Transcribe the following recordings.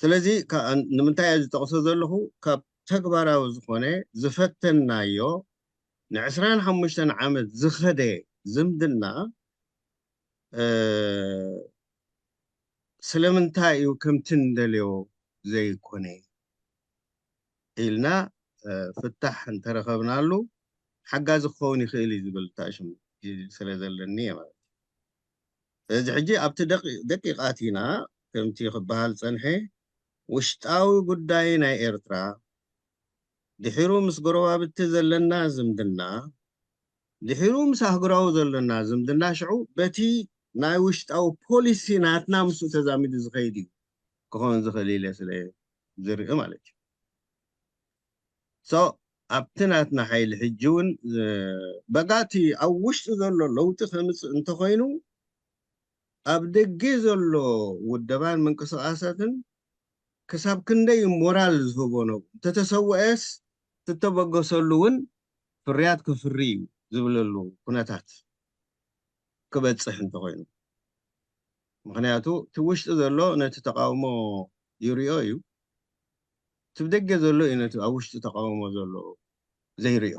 ስለዚ ከ-፣ ንምንታይ እየ ዝጠቕሶ ዘለኹ? ካብ ተግባራዊ ዝኾነ ዝፈተናዮ ንዕስራን ሓሙሽተን ዓመት ዝኸደ ዝምድና፣ እ፣ ስለምንታይ እዩ ከምቲ እንደልዮ ዘይኮነ ኢልና፣ እ፣ ፍታሕ እንተረኸብናሉ ሓጋዚ ክኸውን ይኽእል እዩ ዝብል ተኣሽም ስለ ዘለኒ እየ ማለት እዩ። ስለዚ ሕጂ ኣብቲ ደቂ-፣ ደቂቓት ኢና ከምቲ ክበሃል ጸንሐ ውሽጣዊ ጉዳይ ናይ ኤርትራ፣ ድሒሩ ምስ ጎረባብቲ ዘለና ዝምድና፣ ድሒሩ ምስ ኣህጉራዊ ዘለና ዝምድና ሽዑ በቲ ናይ ውሽጣዊ ፖሊሲ ናትና ምስኡ ተዛሚዱ ዝኸይድ እዩ ክኸውን ዝኽእል ኢለ ስለ ዝርኢ ማለት እዩ። So ኣብቲ ናትና ሓይሊ ሕጂ እውን፣ እ፣ በጋቲ ኣብ ውሽጢ ዘሎ ለውጢ ከምፅእ እንተኾይኑ ኣብ ደገ ዘሎ ውደባን ምንቅስቃሳትን ክሳብ ክንደይ ሞራል ዝህቦ ነው እንተተሰወኤስ ትተበገሰሉ እውን ፍርያት ክፍሪ እዩ ዝብለሉ ኩነታት ክበፅሕ እንተኾይኑ። ምኽንያቱ እቲ ውሽጢ ዘሎ ነቲ ተቃውሞ ይሪኦ እዩ፣ እቲ ብደገ ዘሎ እዩ ነቲ ኣብ ውሽጢ ተቃውሞ ዘሎ ዘይሪኦ።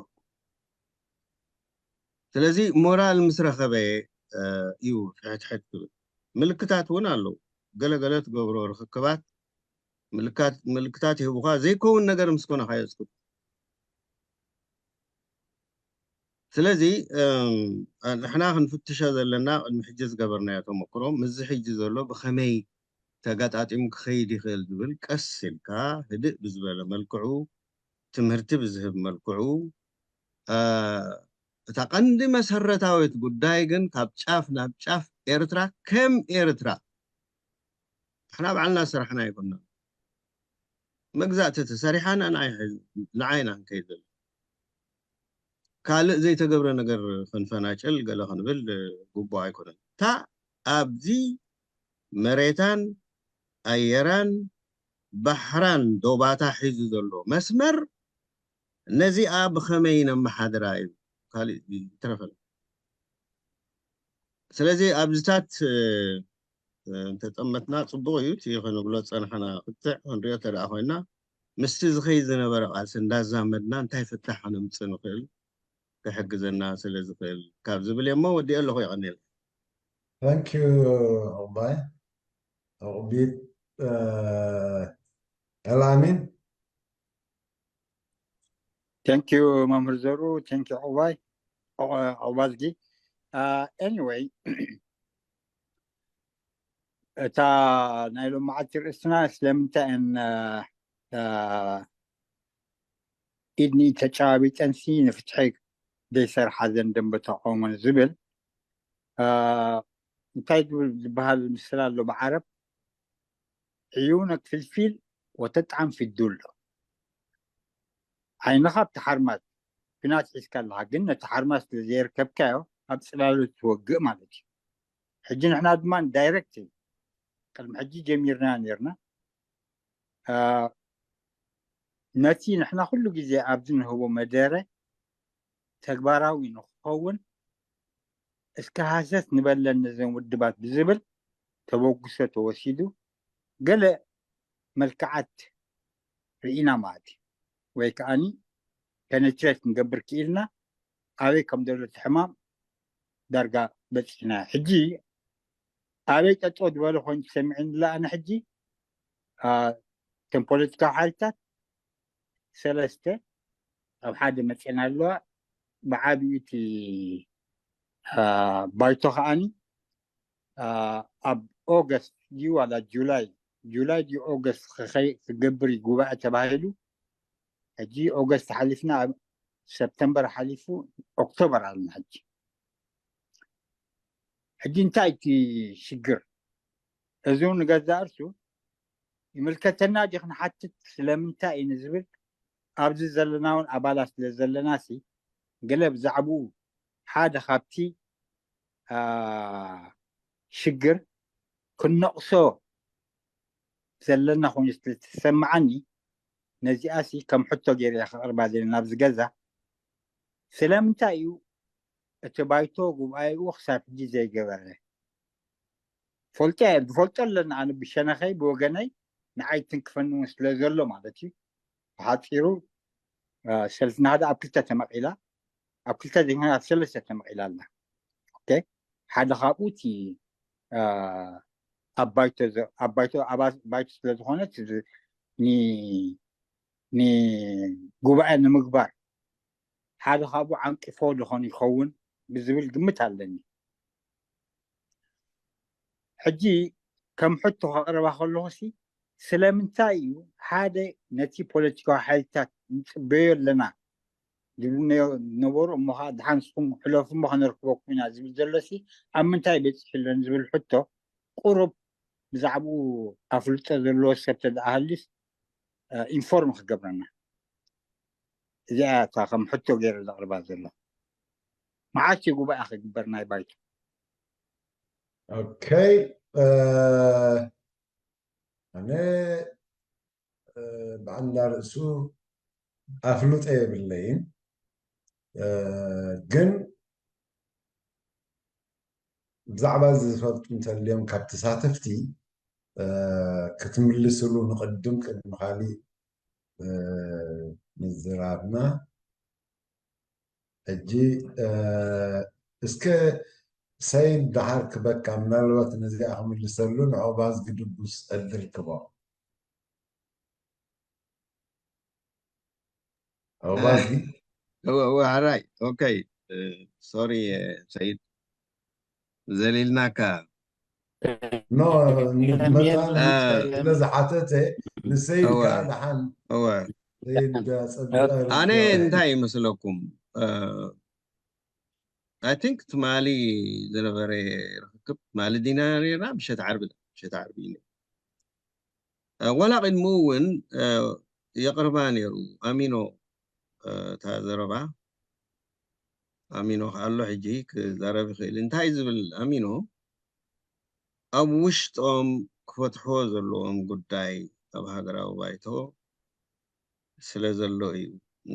ስለዚ ሞራል ምስ ረኸበ፣ እ፣ እዩ ሕድሕድ ክብል። ምልክታት እውን ኣለዉ። ገለገለ ትገብሮ ርኽክባት ምልክታት፣ ምልክታት ይህቡኻ ዘይከውን ነገር ምስ ኮነኻ የስክቱ። ስለዚ፣ እም፣ ንሕና ክንፍትሾ ዘለና ቅድሚ ሕጂ ዝገበርናዮ ተመክሮ ምስዚ ሕጂ ዘሎ ብኸመይ ተገጣጢሙ ክኸይድ ይኽእል ዝብል ቀስ ኢልካ ህድእ ብዝበለ መልክዑ ትምህርቲ ብዝህብ መልክዑ፣ እ፣ እታ ቀንዲ መሰረታዊት ጉዳይ ግን ካብ ጫፍ ናብ ጫፍ ኤርትራ ከም ኤርትራ ንሕና ባዕልና ዝሰራሕና ኣይኮናን። መግዛእቲ ተሰሪሓ ንዓይ፣ ንዓይና ክንከይድ ዘለና። ካልእ ዘይተገብረ ነገር ክንፈናጭል ገለ ክንብል ግቡእ ኣይኮነን። እታ ኣብዚ መሬታን ኣየራን ባሕራን ዶባታ ሒዙ ዘሎ መስመር ነዚኣ ብኸመይ ነመሓድራ እዩ። ካልእ ይትረፈና። ስለዚ ኣብዚታት፣ እ፣ እ፣ እንተጠመትና ጽቡቕ እዩ። እቲ ክንብሎ ዝጸንሓና ክትዕ ክንሪኦ እንተ ደኣ ኮይንና ምስቲ ዝኸይድ ዝነበረ ቃልሲ እንዳዛመድና እንታይ ፍታሕ ከነምጽእ ንኽእል ክሕግዘና ስለ ዝኽእል ካብ ዝብል እየ እሞ ወዲኤ ኣለኹ። የቐንየልና። Thank you፣ ዑቕባይ። ዑቕቢት፣ እ፣ ዕላሚን። Thank you መምህር ዘሩ፣ thank you ዑቕባይ፣ ዑ-፣ ዑቕባዝጊ። እ፣ anyway፣ እታ ናይ ሎማዓቲ ርእስና ስለምንታይ እየን፣ እ፣ እ፣ ኢድኒ ተጨባቢጠንሲ ንፍትሒ ዘይሰርሓ ዘን ደንበ ተቃውሞን ዝብል፣ እ፣ እንታይ ዝብል ዝበሃል ምስላ ኣሎ ብዓረብ፣ ዕዩነክ ፊልፊል ወተጥዓም ፊ ዱሎ። ዓይንኻ ኣብቲ ሓርማዝ ኲናት ሒዝካ ኣለኻ፣ ግን ነቲ ሓርማዝ ስለ ዘየርከብካዮ ኣብ ጽላሎት ትወግእ ማለት እዩ። ሕጂ ንሕና ድማ ዳይሬክት እዩ፣ ቅድሚ ሕጂ ጀሚርና ነርና። እ፣ ነቲ ንሕና ኩሉ ግዜ ኣብዚ ንህቦ መደረ ተግባራዊ ንክኸውን እስከ ሃሰስ ንበለን ነዘን ውድባት ብዝብል ተበግሶ ተወሲዱ ገለ መልክዓት ርኢና ማለት እዩ። ወይ ከዓኒ ፔነትሬት ክንገብር ክኢልና ኣበይ ከም ዘሎ እቲ ሕማም ዳርጋ በፂሕና። ሕጂ ኣበይ ጠጠው ዝበለ ኮይኑ ተሰሚዑኒ ኣሎ። ኣነ ሕጂ፣ አ፣ እተን ፖለቲካዊ ሓይልታት ሰለስተ ኣብ ሓደ መፅኤን ኣለዋ። ብዓብዩ እቲ፣ አ፣ ባይቶ ከዓኒ፣ አ፣ ኣብ ኦገስት ድዩ ዋላ ጁላይ፣ ጁላይ ድዩ ኦገስት ክኸይ-፣ ክገብር እዩ ጉባኤ ተባሂሉ። ሕጂ ኦገስት ሓሊፍና ኣብ ሰፕተምበር ሓሊፉ ኦክቶበር ኣለና ሕጂ። ሕጂ እንታይ እቲ ሽግር? እዚ እውን ንገዛእ ርእሱ ይምልከተና ድዩ ክንሓትት ስለምንታይ እዩ ንዝብል ኣብዚ ዘለና እውን ኣባላት ስለ ዘለና ሲ ገለ ብዛዕብኡ ሓደ ካብቲ፣ አ፣ ሽግር ክነቕሶ ዘለና ኮይኑ ስለ ዝተሰማዓኒ ነዚኣ ሲ ከም ሕቶ ገይረ እየ ከቕርባ ደልየ ናብዚ ገዛ። ስለምንታይ እዩ እቲ ባይቶ ጉባኤኡ ክሳብ ሕጂ ዘይገበረ? ፈልጦ እየ፣ ዝፈልጦ ኣለና። ኣነ ብሸነኸይ ብወገነይ ንዓይ ትንክፈኒ እውን ስለ ዘሎ ማለት እዩ። ብሓፂሩ ሰልፍና ሓደ ኣብ ክልተ ተመቒላ፣ ኣብ ክልተ ዘይኮነ ኣብ ሰለስተ ተመቒላ ኣላ። ሓደ ካብኡ እቲ ኣብ ባይቶ ኣብ ባይቶ ኣባል ባይቶ ስለ ዝኾነ ንጉባኤ ንምግባር ሓደ ካብኡ ዓንቂፎ ዝኾን ይኸውን ብዝብል ግምት ኣለኒ። ሕጂ ከም ሕቶ ከቕርባ ከለኹ ሲ ስለምንታይ እዩ ሓደ ነቲ ፖለቲካዊ ሓይልታት ንፅበዮ ኣለና ዝብሉ ነበሩ፣ እሞ ከዓ ድሓን ንስኹም ሕለፉ እሞ ከነርክበኩም ኢና ዝብል ዘሎ ሲ ኣብ ምንታይ በፂሑ ኣሎ ንዝብል ሕቶ ቁሩብ ብዛዕባኡ ኣፍልጦ ዘለዎ ሰብ ተደኣ ሃልዩስ ኢንፎርም ክገብረና። እዚኣ እታ ከም ሕቶ ገይረ ዘቕርባ ዘሎ። መዓስ እዩ ጉባኤ ክግበር ናይ ባይቶ? ኦኬይ፣ ኣነ በዓል እንዳርእሱ ኣፍልጦ የብለይን፣ ግን ብዛዕባ እዚ ዝፈልጡ እንተልዮም ካብ ተሳተፍቲ ክትምልስሉ ንቕድም ቅድሚ ካሊእ ምዝራብና። ሕጂ እስከ ሰይድ ደሓር ክበካ ምናልባት ነዚኣ ክምልሰሉ ንዑ ባዝጊ ድቡስ ዕድል ክቦ። ዑ ባዝጊ። እወ እወ፣ ሕራይ። ኦኬይ፣ ሶሪ ሰይድ፣ ዘሊልናካ። ኖ መታን ስለ ዝሓተተ ንሰይድ ከዓ ደሓን። እወ ሰይድ ጸቢቐ ኣነ እንታይ ይመስለኩም? I think ትማሊ ዝነበረ ርክክብ ትማሊ ዲና ነርና፣ ምሸት ዓርቢ፣ ምሸት ዓርቢ እዩ። ዋላ ቅድሙ እውን የቕርባ ነይሩ ኣሚኖ፣ እታ ዘረባ ኣሚኖ ኣሎ ሕጂ ክዛረብ ይኽእል። እንታይ ዝብል ኣሚኖ፣ ኣብ ውሽጦም ክፈትሕዎ ዘለዎም ጉዳይ ኣብ ሃገራዊ ባይቶ ስለ ዘሎ እዩ።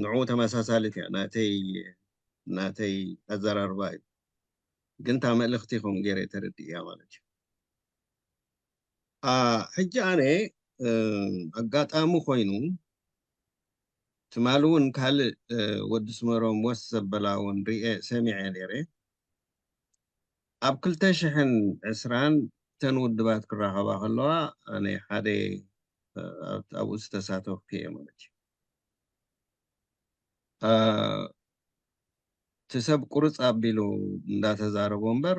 ንዑ ተመሳሳሊት እያ ናተይ ናተይ ኣዘራርባ እዩ። ግን እታ መልእኽቲ ከምኡ ገይረ ተረዲእያ ማለት እዩ። ሕጂ ኣነ ኣጋጣሚ ኮይኑ ትማሊ እውን ካልእ ወዲ ስመሮም ወስ ዘበላ እውን ርኤ ሰሚዐ ነይረ። ኣብ ክልተ ሽሕን ዕስራን እተን ውድባት ክራኸባ ከለዋ ኣነ ሓደ ኣብኡ ዝተሳተፍኩ እየ ማለት እዩ። እቲ ሰብ ቁርፅ ኣቢሉ እንዳተዛረቦ እምበር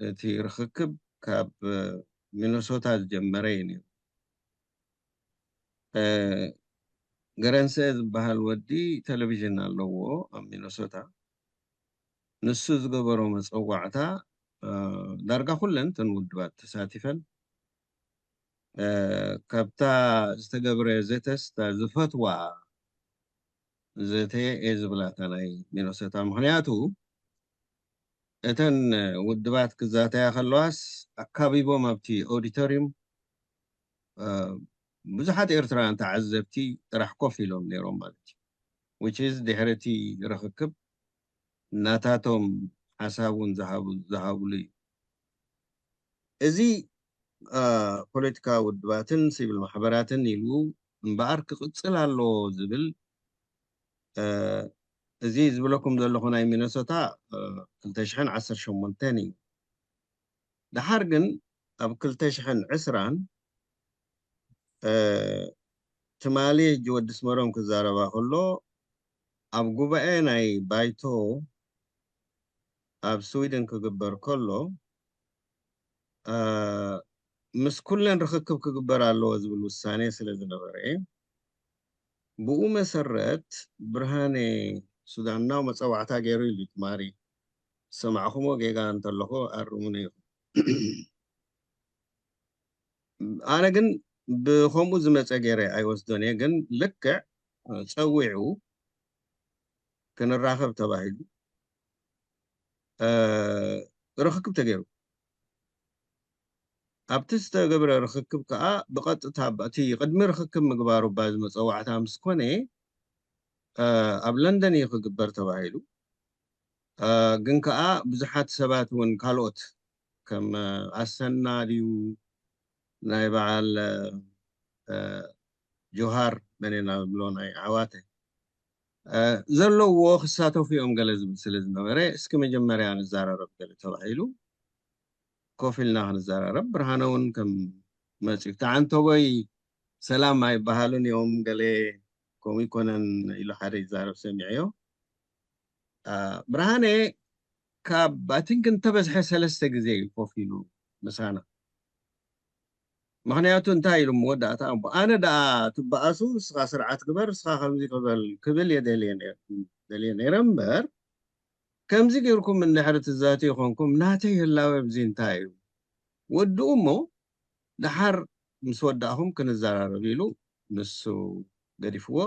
እቲ ርክክብ ካብ ሚነሶታ ዝጀመረ እዩ ነይሩ። ገረንሰ ዝበሃል ወዲ ቴሌቪዥን ኣለዎ ኣብ ሚነሶታ። ንሱ ዝገበሮ መፀዋዕታ ዳርጋ ኩለን እተን ውድባት ተሳቲፈን ካብታ ዝተገብረ ዘተስ ዝፈትዋ ዘተ እየ ዝብላታ ናይ ሚነሶታ። ምክንያቱ እተን ውድባት ክዛተያ ከለዋስ ኣካቢቦም ኣብቲ ኦዲቶሪዩም ብዙሓት ኤርትራውያን ተዓዘብቲ ጥራሕ ኮፍ ኢሎም ነይሮም ማለት እዩ። which is ድሕሪ እቲ ርክክብ ናታቶም ሓሳብ እውን ዝሃብሉ እዩ። እዚ ፖለቲካዊ ውድባትን ሲቪል ማሕበራትን ኢሉ እምበኣር ክቕፅል ኣለዎ ዝብል እዚ ዝብለኩም ዘለኹ ናይ ሚነሶታ ክልተ ሽሕን ዓሰርተ ሸሞንተን እዩ። ደሓር ግን ኣብ ክልተ ሽሕን ዕስራን ትማሊ ሕጂ ወዲ ስመሮም ክዛረባ ከሎ ኣብ ጉባኤ ናይ ባይቶ ኣብ ስዊድን ክግበር ከሎ ምስ ኩለን ርክክብ ክግበር ኣለዎ ዝብል ውሳኔ ስለ ዝነበረ ብኡ መሰረት ብርሃኔ ሱዳናዊ መፀዋዕታ ገይሩ ኢሉ ትማሊ ዝሰማዕኹሞ ጌጋ እንተለኹ ኣርሙኒ ኢኹም። ኣነ ግን ብከምኡ ዝመፀ ገይረ ኣይወስዶን እየ። ግን ልክዕ ፀዊዑ ክንራኸብ ተባሂሉ ርክክብ ተገይሩ። ኣብቲ ዝተገብረ ርክክብ ከዓ ብቐጥታ እቲ ቅድሚ ርክክብ ምግባሩ እባ ዝመፀዋዕታ ምስ ኮነ ኣብ ለንደን እዩ ክግበር ተባሂሉ። ግን ከዓ ብዙሓት ሰባት እውን ካልኦት ከም ኣሰና ድዩ ናይ በዓል ጆሃር መን ኢና ንብሎ ናይ ኣሕዋተ ዘለዎ ክሳተፉ እዮም ገለ ዝብል ስለ ዝነበረ፣ እስኪ መጀመርያ ንዘራረብ ገለ ተባሂሉ። ኮፍ ኢልና ክንዘራረብ፣ ብርሃነ እውን ከም መፅኡ፣ ተዓንተቦይ ሰላም ኣይበሃሉን እዮም፣ ገለ ከምኡ ይኮነን ኢሉ ሓደ ይዛረብ ሰሚዐዮ። ብርሃነ ካብ ኣቲንክ እንተበዝሐ ሰለስተ ግዜ እዩ ኮፍ ኢሉ ምሳና። ምክንያቱ እንታይ ኢሉ መወዳእታ፣ ኣነ ደኣ ትበኣሱ፣ እስኻ ስርዓት ግበር፣ እስኻ ከምዚ ክበል ክብል የደልየ ነይረ እምበር፣ ከምዚ ጌርኩም እንድሕሪ ትዛተዩ ይኾንኩም፣ ናተይ ህላወ ኣብዚ እንታይ እዩ? ወድኡ እሞ ደሓር ምስ ወዳእኹም ክንዘራረብ ኢሉ ንሱ ገዲፍዎ።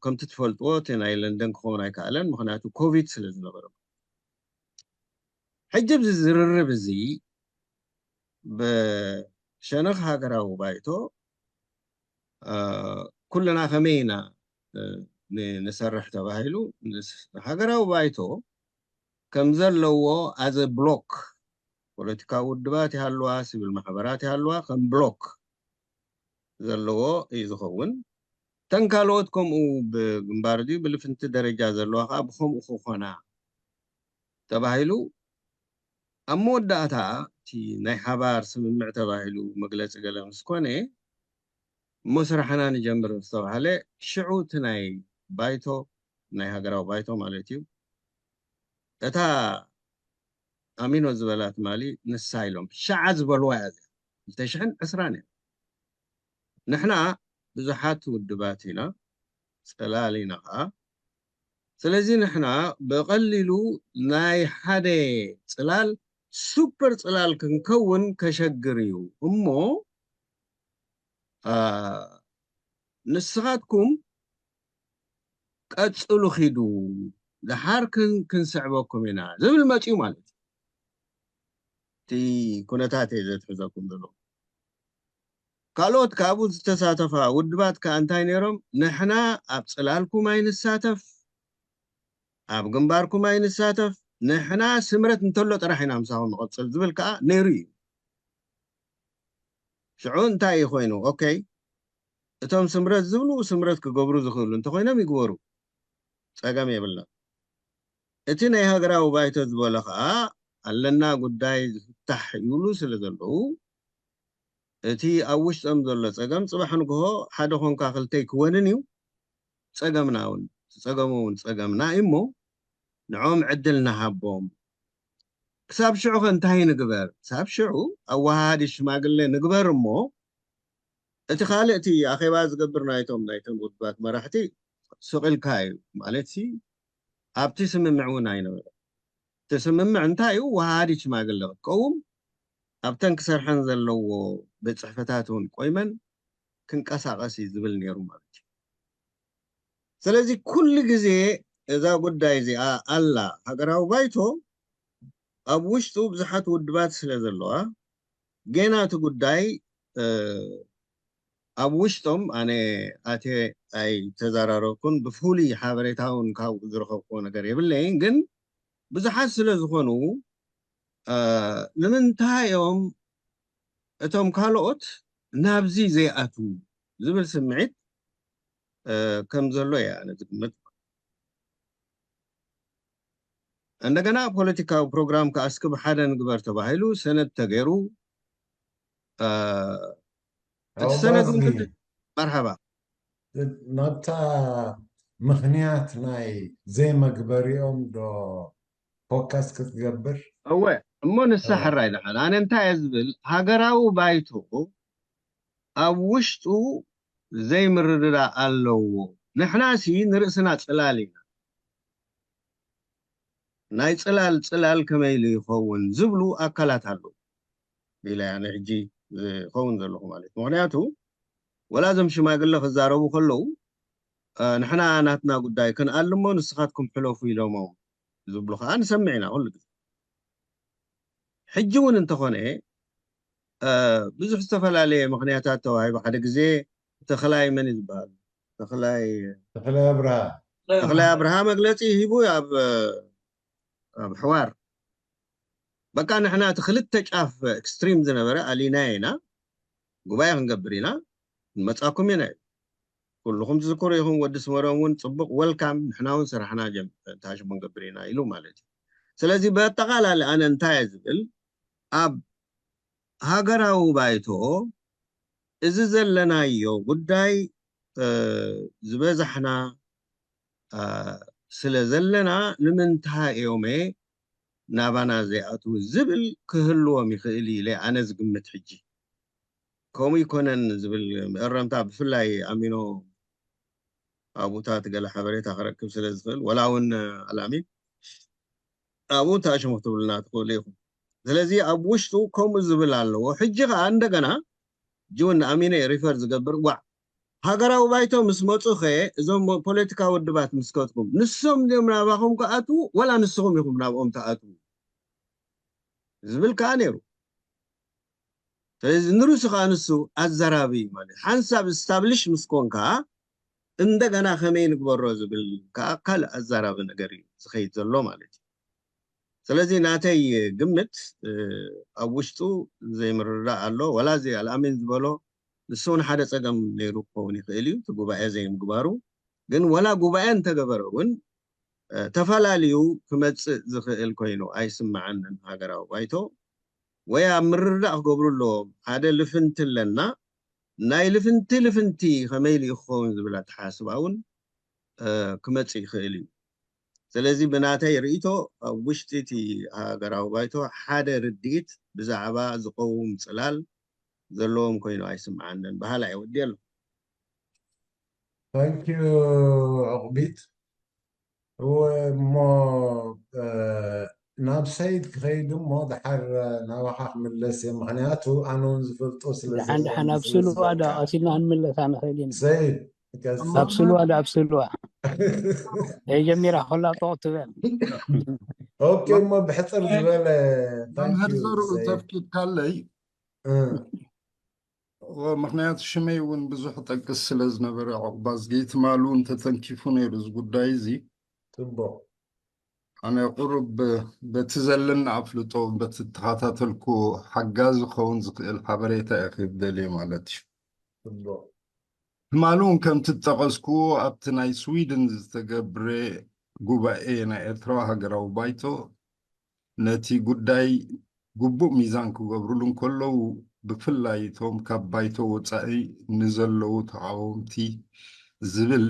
ከምቲ ትፈልጥዎ እቲ ናይ ለንደን ክኸውን ኣይከኣለን፣ ምክንያቱ ኮቪድ ስለ ዝነበረ። ሕጂ ኣብዚ ዝርርብ እዚ ብሸነኽ ሃገራዊ ባይቶ ኩልና ከመይ ኢና ንሰርሕ ተባሂሉ፣ ሃገራዊ ባይቶ ከም ዘለዎ ኣዘ ብሎክ፣ ፖለቲካዊ ውድባት ይሃልዋ፣ ሲቪል ማሕበራት ይሃልዋ፣ ከም ብሎክ ዘለዎ እዩ ዝኸውን። ተን ካልኦት ከምኡ ብግንባር ድዩ ብልፍንቲ ደረጃ ዘለዋ ከዓ ብከምኡ ክኾና ተባሂሉ ኣብ መወዳእታ እቲ ናይ ሓባር ስምምዕ ተባሂሉ መግለፂ ገለ ምስ ኮነ፣ እሞ ስራሕና ንጀምር ዝተባሃለ፣ ሽዑ እቲ ናይ ባይቶ፣ ናይ ሃገራዊ ባይቶ ማለት እዩ፣ እታ ኣሚኖ ዝበላ ትማሊ ንሳ ኢሎም ሻዓ ዝበልዋ እያ እዚኣ። ክልተ ሽሕን ዕስራን እያ። ንሕና ብዙሓት ውድባት ኢና፣ ፅላል ኢና ከዓ። ስለዚ ንሕና ብቐሊሉ ናይ ሓደ ፅላል ሱፐር ፅላል ክንከውን ከሸግር እዩ እሞ፣ ንስኻትኩም ቀፅሉ ኪዱ፣ ደሓር ክንስዕበኩም ኢና ዝብል መፅዩ ማለት እዩ። እቲ ኩነታት እየ ዘትሕዘኩም ዘሎ። ካልኦት ካብኡ ዝተሳተፋ ውድባት ከኣ እንታይ ነይሮም? ንሕና ኣብ ፅላልኩም ኣይንሳተፍ፣ ኣብ ግንባርኩም ኣይንሳተፍ፣ ንሕና ስምረት እንተሎ ጥራሕ ኢና ምሳኹም ንቐፅል ዝብል ከኣ ነይሩ እዩ። ሽዑ እንታይ እዩ ኮይኑ? ኦኬይ፣ እቶም ስምረት ዝብሉ ስምረት ክገብሩ ዝኽእሉ እንተኮይኖም ይግበሩ፣ ፀገም የብልና። እቲ ናይ ሃገራዊ ባይቶ ዝበሎ ከዓ ኣለና ጉዳይ ዝፍታሕ ይብሉ ስለ ዘለዉ፣ እቲ ኣብ ውሽጦም ዘሎ ፀገም ፅባሕ ንግሆ ሓደ ኮንካ ክልተይ ክወንን እዩ። ፀገምና እውን፣ ፀገሙ እውን ፀገምና እዩ እሞ ንዖም ዕድል ንሃቦም። ክሳብ ሽዑ ከ እንታይ ንግበር? ክሳብ ሽዑ ኣወሃሃዲ ሽማግሌ ንግበር እሞ እቲ ካልእ እቲ ኣኼባ ዝገብር ናይቶም ናይቶም ውድባት መራሕቲ ስቕ ኢልካ እዩ ማለት ሲ ኣብቲ ስምምዕ እውን ኣይነበረ። እቲ ስምምዕ እንታይ እዩ? ወሃሃዲት ሽማግለ ክትቀውም ኣብተን ክሰርሐን ዘለዎ ቤት ፅሕፈታት እውን ቆይመን ክንቀሳቐስ እዩ ዝብል ነይሩ ማለት እዩ። ስለዚ ኩሉ ግዜ እዛ ጉዳይ እዚኣ ኣላ። ሃገራዊ ባይቶ ኣብ ውሽጡ ብዙሓት ውድባት ስለ ዘለዋ ጌና እቲ ጉዳይ ኣብ ውሽጦም ኣነ ኣቴ ኣይተዘራረብኩን፣ ብፍሉይ ሓበሬታ እውን ካብኡ ዝረኸብኩዎ ነገር የብለይን። ግን ብዙሓት ስለ ዝኾኑ ንምንታይ እዮም እቶም ካልኦት ናብዚ ዘይኣትዉ ዝብል ስምዒት ከም ዘሎ እየ ኣነ ዝግምት። እንደገና ፖለቲካዊ ፕሮግራም ከኣ እስኪ ብሓደ ንግበር ተባሂሉ ሰነድ ተገይሩ እቲ ሰነድ እውን መርሓባ ናብታ ምኽንያት ናይ ዘይመግበሪኦም ዶ ፎካስ ክትገብር? እወ፣ እሞ ንሳ ሕራይ ደሓን። ኣነ እንታይ እየ ዝብል፣ ሃገራዊ ባይቶ ኣብ ውሽጡ ዘይምርድዳእ ኣለዎ። ንሕና ሲ ንርእስና ፅላል ኢና። ናይ ፅላል ፅላል ከመይ ኢሉ ይኸውን ዝብሉ ኣካላት ኣለዉ ኢለ ኣነ ሕጂ ዝኸውን ዘለኹ ማለት እዩ። ምክንያቱ ወላ እዞም ሽማግለ ክዛረቡ ከለዉ ንሕና ናትና ጉዳይ ክንኣልሞ ንስኻትኩም ሕለፉ ኢሎሞም ዝብሉ ከዓ ንሰምዕ ኢና ኩሉ ግዜ። ሕጂ እውን እንተኾነ ብዙሕ ዝተፈላለየ ምክንያታት ተዋሂቡ። ሓደ ግዜ ተኽላይ መን እዩ ዝበሃል? ተኽላይ ተኽላይ ኣብርሃ ተኽላይ ኣብርሃ መግለፂ ሂቡ ኣብ ኣብ ሕዋር በቃ ንሕና እቲ ክልተ ጫፍ ኤክስትሪም ዝነበረ ኣሊና ኢና። ጉባኤ ክንገብር ኢና፣ ንመጻኩም ኢና። ኩልኹም ትዝክሩ ኢኹም። ወዲ ስመሮም እውን ጽቡቕ፣ ወልካም፣ ንሕና እውን ስራሕና ጀም ታሽሙ ንገብር ኢና ኢሉ ማለት እዩ። ስለዚ በኣጠቓላሊ ኣነ እንታይ እየ ዝብል፣ ኣብ ሃገራዊ ባይቶ እዚ ዘለናዮ ጉዳይ ዝበዛሕና ስለ ዘለና ንምንታይ እዮም ናባና ዘይኣትዉ ዝብል ክህልዎም ይኽእል ኢለ ኣነ ዝግምት። ሕጂ ከምኡ ይኮነን ዝብል መእረምታ ብፍላይ ኣሚኖ ኣብኡታት ገለ ሓበሬታ ክረክብ ስለ ዝኽእል፣ ወላ እውን ኣልኣሚን ኣብኡ ተኣሽሙ ክትብሉና ትኽእሉ ኢኹም። ስለዚ ኣብ ውሽጡ ከምኡ ዝብል ኣለዎ። ሕጂ ከዓ እንደገና ጅውን ንኣሚነ ሪፈር ዝገብር፣ ዋዕ፣ ሃገራዊ ባይቶ ምስ መፁ ኸ እዞም ፖለቲካ ውድባት ምስ ከትኩም ንሶም ድዮም ናባኹም ክኣትዉ ወላ ንስኹም ኢኹም ናብኦም ትኣትዉ ዝብል ከዓ ነይሩ። ስለዚ ንርእሱ ከዓ ንሱ ኣዘራቢ እዩ ማለት ሓንሳብ ስታብሊሽ ምስ ኮንካ እንደገና ከመይ ንግበሮ ዝብል ከዓ ካልእ ኣዘራቢ ነገር እዩ ዝኸይድ ዘሎ ማለት እዩ። ስለዚ ናተይ ግምት ኣብ ውሽጡ ዘይምርዳእ ኣሎ። ወላ እዚ ኣልኣሚን ዝበሎ ንሱ እውን ሓደ ፀገም ነይሩ ክኸውን ይኽእል እዩ እቲ ጉባኤ ዘይምግባሩ። ግን ወላ ጉባኤ እንተገበረ እውን ተፈላለዩ ክመፅእ ዝኽእል ኮይኑ ኣይስምዓንን። ሃገራዊ ባይቶ ወይ ኣብ ምርዳእ ክገብሩ ኣለዎም። ሓደ ልፍንቲ ኣለና፣ ናይ ልፍንቲ ልፍንቲ ከመይ ኢሉ ክኸውን ዝብል ኣተሓስባ እውን ክመፅእ ይኽእል እዩ። ስለዚ ብናተይ ርእይቶ ኣብ ውሽጢ እቲ ሃገራዊ ባይቶ ሓደ ርድኢት ብዛዕባ ዝቀውም ፅላል ዘለዎም ኮይኑ ኣይስምዓንን። በሃላ እየ ወዲ ኣሎ። ታንኪዩ ዕቑቢት። እሞ ናብ ሰይድ ክኸይድ እሞ ድሓር ናባኻ ክምለስ እየ። ምክንያቱ ኣነ እውን ዝፈልጦ ስለ ደሓን ደሓን ኣብ ስልዋ ዳ ቀሲልና ክንምለሳ ንኽእል ኢና። ሰይድ ኣብ ስልዋ ዳ ኣብ ስልዋ ጀሚራ ከላ ጦቕ ትበል። ኦኬ፣ እሞ ብሕፅር ዝበለ መምህር ዘርኡ ተፍቂድካለይ። ምክንያቱ ሽመይ እውን ብዙሕ ጠቅስ ስለ ዝነበረ ዕቑባዝጊ ትማሉ እውን ተተንኪፉ ነይሩ እዚ ጉዳይ እዚ። ፅቡቕ። ኣነ ቁሩብ በቲ ዘለኒ ኣፍልጦ በቲ እተኸታተልኩ ሓጋዚ ክኸውን ዝኽእል ሓበሬታ እየ ክህብ ደልየ ማለት እዩ። ፅቡቕ። ትማሊ እውን ከምቲ ዝጠቐስኩዎ ኣብቲ ናይ ስዊድን ዝተገብረ ጉባኤ ናይ ኤርትራዊ ሃገራዊ ባይቶ ነቲ ጉዳይ ግቡእ ሚዛን ክገብርሉ እንከለዉ፣ ብፍላይ እቶም ካብ ባይቶ ወጻኢ ንዘለዉ ተቓወምቲ ዝብል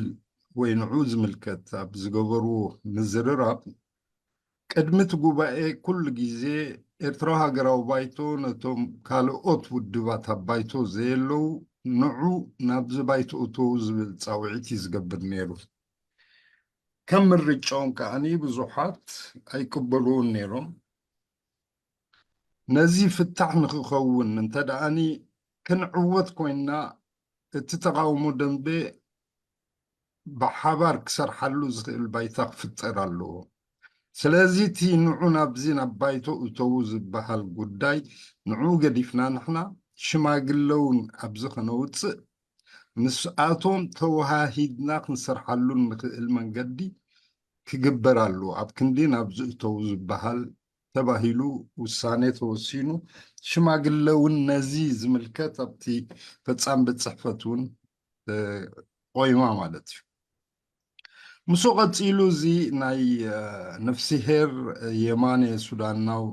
ወይ ንዑ ዝምልከት ኣብ ዝገበርዎ ምዝርራብ፣ ቅድሚ እቲ ጉባኤ ኩሉ ግዜ ኤርትራዊ ሃገራዊ ባይቶ ነቶም ካልኦት ውድባት ኣብ ባይቶ ዘየለዉ ንዑ ናብዚ ባይቶ እተዉ ዝብል ጻውዒት እዩ ዝገብር ነይሩ። ከም ምርጫኦም ከኣኒ ብዙሓት ኣይቅበልዎን ነይሮም። ነዚ ፍታሕ ንክኸውን እንተ ደኣኒ ክንዕወት ኮይንና እቲ ተቓውሞ ደንበ ብሓባር ክሰርሓሉ ዝኽእል ባይታ ክፍጠር ኣለዎ። ስለዚ እቲ ንዑ ናብዚ ናብ ባይቶ እተዉ ዝበሃል ጉዳይ ንዑ ገዲፍና ንሕና ሽማግለ እውን ኣብዚ ከነውፅእ ምስኣቶም ተወሃሂድና ክንሰርሓሉ እንኽእል መንገዲ ክግበር ኣለዎ። ኣብ ክንዲ ናብ ዝእተዉ ዝበሃል ተባሂሉ ውሳኔ ተወሲኑ ሽማግለ እውን ነዚ ዝምልከት ኣብቲ ፈጻሚ ቤት ጽሕፈት እውን ቆይማ ማለት እዩ። ምስኡ ቀጺሉ እዚ ናይ ነፍስሄር የማነ ሱዳናው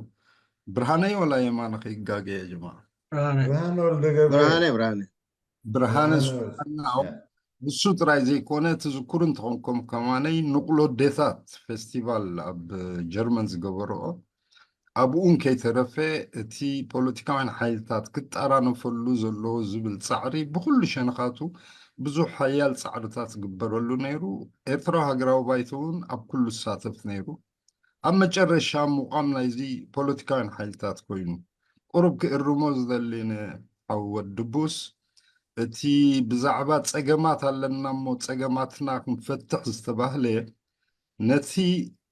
ብርሃነይ ወላ የማነ ከይጋገየ ጅማ ብርሃነ ብርሃነ ብርሃነ ሱዳናው እሱ ጥራይ ዘይኮነ ትዝክሩ እንተኾንኩም ከማነይ ንቕሎ ዴታት ፌስቲቫል ኣብ ጀርመን ዝገበረኦ ኣብኡን ከይተረፈ እቲ ፖለቲካውያን ሓይልታት ክጠራነፈሉ ዘለዎ ዝብል ጻዕሪ ብኩሉ ሸነኻቱ ብዙሕ ሓያል ጻዕርታት ዝግበረሉ ነይሩ። ኤርትራዊ ሃገራዊ ባይቶ እውን ኣብ ኩሉ ዝሳተፍ ነይሩ። ኣብ መጨረሻ ምቋም ናይዚ ፖለቲካውያን ሓይልታት ኮይኑ ቁሩብ ክእርሞ ዝደሊ ንሓወት ድቡስ እቲ ብዛዕባ ጸገማት ኣለና እሞ ጸገማትና ክንፈትሕ ዝተባህለ ነቲ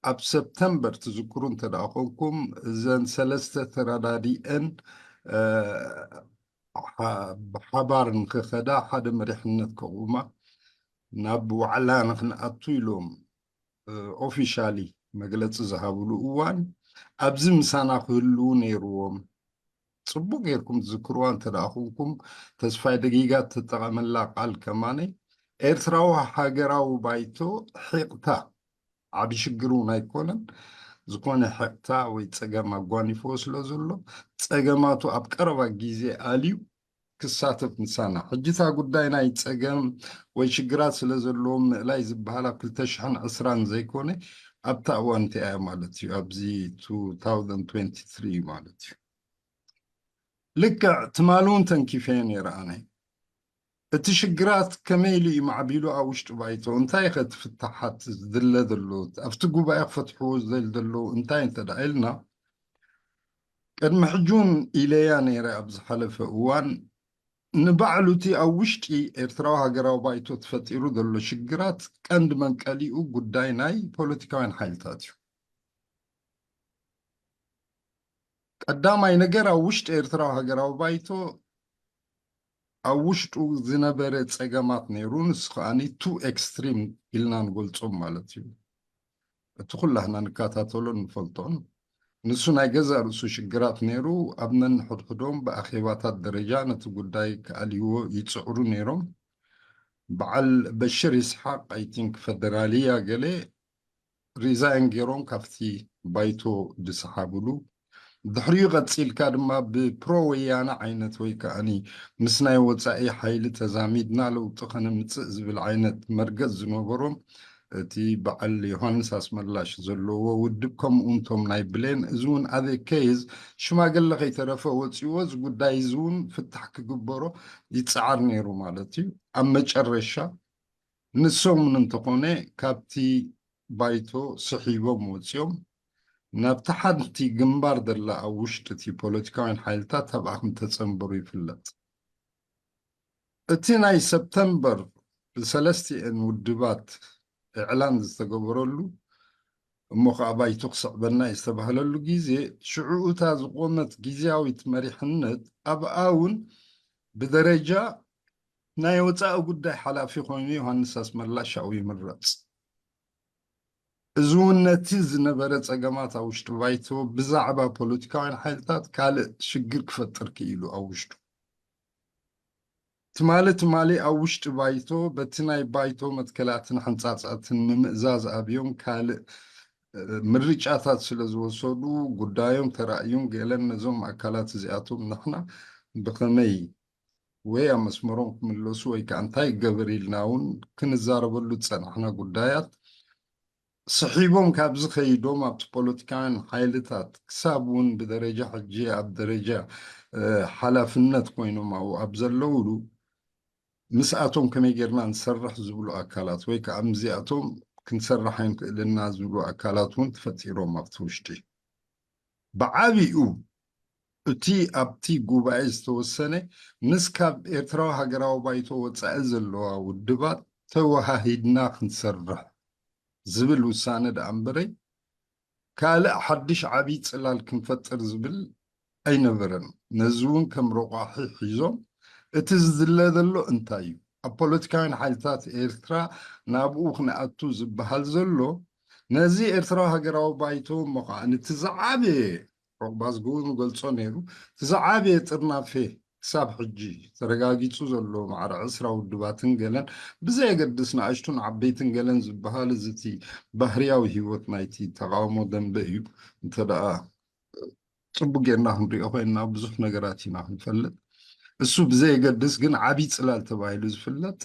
ኣብ ሰፕተምበር ትዝክሩ እንተ ደኣ ኮንኩም እዘን ሰለስተ ተረዳዲአን ብሓባር ንክኸዳ ሓደ መሪሕነት ከቑማ ናብ ዋዕላ ንክንኣቱ ኢሎም ኦፊሻሊ መግለፂ ዝሃብሉ እዋን ኣብዚ ምሳና ክህልዉ ነይርዎም። ጽቡቅ ጌርኩም ትዝክርዋ እንተ ደኣ ኹንኩም፣ ተስፋይ ደጊጋ እተጠቐመላ ቃል ከማነ፣ ኤርትራዊ ሃገራዊ ባይቶ ሒቕታ፣ ዓቢ ሽግር እውን ኣይኮነን። ዝኾነ ሒቕታ ወይ ጸገም ኣጓኒፍዎ ስለ ዘሎ፣ ጸገማቱ ኣብ ቀረባ ግዜ ኣልዩ ክሳተፍ ምሳና። ሕጂ እታ ጉዳይ ናይ ጸገም ወይ ሽግራት ስለ ዘለዎም ምእላይ ዝበሃል ኣብ ክልተ ሽሕን ዕስራን ዘይኮነ፣ ኣብታ እዋን እቲኣ እያ ማለት እዩ፣ ኣብዚ two thousand twenty-three ማለት እዩ። ልክዕ ትማሊ እውን ተንኪፈዮ ነይረ ኣነ። እቲ ሽግራት ከመይ ኢሉ እዩ ማዕቢሉ ኣብ ውሽጢ ባይቶ? እንታይ ኸ እቲ ፍታሓት ዝድለ ዘሎ? ኣብቲ ጉባኤ ክፈትሕዎ ዝደል ዘለዉ እንታይ እንተ ደኣ ኢልና፣ ቅድሚ ሕጂ እውን ኢለያ ነይረ ኣብ ዝሓለፈ እዋን፣ ንባዕሉ እቲ ኣብ ውሽጢ ኤርትራዊ ሃገራዊ ባይቶ ተፈጢሩ ዘሎ ሽግራት ቀንዲ መንቀሊኡ ጉዳይ ናይ ፖለቲካውያን ሓይልታት እዩ። ቀዳማይ ነገር ኣብ ውሽጢ ኤርትራዊ ሃገራዊ ባይቶ ኣብ ውሽጡ ዝነበረ ጸገማት ነይሩ። ንሱ ከኣኒ ቱ ኤክስትሪም ኢልና ንገልጾም ማለት እዩ። እቲ ኩላህና ንከታተሎን ንፈልጦን። ንሱ ናይ ገዛእ ርእሱ ሽግራት ነይሩ። ኣብ ነንሕድሕዶም ብኣኼባታት ደረጃ ነቲ ጉዳይ ክኣልይዎ ይጽዕሩ ነይሮም። በዓል በሽር ይስሓቅ፣ ኣይ ቲንክ፣ ፈደራልያ ገለ ሪዛይን ገይሮም ካብቲ ባይቶ ዝሰሓብሉ፣ ድሕሪኡ ቀጺልካ ድማ ብፕሮ ወያነ ዓይነት ወይ ከኣኒ ምስ ናይ ወጻኢ ሓይሊ ተዛሚድና ለውጢ ከነምጽእ ዝብል ዓይነት መርገጽ ዝነበሮም፣ እቲ በዓል ዮሃንስ ኣስመላሽ ዘለዎ ውድብ፣ ከምኡ እንቶም ናይ ብሌን፣ እዚ እውን ኣዘ ኬዝ ሽማግለ ከይተረፈ ወጺዎ፣ እዚ ጉዳይ እዚ እውን ፍታሕ ክግበሮ ይጸዓር ነይሩ ማለት እዩ። ኣብ መጨረሻ ንሶም እውን እንተኾነ ካብቲ ባይቶ ስሒቦም ወጺኦም ናብቲ ሓንቲ ግንባር ዘላ ኣብ ውሽጢ እቲ ፖለቲካውያን ሓይልታት ኣብኣ ከም ተጸንበሩ ይፍለጥ። እቲ ናይ ሰፕተምበር ብሰለስቲኤን ውድባት እዕላን ዝተገበረሉ፣ እሞ ኸኣ ባይቶ ክስዕበና እዩ ዝተባህለሉ ግዜ፣ ሽዑ እታ ዝቖመት ግዝያዊት መሪሕነት ኣብኣ እውን ብደረጃ ናይ ወጻኢ ጉዳይ ሓላፊ ኮይኑ ዮሃንስ ኣስመላሽ ኣብኡ ይምረጽ። እዚ እውን ነቲ ዝነበረ ጸገማት ኣብ ውሽጢ ባይቶ ብዛዕባ ፖለቲካውያን ሓይልታት ካልእ ሽግር ክፈጥር ክኢሉ ኣብ ውሽጡ። ትማሊ ትማሊ ኣብ ውሽጢ ባይቶ በቲ ናይ ባይቶ መትከላትን ሕንጻጻትን ምምእዛዝ ኣብዮም ካልእ፣ እ፣ ምርጫታት ስለ ዝወሰዱ ጉዳዮም ተራእዩን ገለን ነዞም ኣካላት እዚኣቶም ንሕና ብኸመይ ወይ ኣብ መስመሮም ክምለሱ ወይ ከኣ እንታይ ይገበር ኢልና እውን ክንዛረበሉ ዝጸናሕና ጉዳያት ስሒቦም ካብ ዝኸይዶም ኣብቲ ፖለቲካውያን ሓይልታት ክሳብ እውን ብደረጃ ሕጂ ኣብ ደረጃ፣ እ፣ ሓላፍነት ኮይኖም ኣብኡ ኣብ ዘለውሉ ምስኣቶም ከመይ ጌርና ንሰርሕ ዝብሉ ኣካላት ወይ ከኣ ምስዚኣቶም ክንሰርሕ ኣይንክእልና ዝብሉ ኣካላት እውን ተፈጢሮም ኣብቲ ውሽጢ። ብዓቢኡ እቲ ኣብቲ ጉባኤ ዝተወሰነ ምስ ካብ ኤርትራዊ ሃገራዊ ባይቶ ወጻኢ ዘለዋ ውድባት ተወሃሂድና ክንሰርሕ ዝብል ውሳነ ደኣ እምበረይ ካልእ ሓድሽ ዓቢ ጽላል ክንፈጥር ዝብል ኣይነበረን። ነዚ እውን ከም ረቋሒ ሒዞም እቲ ዝድለ ዘሎ እንታይ እዩ? ኣብ ፖለቲካውያን ሓይልታት ኤርትራ ናብኡ ክንኣቱ ዝበሃል ዘሎ ነዚ ኤርትራዊ ሃገራዊ ባይቶ እሞ ኸዓ ነቲ ዝዓበየ ዑቕባ ዝግቡ ንገልጾ ነይሩ። እቲ ዝዓበየ ጥርናፌ ክሳብ ሕጂ ተረጋጊጹ ዘሎ ማዕረ ዕስራ ውድባትን ገለን ብዘየገድስ ንኣሽቱን ዓበይትን ገለን ዝበሃል እዚ እቲ ባህርያዊ ህይወት ናይቲ ተቓውሞ ደንበ እዩ። እንተ ደኣ ጽቡቅ ጌርና ክንሪኦ ኮይንና ብዙሕ ነገራት ኢና ክንፈልጥ። እሱ ብዘየገድስ ግን ዓቢ ጽላል ተባሂሉ ዝፍለጥ፣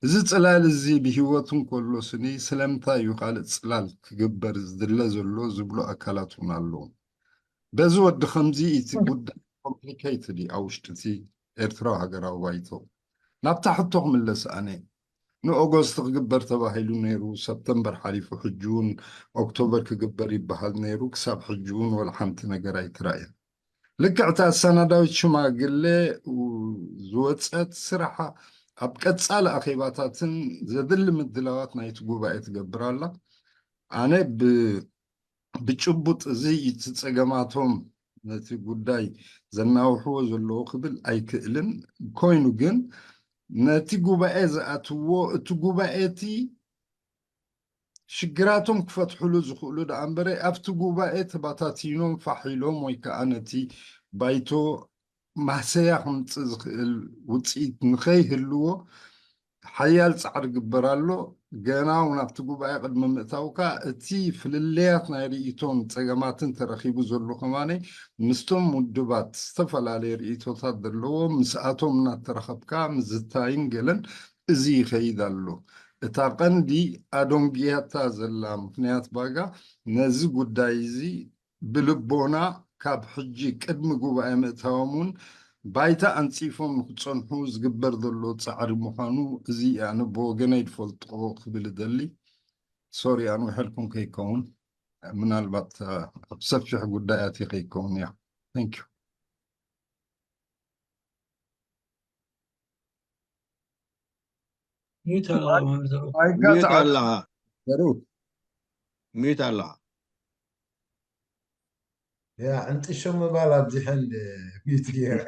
እዚ ጽላል እዚ ብህይወቱ እንከሎ ስኒ ስለምንታይ እዩ ካልእ ጽላል ክግበር ዝድለ ዘሎ ዝብሉ ኣካላት እውን ኣለዉ። በዚ ወዲ ከምዚ እቲ ጉዳይ ኮምፕሊኬትድ እዩ ኣብ ውሽጢ እቲ ኤርትራዊ ሃገራዊ ባይቶ። ናብታ ሕቶ ክምለስ ኣነ። ንኦጎስት ክግበር ተባሂሉ ነይሩ፣ ሰፕተምበር ሓሊፉ፣ ሕጂ እውን ኦክቶበር ክግበር ይበሃል ነይሩ። ክሳብ ሕጂ እውን ወላ ሓንቲ ነገር ኣይተራእየን። ልክዕ እታ ኣሰናዳዊት ሽማግለ ዝወጸት ስራሓ ኣብ ቀጻሊ ኣኼባታትን ዘድሊ ምድላዋት ናይቲ ጉባኤ ትገብር ኣላ። ኣነ ብ-፣ ብጭቡጥ እዚ እቲ ጸገማቶም ነቲ ጉዳይ ዘናውሕዎ ዘለዉ ክብል ኣይክእልን። ኮይኑ ግን ነቲ ጉባኤ ዝኣትዎ፣ እቲ ጉባኤ እቲ ሽግራቶም ክፈትሕሉ ዝኽእሉ ደኣ እምበረ ኣብቲ ጉባኤ ተባታቲኖም ፋሕ ኢሎም ወይ ከዓ ነቲ ባይቶ ማህሰያ ክምፅእ ዝኽእል ውፅኢት ንኸይህልዎ ሓያል ፃዕሪ ግበር ኣሎ። ገና እውን ኣብቲ ጉባኤ ቅድሚ ምእታውካ እቲ ፍልልያት ናይ ርእይቶን ፀገማትን ተረኺቡ ዘሎ ከማነይ ምስቶም ውድባት ዝተፈላለየ ርእይቶታት ዘለዎ ምስኣቶም እናተረኸብካ ምዝታይን ገለን እዚ ይኸይድ ኣሎ። እታ ቀንዲ ኣዶንግያታ ዘላ ምኽንያት ባጋ ነዚ ጉዳይ እዚ ብልቦና ካብ ሕጂ ቅድሚ ጉባኤ ምእታዎም እውን ባይታ ኣንፂፎም ንክፀንሑ ዝግበር ዘሎ ፃዕሪ ምዃኑ እዚ ኣነ ብወገነይ ዝፈልጦ ክብል እደሊ። ሶሪ ኣንውሐልኩም ከይከውን ምናልባት ኣብ ሰፊሕ ጉዳያት ከይከውን እያ። Thank you። ሚዩት ኣለኻ መምህር ዘሩ። ሚዩት ኣለኻ ዘሩ ሚዩት ኣለኻ። ያ እንጥሾ ምባል ኣብዚሐ እንደ ሚዩት ገይረ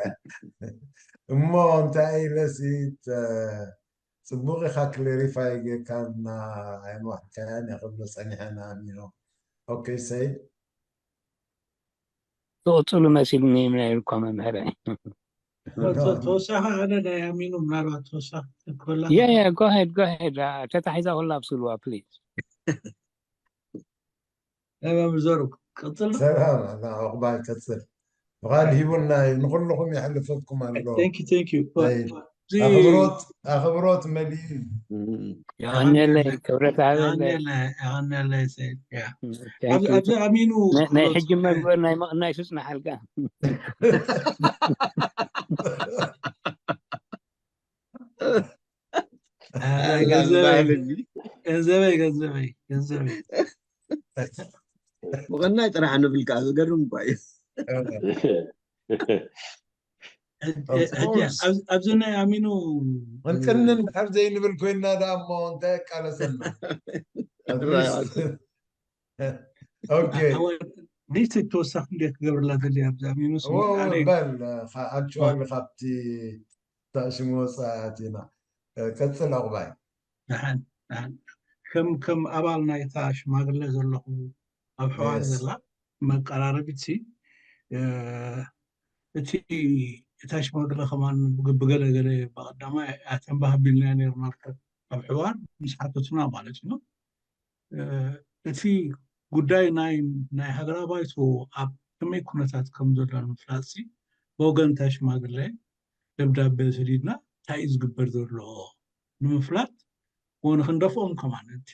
እሞ እንታይ ኢለሲ ጽቡቕ ኢኻ ክሌሪፋይ ጌርካና ኣይንዋሕካያን እያ ክብሎ ጸኒሐ ንኣሚኖ። ኦኬ ሰይድ ትቕፅሉ መሲልኒ ምናይልኳ መምህረ ተወሳኺ ኣነ ናይ ኣሚኑ ምናልባት ተወሳኺ ትክበላ yeah yeah go ahead go ahead ተታሒዛ ኩላ ኣብስልዋ please መምህር ዘሩ ቀፅል ሰላም ዕቑባይ ቀፅል ፍቓድ ሂቡና እዩ ንኩልኹም የሕልፈኩም ኣሎ thank you thank you ሰይድ ኣኽብሮት ኣኽብሮት መሊኡ እዩ የቐንየለይ ክብረት ሃበለይ የቐንየለይ ሰይድ ያ Thank you. ኣብዚ ኣሚኑ ናይ- ናይ ሕጂ መግበር ናይ ምቕናይ ሱስ ንሓልካ ገንዘበይ ገንዘበይ ገንዘበይ ምቕናይ ጥራሕ ንብል ከዓ ዝገርም እኳ እዩ። ኣብዚ ናይ ኣሚኑ ክንቅንን ድሕር ዘይንብል ኮይና ደኣ እሞ እንታይ የቃለሰና ኦኬ ዲስ ተወሳኺ እንደ ክገብርላ ዘድልያ ኣብዚ ኣሚኑ በል ኣክቹዋሊ ካብቲ ታሽም ወፃኢ ኣቲና ቀፅል ዕቑባይ ደሓን ደሓን ከም ከም ኣባል ናይታ ሽማግለ ዘለኹ ኣብ ሕዋር ዘላ መቀራረቢት ሲ እቲ እታ ሽማግለ ከማን ብገለገለ ብቀዳማይ ኣተንባህ ኣቢልና ነርና ኣብ ሕዋር ምስ ሓተቱና ማለት እዩ እቲ ጉዳይ ናይ ናይ ሃገራዊ ባይቶ ኣብ ከመይ ኩነታት ከም ዘሎ ንምፍላጥ ብወገን እታ ሽማግለ ደብዳቤ ሰዲድና እንታይ እዩ ዝግበር ዘሎ ንምፍላጥ ንክንደፍኦም ከማን እቲ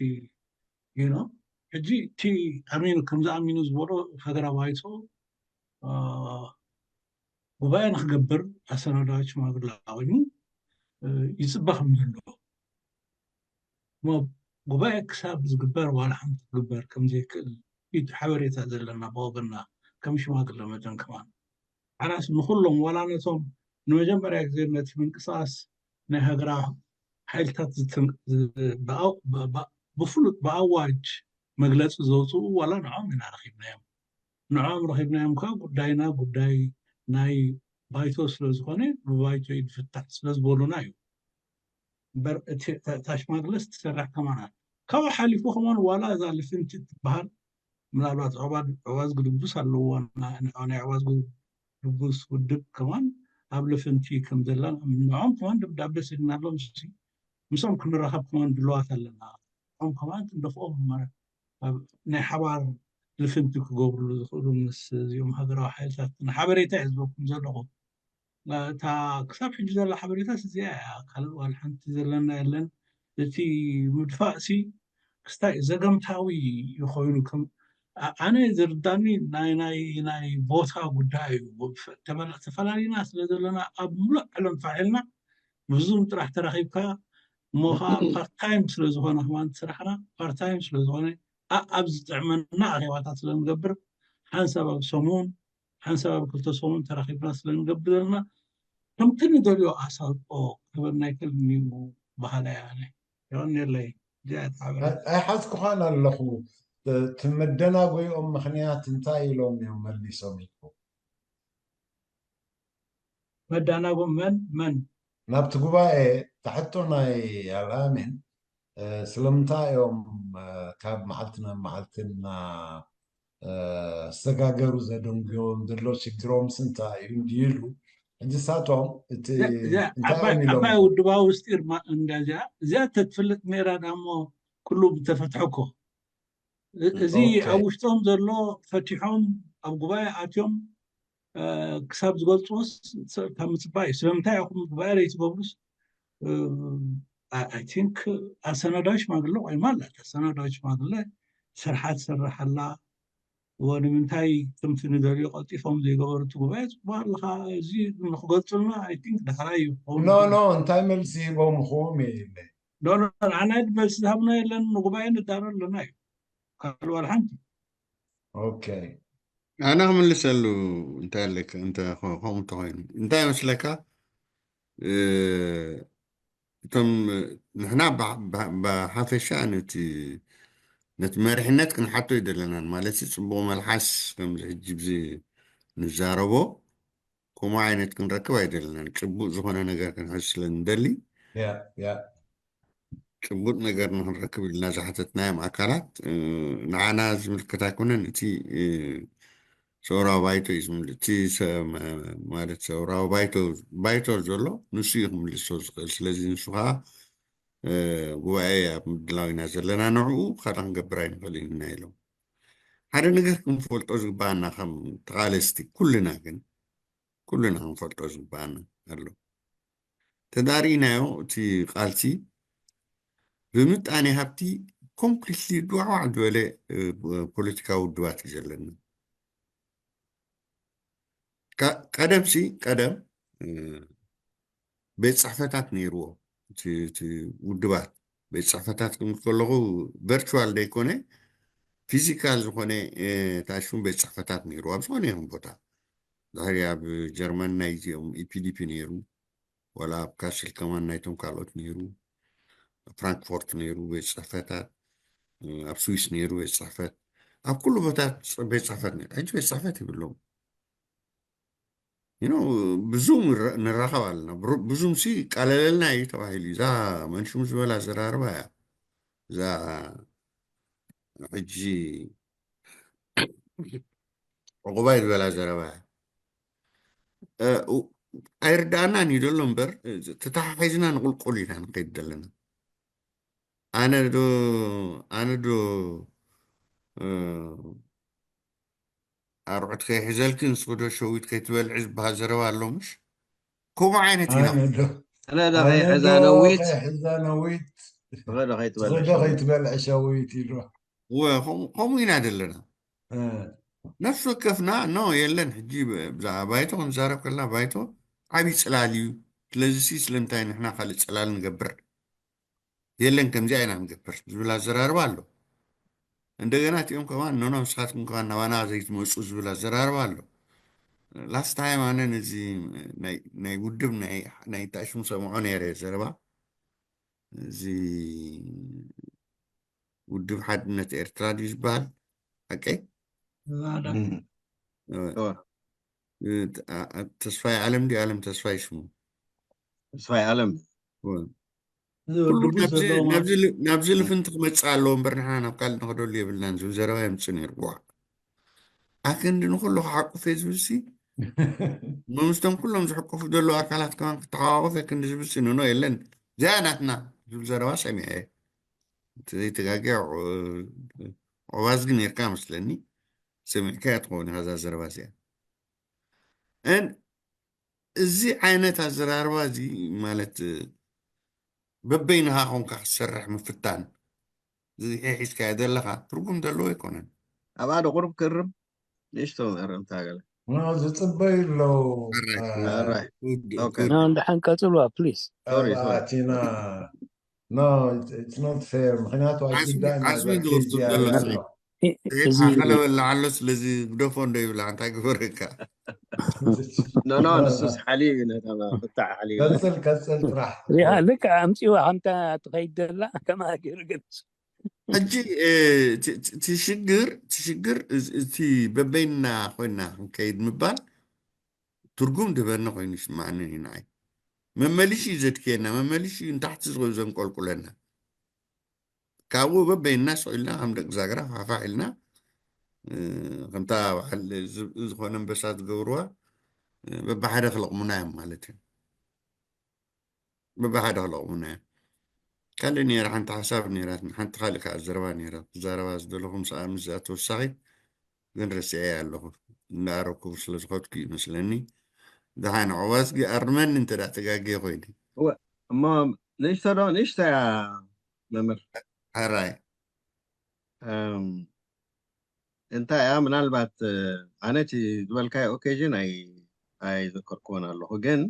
ሕጂ እቲ ኣሚኑ ከምዚ ኣሚኑ ዝበሎ ሃገራዊ ባይቶ ጉባኤ ንክገብር ኣሰናዳዋይ ሽማግለ ኮይኑ ይፅበ ከም ዘሎ ጉባኤ ክሳብ ዝግበር ዋላ ሓንቲ ክግበር ከም ዘይክእል ሓበሬታ ዘለና ብወገንና ከም ሽማግለ መደን ከማን ሓራስ ንኩሎም ዋላ ነቶም ንመጀመርያ ግዜ ነቲ ምንቅስቃስ ናይ ሃገራዊ ሓይልታት ብፍሉጥ ብኣዋጅ መግለፂ ዘውፅኡ ዋላ ንዖም ኢና ረኪብናዮም ንዖም ረኪብናዮም ከዓ ጉዳይና ጉዳይ ናይ ባይቶ ስለዝኮነ ብባይቶ እዩ ዝፍታሕ ስለዝበሉና እዩ እምበር እታ ሽማግለስ ትሰርሕ ከማን ኣላ ካብኡ ሓሊፉ ከማን ዋላ እዛ ልፍንቲ ትበሃል ምናልባት ዕዋዝ ግድቡስ ኣለዎ ናይ ዕዋዝ ግድቡስ ውድብ ከማን ኣብ ልፍንቲ ከም ዘላ ንዖም ከማን ደብዳቤ ሰዲድና ኣሎ ምስ ምስኦም ክንራኸብ ከማን ድልዋት ኣለና ንዖም ከማን ክንደፍኦም ናይ ሓባር ልፍንቲ ክገብርሉ ዝኽእሉ ምስ እዚኦም ሃገራዊ ሓይልታት ሓበሬታ እየ ዝበኩም ዘለኹ እታ ክሳብ ሕጂ ዘላ ሓበሬታስ እዚኣ እያ ካልእ ዋላ ሓንቲ ዘለና የለን እቲ ምድፋእ ሲ ክስታይ ዘገምታዊ ይኮይኑ ከም ኣነ ዝርዳኒ ናይ ናይ ናይ ቦታ ጉዳይ እዩ ተፈላሊና ስለ ዘለና ኣብ ሙሉእ ዓለም ፋዒልና ብዙም ጥራሕ ተራኺብካ እሞ ከዓ ፓርታይም ስለዝኮነ ከማን ስራሕና ፓርታይም ስለዝኮነ ኣብ ዝጥዕመና ኣኼባታት ስለንገብር ሓንሳብ ኣብ ሰሙን ሓንሳብ ኣብ ክልተ ሰሙን ተራኺብና ስለንገብር ዘለና ከምቲ ንደልዮ ኣሳልጦ ክህበና ኣይክእልን እዩ በሃላይ ኣነ የቐንየለይ እዚኣ እያ እቲ ሓበሬታ ኣይሓዝኩኻን ኣለኹ እቲ መደናጎይኦም ምኽንያት እንታይ ኢሎም እዮም መሊሶም ኢልኩም መዳናጎ መን መን ናብቲ ጉባኤ ታሕቶ ናይ ኣልኣሚን ስለምንታይ እዮም ካብ መዓልቲ ናብ መዓልቲ እና ዝተጋገሩ ዘደንጉዮም ዘሎ? ሽግሮምስ እንታይ እዩ እንዲሉ? ሕጂ ሳቶም እቲ እንታይ እዮም ኢሎም? ዓባይ ውድባዊ ውስጢር እንደዚኣ እዚኣ ተትፍልጥ ነይራ ዳሞ ኩሉ ብተፈትሐ እኮ። እዚ ኣብ ውሽጦም ዘሎ ፈቲሖም ኣብ ጉባኤ ኣትዮም ክሳብ ዝገልፅዎስ ካብ ምፅባይ እዩ። ስለምንታይ ኢኹም ጉባኤ ዘይትገብሩስ? I think ኣሰናዳዊ ሽማግለ ቆይማ ኣላ። ኣሰናዳዊ ሽማግለ ስርሓ ትሰርሕ ኣላ። እዎ ንምንታይ ከምቲ ንደልዮ ቀልጢፎም ዘይገበሩ እቲ ጉባኤ ፅቡቅ ኣለካ። እዚ ንክገልፁልና I think ዳሕራይ እዩ ክኸውን ኖ ኖ እንታይ መልሲ ሂቦምኹም ኢለ ዶሎ ኣና መልሲ ዝሃብና የለን። ንጉባኤ ንዳሎ ኣለና እዩ ካልእ ዋላ ሓንቲ። ኦኬ ኣነ ክምልሰሉ እንታይ ኣለካ እንተ ከምኡ እንተኮይኑ እንታይ መስለካ? እቶም ንሕና ብሓፈሻ ነቲ ነቲ መሪሕነት ክንሓቶ ኣይደለናን። ማለት ጽቡቕ መልሓስ ከምዚ ሕጂ ብዚ ንዛረቦ ከምኡ ዓይነት ክንረክብ ኣይደለናን። ጭቡጥ ዝኾነ ነገር ክንሕዝ ስለ ንደሊ ያ ያ ጭቡጥ ነገር ንክንረክብ ኢልና ዝሓተትናዮም ኣካላት ንዓና ዝምልከት ኣይኮነን። እቲ ሰውራዊ ባይቶ እዩ ዝምል እቲ ማለት ሰውራዊ ባይቶ ባይቶ ዘሎ ንሱ እዩ ክምልሶ ዝኽእል። ስለዚ ንሱ ከዓ ጉባኤ ኣብ ምድላው ኢና ዘለና፣ ንዕኡ ካልእ ክንገብር ኣይንኽእልን ኢና ኢሎም። ሓደ ነገር ክንፈልጦ ዝግባኣና ከም ተቓለስቲ ኩልና ግን ኩልና ክንፈልጦ ዝግባኣና ኣሎ። ተዳሪእናዮ እቲ ቃልሲ ብምጣኔ ሃብቲ ኮምፕሊትሊ ድዋዕዋዕ ዝበለ ፖለቲካዊ ውድባት እዩ ዘለና። ቀደምሲ ቀደም ቤት ፅሕፈታት ነይርዎ እቲ ውድባት ቤት ፅሕፈታት ክብል ከለኹ ቨርቹዋል ዘይኮነ ፊዚካል ዝኾነ ታሽሙ ቤት ፅሕፈታት ነይርዎ ኣብ ዝኾነ ይኹን ቦታ ድሕሪ ኣብ ጀርመን ናይ ዚኦም ኢፒዲፒ ነይሩ ዋላ ኣብ ካስል ከማን ናይቶም ካልኦት ነይሩ ፍራንክፎርት ነይሩ ቤት ፅሕፈታት ኣብ ስዊስ ነይሩ ቤት ፅሕፈት ኣብ ኩሉ ቦታ ቤት ፅሕፈት ነይሩ ሕጂ ቤት ፅሕፈት ይብሎም ብዙም ንራኸብ ኣለና ብዙም ሲ ቃለለልና እዩ ተባሂሉ እዛ መንሽሙ ዝበላ ዘራርባ እያ እዛ ሕጂ ዕቑባይ ዝበላ ዘረባ እያ ኣይርዳእናን እዩ ዘሎ እምበር ተተሓሒዝና ንቁልቁል ኢና ንኸይድ ዘለና ኣነ ዶ ኣነ ዶ ኣርዑት ከይሕዘልኪ ንስኺ ዶ ሸዊት ከይትበልዒ ዝበሃል ዘረባ ኣሎ ምሽ? ከምኡ ዓይነት ኢና። ኣነ ዶ ኣነ ዶ ከይሕዛ ነዊት ከይሕዛ ነዊት ንስኺ ዶ ንስኺ ዶ ከይትበልዒ ሸዊት ኢሉ። እወ ከምኡ ኢና ዘለና። ነፍሲ ወከፍና ኖ የለን ሕጂ ብዛዕባ ባይቶ ክንዛረብ ከለና ባይቶ ዓብዪ ፅላል እዩ። ስለዚ ሲ ስለምንታይ ንሕና ካልእ ፅላል ንገብር? የለን ከምዚኣ ኢና ንገብር ዝብል ኣዘራርባ ኣሎ። እንደገና እቲኦም ከማን ኖኖ ንስኻትኩም ከማን ናባና ዘይትመፁ ዝብል ኣዘራርባ ኣሎ። ላስት ታይም ኣነ ነዚ ናይ ውድብ ናይ ታሽሙ ሰምዖ ነይረ ዘረባ እዚ ውድብ ሓድነት ኤርትራ ድዩ ዝበሃል ሓቀይ? ተስፋይ ዓለም ድዩ ዓለም ተስፋይ ሽሙ ተስፋይ ዓለም ናብዚ ልፍንቲ ክመፅእ ኣለዎ እምበር ንሕና ናብ ካልእ ንኸደሉ የብልናን ዝብል ዘረባ የምፅእ ነይሩ። ዋ ኣክንዲ ንኩሉ ክሓቁፍ እየ ዝብል ሲ መምስቶም ኩሎም ዝሕቁፉ ዘለዉ ኣካላት ከማን ክተሓቋቁፍ ክንዲ ዝብል ሲ ንኖ የለን። እዚኣ ናትና ዝብል ዘረባ ሰሚዐ ዘይተጋጊ ዑባዝጊ ነርካ መስለኒ። ሰሚዕካያ ትኸውን ኢኻ እዛ ዘረባ እዚኣ። እን እዚ ዓይነት ኣዘራርባ እዚ ማለት በበይንኻ ኮንካ ክትሰርሕ ምፍታን እዚ ሒዝካዮ ዘለኻ ትርጉም ዘለዎ ኣይኮነን። ኣብኣ ዶ ቁሩብ ክርም ንእሽቶ እርምታ ገለ ዝፅበዩ ኣለዉ። ኣራይ ኦኬ ና እንድሓን ቀፅልዋ ፕሊዝ። ሶሪ ሶሪ ኣቲና No, it's, it's not fair. ምክንያቱ ዓስቢ ኣይትዳን ዓስቢ ነበር ዝወስዱ ኬጂ ዘሎ ኣሎ። ስሚ እዚ ሓለበላ ኣሎ ስለዚ ግደፎ እንዶ ይብላ እንታይ ግበረካ ኖ ኖ ንሱስ ሓልዩ እዩ ነታ ብጣዕ ሓልዩ እዩ። ቀፅል ቀፅል ጥራሕ። ሪኣ ልክዕ ኣምፅዋ ከምታ ትኸይድ ዘላ ከማ ገይሩ ገፅ ሕጂ እ፣ እቲ- እቲ- እቲ ሽግር እቲ ሽግር እዚ- እቲ በበይንና ኮይና ክንከይድ ምባል ትርጉም ድህበና ኮይኑ ይስማዓኒ እዩ ንዓይ። መመሊሽ እዩ ዘድክየና፣ መመሊሽ እዩ ንታሕቲ ዝኸ- ዘንቆልቁለና። ካብኡ በበይንና ስቕ ኢልና ከም ደቂ ዛግራ ፋሕፋሕ ኢልና፣ እ፣ ከምታ በዓል ዝ-፣ ዝኾነ ኣንበሳ ዝገብርዋ፣ እ፣ በብሓደ ክለቕሙና እዮም ማለት እዩ። በብሓደ ክለቕሙና እዮም። ካልእ ነይራ ሓንቲ ሓሳብ ነይራትኒ፣ ሓንቲ ካልእ ከኣ ዘረባ ነይራ። ክዛረባ ዝደለኹ ምስኣ ምስኣ ተወሳኺ ግን ረሲዐያ ኣለኹ። እንዳኣረኩ ስለ ዝኸድኩ ይመስለኒ። ደሓን ዕዋዝጊ ኣርመኒ እንተ ደኣ ተጋግየ ኮይነ። እወ፣ እሞ ንእሽቶ ዶ? ንእሽቶ እያ መምህር። ሕራይ። እም፣ እንታይ እያ ምናልባት፣ እ፣ ኣነ እቲ ዝበልካዮ ኦኬዥን ኣይ-፣ ኣይዘከርኩዎን ኣለኹ፣ ግን፣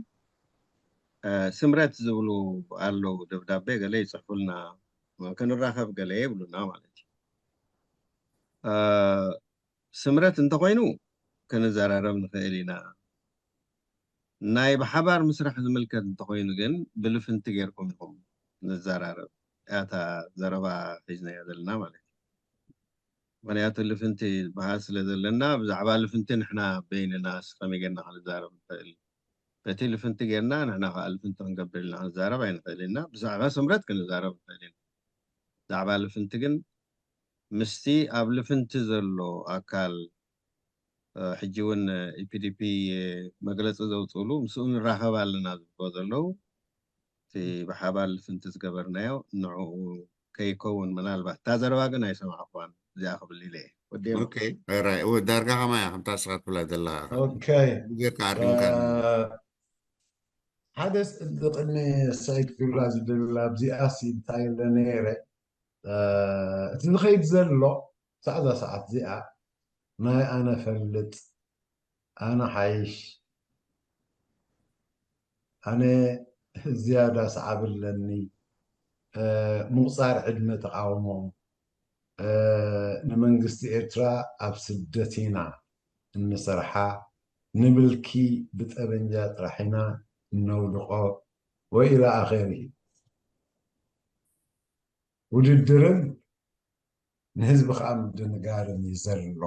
እ፣ ስምረት ዝብሉ ኣለዉ፣ ደብዳቤ ገለ ይጽሕፉልና፣ ክንራኸብ ገለ ይብሉና ማለት እዩ። እ፣ ስምረት እንተኾይኑ ክንዘራረብ ንኽእል ኢና። ናይ ብሓባር ምስራሕ ዝምልከት እንተኾይኑ ግን ብልፍንቲ ጌርኩም ኢኹም ንዘራረብ። እያ እታ ዘረባ ሒዝናያ ዘለና ማለት እዩ። ምኽንያቱ ልፍንቲ ዝበሃል ስለ ዘለና፣ ብዛዕባ ልፍንቲ ንሕና በይንና ከመይ ጌርና ክንዛረብ ንኽእል? በቲ ልፍንቲ ጌርና ንሕና ከኣ ልፍንቲ ክንገብር ኢልና ክንዛረብ ኣይንኽእል ኢና። ብዛዕባ ስምረት ክንዛረብ ንኽእል ኢና። ብዛዕባ ልፍንቲ ግን ምስቲ ኣብ ልፍንቲ ዘሎ ኣካል፣ እ፣ ሕጂ እውን ኢ ፒ ዲ ፒ መግለጺ ዘውፅእሉ ምስኡ ንራኸብ ኣለና ዝብልዎ ዘለዉ፣ እቲ ብሓባር ልፍንቲ ዝገበርናዮ ንዕኡ ከይከውን ምናልባት። እታ ዘረባ ግን ኣይሰማዕኩዋን፣ እዚኣ ክብል ኢለ እየ። ወዲኦም። ኦኬ፣ ራይ፣ እወ፣ ዳርጋ ከማይ እያ፣ ከምታ ንስኻ ትብላ ዘለኻ። ኦኬ። ጌርካ ኣርምካ። እ፣ ሓደ ስ-፣ ቅድሚ ሰዒድ ክብላ ዝደሊ ኣብዚኣ ሲ እንታይ ኢለ ነይረ? እ፣ እቲ ዝኸይድ ዘሎ ሳዕዛ ሰዓት እዚኣ ናይ ኣነ ፈልጥ፣ ኣነ ሓይሽ፣ ኣነ ዝያዳ ሰዓብ ኣለኒ፣ እ፣ ምቑጻር ዕድመ ተቓውሞ፣ እ፣ ንመንግስቲ ኤርትራ ኣብ ስደት ኢና እንሰርሓ፣ ንምልኪ ብጠበንጃ ጥራሕ ኢና እነውድቖ፣ ወኢላ ኣኼሪ። ውድድርን ንህዝቢ ከዓ ምድንጋርን እዩ ዘሎ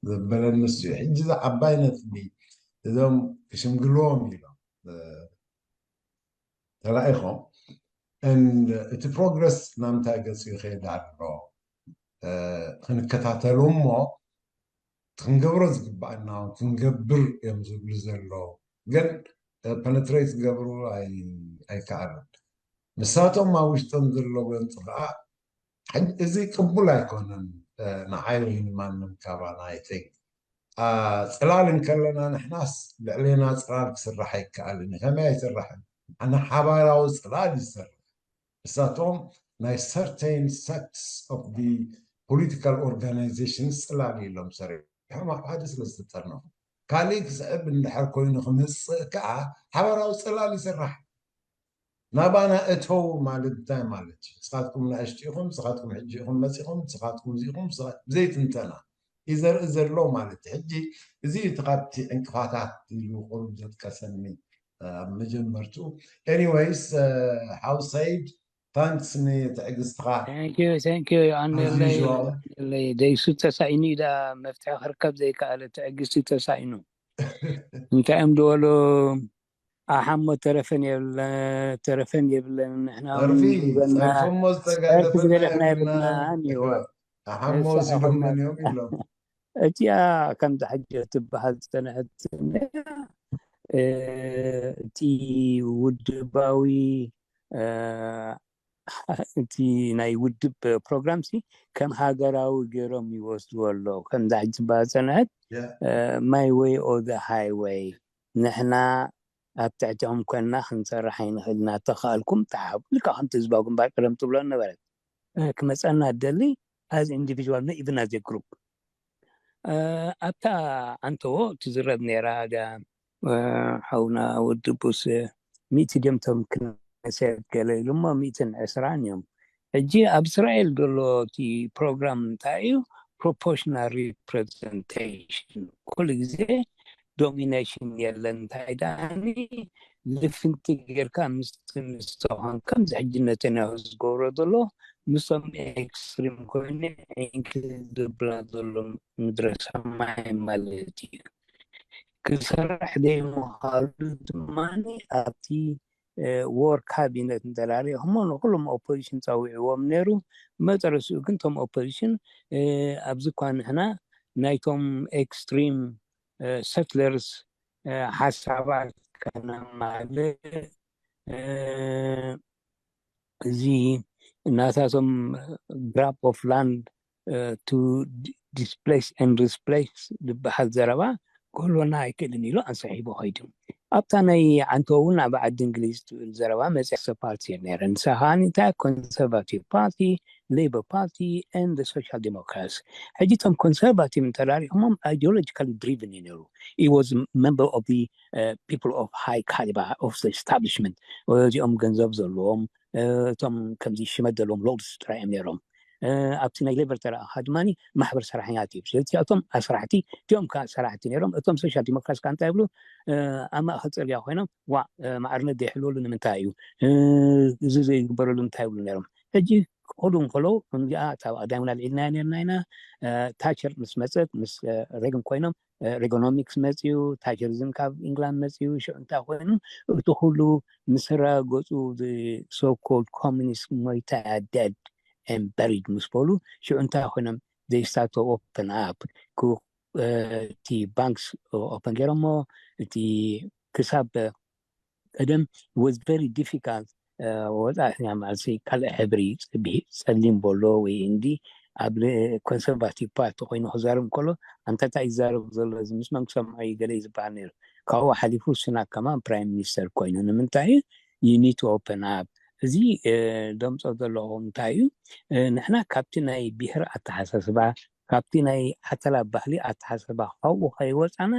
ዘበለኒ እሱ እዩ። ሕጂ እዛ ዓባይ ነጥቢ እዞም ክሽምግልዎም ኢሎም፣ እ፣ ተላኢኾም፣ እን-፣ እቲ ፕሮግረስ ናብ ምንታይ ገጹ ይኸይድ ኣሎ፣ እ፣ ክንከታተሉ እሞ ክንገብሮ ዝግባኣና እውን ክንገብር እዮም ዝብሉ ዘለዉ። ግን፣ እ፣ ፐነትሬት ክገብሩ ኣይ-፣ ኣይከኣሉን። ንሳቶም ኣብ ውሽጦም ዘሎ ጎንፂ ከዓ፣ ሕጂ እዚ ቅቡል ኣይኮነን፣ እ፣ ንዓይ ወይ ንማንም ካባና፣ I think። ኣ፣ ፅላል እንከለና ንሕናስ ልዕሌና ፅላል ክስራሕ ኣይከኣልን እዩ። ከመይ ኣይስራሕን? ኣነ ሓባራዊ ፅላል ይሰርሕ። ንሳቶም ናይ certain sects of the political organization ፅላል ኢሎም ሰሪሖም ኣብ ሓደ ስለ ዝተጠርነፉ። ካሊእ ክስዕብ እንድሕር ኮይኑ ክመፅእ ከዓ ሓባራዊ ፅላል ይስራሕ። ናባና እተው ማለት እንታይ ማለት እዩ? ንስኻትኩም ንኣሽቱ ኢኹም፣ ንስኻትኩም ሕጂ ኢኹም መፂኹም፣ ንስኻትኩም እዚኹም፣ ንስኻ-፣ ብዘይትንተና እዩ ዘርኢ ዘሎ ማለት እዩ። ሕጂ እዚ እዩ እቲ ካብቲ ዕንቅፋታት ኢሉ ቁሩብ ዘጥቀሰኒ፣ እ፣ ኣብ መጀመርትኡ። ኤኒዌይስ፣ እ፣ ሓው ሰይድ፣ ታንክስ ንትዕግስትኻ። Thank you, thank you። ኣነለይ፣ ኣዚዞ። ኣነለይ ደይሱ ተሳኢኑ እዩ ደኣ መፍትሒ ክርከብ ዘይከኣለ፣ ትዕግስቲ ተሳኢኑ። እንታይ እዮም ዝበሉ? ኣሓሞ ተረፈን የብለ-፣ ተረፈን የብለን። ንሕና እውን ደርፊ፣ ዝበልና ጸርፊ እሞ ጸርፊ ዝተጋደፈና ዝበለሕና የብልና። የብልናን እዩ። ኣሓሞ ንሳ ወሲዶም ኣኹና መን እዮም ኢሎም። እቲኣ ከምዛ ሕጂ ትበሃል ዝጸንሐት፣ እ፣ እቲ ውድባዊ፣ እ፣ እቲ ናይ ውድብ ፕሮግራም ሲ ከም ሃገራዊ ገይሮም ይወስድዎ ኣለዉ። ከምዛ ሕጂ ትበሃል ዝጸንሐት፣ ያ። እ፣ my way or the highway፣ ንሕና ኣብ ትሕቲኦም ኮንና ክንሰርሕ ኣይንኽእል፣ እናተኻእልኩም ተሓቡ። ልክዕ ከምቲ ህዝባዊ ግንባር ቀደም ትብሎ ነበረት። እ፣ ክመጸና እደሊ፣ as individual፣ not even as a group። እ፣ ኣብታ ኣንተዎ ትዝረብ ነይራ፣ ጋ-፣ እ፣ ሓውና ወዲ ቡስ፣ ሚእቲ ድዮም እቶም ክነሴት ገለ ኢሉ እሞ፣ ሚእትን ዕስራን እዮም። ሕጂ ኣብ እስራኤል ዘሎ እቲ ፕሮግራም እንታይ እዩ? ፕሮፖርሽናል ሪፕሬዘንቴሽን። ኩሉ ግዜ ዶሚኔሽን የለን። እንታይ ደኣኒ ልፍንቲ ጌርካ ምስቲ፣ ምስ ተኾን ከምዚ ሕጂ ነተንያሁ ዝገብሮ ዘሎ፣ ምስቶም ኤክስትሪም ኮይኑ ዒንኪ ዝብላ ዘሎ ምድረ ሰማይ ማለት እዩ። ክሰርሕ ዘይምዃሉ ድማ ኣብቲ war cabinet እንተላሪኹሞ ንኩሎም ኦፖዚሽን ጸዊዕዎም ነይሩ። መጨረሽኡ ግን እቶም ኦፖዚሽን ኣብዚ እኳ ንሕና ናይቶም extreme settlers ሓሳባት ከነማልእ እዚ ናታቶም grab of land to displace and replace ዝበሃል ዘረባ ክህልወና ኣይክእልን ኢሉ ኣንሰሒቡ ከይዱ። ኣብታ ናይ ዓንቶ እውን ኣብ ዓዲ እንግሊዝ ትብል ዘረባ መፅያ ፓርቲ ነይረ። ንሳ ከዓ እንታይ conservative party, Labour Party and social democrats። ሕጂ እቶም conservative እንተላሪኹሞም ideologically driven እዩ ነይሩ። He was member of the people of high caliber of the establishment። እዚኦም ገንዘብ ዘለዎም እቶም ከምዚ ሽመት ዘለዎም lords ጥራይ እዮም ነይሮም። ኣብቲ ናይ ሌበር ተረኣኻ ድማ ማሕበር ሰራሕኛት እዩ። ስለዚ እቶም ኣስራሕቲ እቲኦም ከዓ ሰራሕቲ ነይሮም። እቶም social democrats ከዓ እንታይ ይብሉ? ኣብ ማእኸል ፅርግያ ኮይኖም ዋ ማዕርነት ዘይሕልወሉ ንምንታይ እዩ? እዚ ዘይግበረሉ እንታይ ይብሉ ነይሮም? ሕጂ ክኸዱ እንከለዉ እዚኣ እታ ቀዳምና ኣልዒልና ነርና ኢና። ታቸር ምስ መፀት ምስ ሬግን ኮይኖም ሬጎኖሚክስ መፅኡ፣ ታቸሪዝም ካብ ኢንግላንድ መፅኡ። ሽዑ እንታይ ኮይኑ እቲ ኩሉ ምስ ረጋገፁ so called communist ሞይታ dead and buried ምስ በሉ ሽዑ እንታይ ኮይኖም they start to open up። እቲ ባንክስ ኦፐን ገይሮሞ እቲ ክሳብ ቀደም was very difficult። ወፃእተኛ ማለት ካልእ ሕብሪ ፀሊም በሎ ወይ እንዲ ኣብ ኮንሰርቫቲቭ ፓርቲ ኮይኑ ክዛረብ ከሎ ኣንታ እንታይ ይዛረብ ዘሎ እዚ ምስ መን ክሰምዖ እዩ ገለ እዩ ዝበሃል ነይሩ። ካብኡ ሓሊፉ ሱናክ ከማን ፕራይም ሚኒስተር ኮይኑ ንምንታይ እዩ you need to open up። እዚ ደምፆ ዘለኹ እንታይ እዩ? ንሕና ካብቲ ናይ ብሄር ኣተሓሳስባ ካብቲ ናይ ዓተላ ባህሊ ኣተሓሳስባ ካብኡ ከይወፃና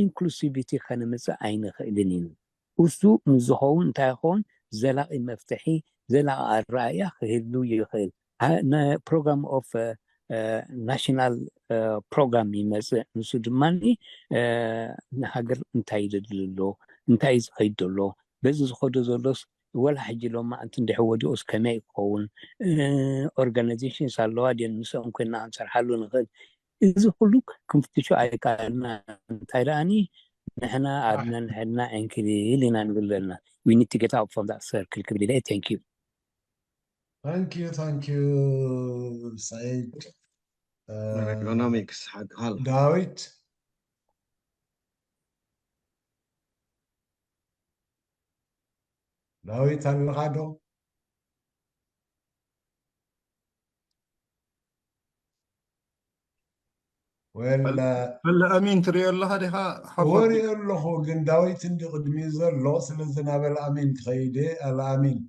ኢንክሉሲቪቲ ከነምፅእ ኣይንኽእልን ኢና። እሱ ምስ ዝኸውን እንታይ ይኸውን? ዘላቒ መፍትሒ ዘላቒ ኣረኣእያ ክህሉ ይኽእል። ፕሮግራም ኦፍ ናሽናል ፕሮግራም ይመፅእ። ንሱ ድማ ንሃገር እንታይ ይደሊ ኣሎ እንታይ ዝኸይድ ዘሎ በዚ ዝኸዶ ዘሎስ ወላ ሕጂ ሎማዕንቲ እንድሕር ወዲቑስ ከመይ ክኸውን ኦርጋናይዜሽንስ ኣለዋ ድን ምስኦም ኮይና ክንሰርሓሉ ንኽእል እዚ ኩሉ ክንፍትሾ ኣይከኣልና እንታይ ደኣኒ ንሕና ኣብ ነንሕድና ዕንክሊል ኢና ንብል ዘለና we need to get out from that circle ክብል ኢለ thank you Thank you, thank you, Said. Economics ሓቅሃል ዳዊት ዳዊት ኣለኻ ዶ? ወላ ኣለ ኣሚን ትሪኦ ኣለኻ ዲኻ ሓፋ ወሪኦ ኣለኹ ግን ዳዊት እንዲ ቅድሚ ዘሎ ስለዚ ናበል ኣሚን ክኸይደ ኣለ ኣሚን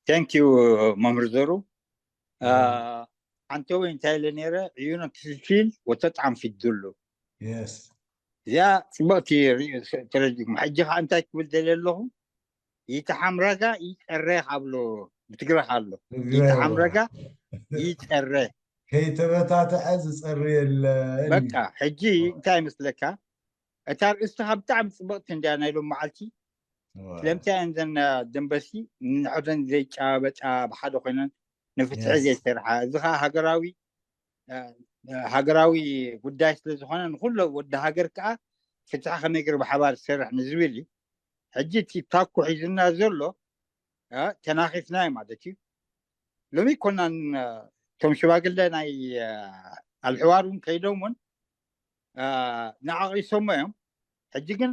Thank you መምህር ዘሩ ኣንተ ወይ እንታይ ኢለ ነይረ ዕዩነ ክፍልፊል ወተጣም ፊት ዝሉ yes እዚኣ ፅቡቅቲ ተረዲኩም ሕጂ ከዓ እንታይ ክብል ደልየ ኣለኹ ይተሓምረጋ ይፀረ ካብሎ ብትግረ ኣሎ ይተሓምረጋ ይፀረ ከይተበታተዐ ዝፀሪ የለ በቃ ሕጂ እንታይ ይመስለካ እታ ርእስትኻ ብጣዕሚ ፅብቅቲ እንድያ ናይ ሎም መዓልቲ ስለምንታይ እየን ዘን ደንበሲ ንንሕደን ዘይጫበጣ ብሓደ ኮይነን ንፍትሒ ዘይሰርሓ እዚ ከዓ ሃገራዊ ሃገራዊ ጉዳይ ስለ ዝኾነ ንኩሎ ወዲ ሃገር ከዓ ፍትሒ ከመይ ገይሩ ብሓባር ዝሰርሕ ንዝብል እዩ ሕጂ እቲ ታኩ ሒዝና ዘሎ ተናኺፍና እዩ ማለት እዩ ሎሚ ኮናን እቶም ሽማግለ ናይ ኣልሕዋር እውን ከይዶም እውን ንዓቂሶሞ እዮም ሕጂ ግን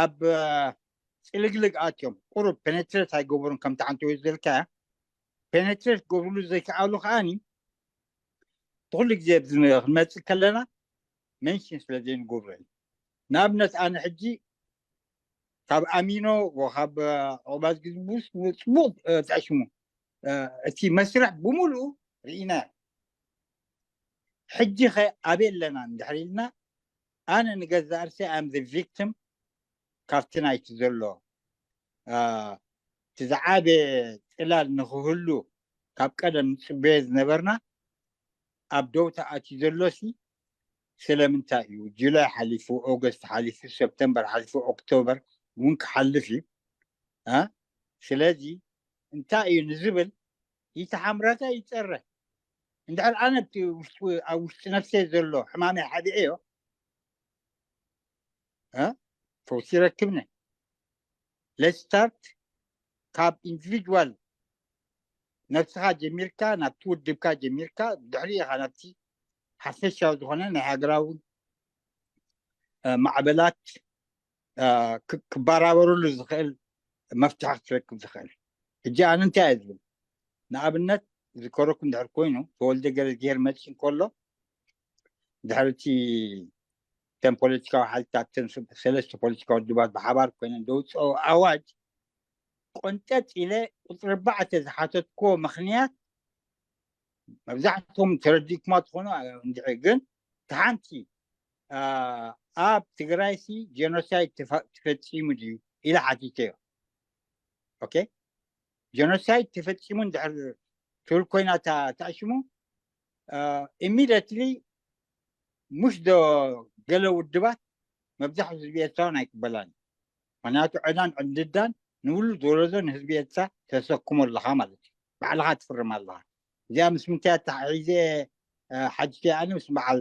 ኣብ ፅልግልግ ኣትዮም ቁሩብ ፔኔትሬት ኣይገበሩን ከምቲ ሓንቲ ወይ ዝበልካያ ፔኔትሬት ክገብርሉ ዘይከኣሉ ከዓኒ ኩሉ ግዜ ክንመፅእ ከለና መንሽን ስለ ዘይንገብሮ እዩ ንኣብነት ኣነ ሕጂ ካብ ኣሚኖ ካብ ዑባዝ ግዝቡስ ፅቡቅ ተዕሽሙ እቲ መስርሕ ብምሉኡ ርኢና ሕጂ ኸ ኣበይ ኣለና እንድሕር ኢልና ኣነ ንገዛእ ርእሰይ ኣም ቪክቲም ካብቲ ናይቲ ዘሎ እቲ ዝዓበየ ፅላል ንክህሉ ካብ ቀደም ንፅበዮ ዝነበርና ኣብ ደውታ ኣትዩ ዘሎሲ ስለምንታይ እዩ ጁላይ ሓሊፉ ኦገስት ሓሊፉ ሰፕተምበር ሓሊፉ ኦክቶበር እውን ክሓልፍ እዩ ስለዚ እንታይ እዩ ንዝብል ይተሓምረካ ይፀረ እንድሕር ኣነ ኣብ ውሽጢ ነፍሰ ዘሎ ሕማመይ ሓቢኤዮ ፈውሲ ይረክብኒ let's start ካብ individual ነብስኻ ጀሚርካ ናብቲ ውድብካ ጀሚርካ ድሕሪ ኢኻ ናብቲ ሓፈሻዊ ዝኾነ ናይ ሃገራዊ ማዕበላት ክባራበሩሉ ዝኽእል መፍትሒ ክትረክብ ዝኽእል። ሕጂ ኣነ እንታይ እየ ዝብል? ንኣብነት ዝከረኩም ድሕር ኮይኑ ተወልደ ገረዝግሄር መፅእ እንከሎ ድሕርቲ እተን ፖለቲካዊ ሓይልታት እተን ሰለስተ ፖለቲካዊ ውድባት ብሓባር ኮይነን ዘውፅኦ ኣዋጅ ቆንጠጥ ኢለ ቁፅሪ ኣርባዕተ ዝሓተትክዎ ምኽንያት መብዛሕትኩም ተረዲእኩማ ትኾኑ እንድዒ ግን ተሓንቲ ኣብ ትግራይሲ ጀኖሳይድ ተፈፂሙ ድዩ ኢለ ሓቲተዮ። ኦኬ ጀኖሳይድ ተፈፂሙ እንድሕር ትብል ኮይና ተኣሽሙ ኢሚደትሊ ሙሽ ዶ ገለ ውድባት መብዛሕትኡ ህዝቢ ኤርትራውን ኣይቅበላን። ምክንያቱ ዕዳን ዕንድዳን ንውሉድ ወለዶ ንህዝቢ ኤርትራ ተሰክሞ ኣለኻ ማለት እዩ። ባዕልኻ ትፍርም ኣለኻ። እዚኣ ምስ ምንታይ ኣተሓሒዘ ሓጅተ ኣነ ምስ በዓል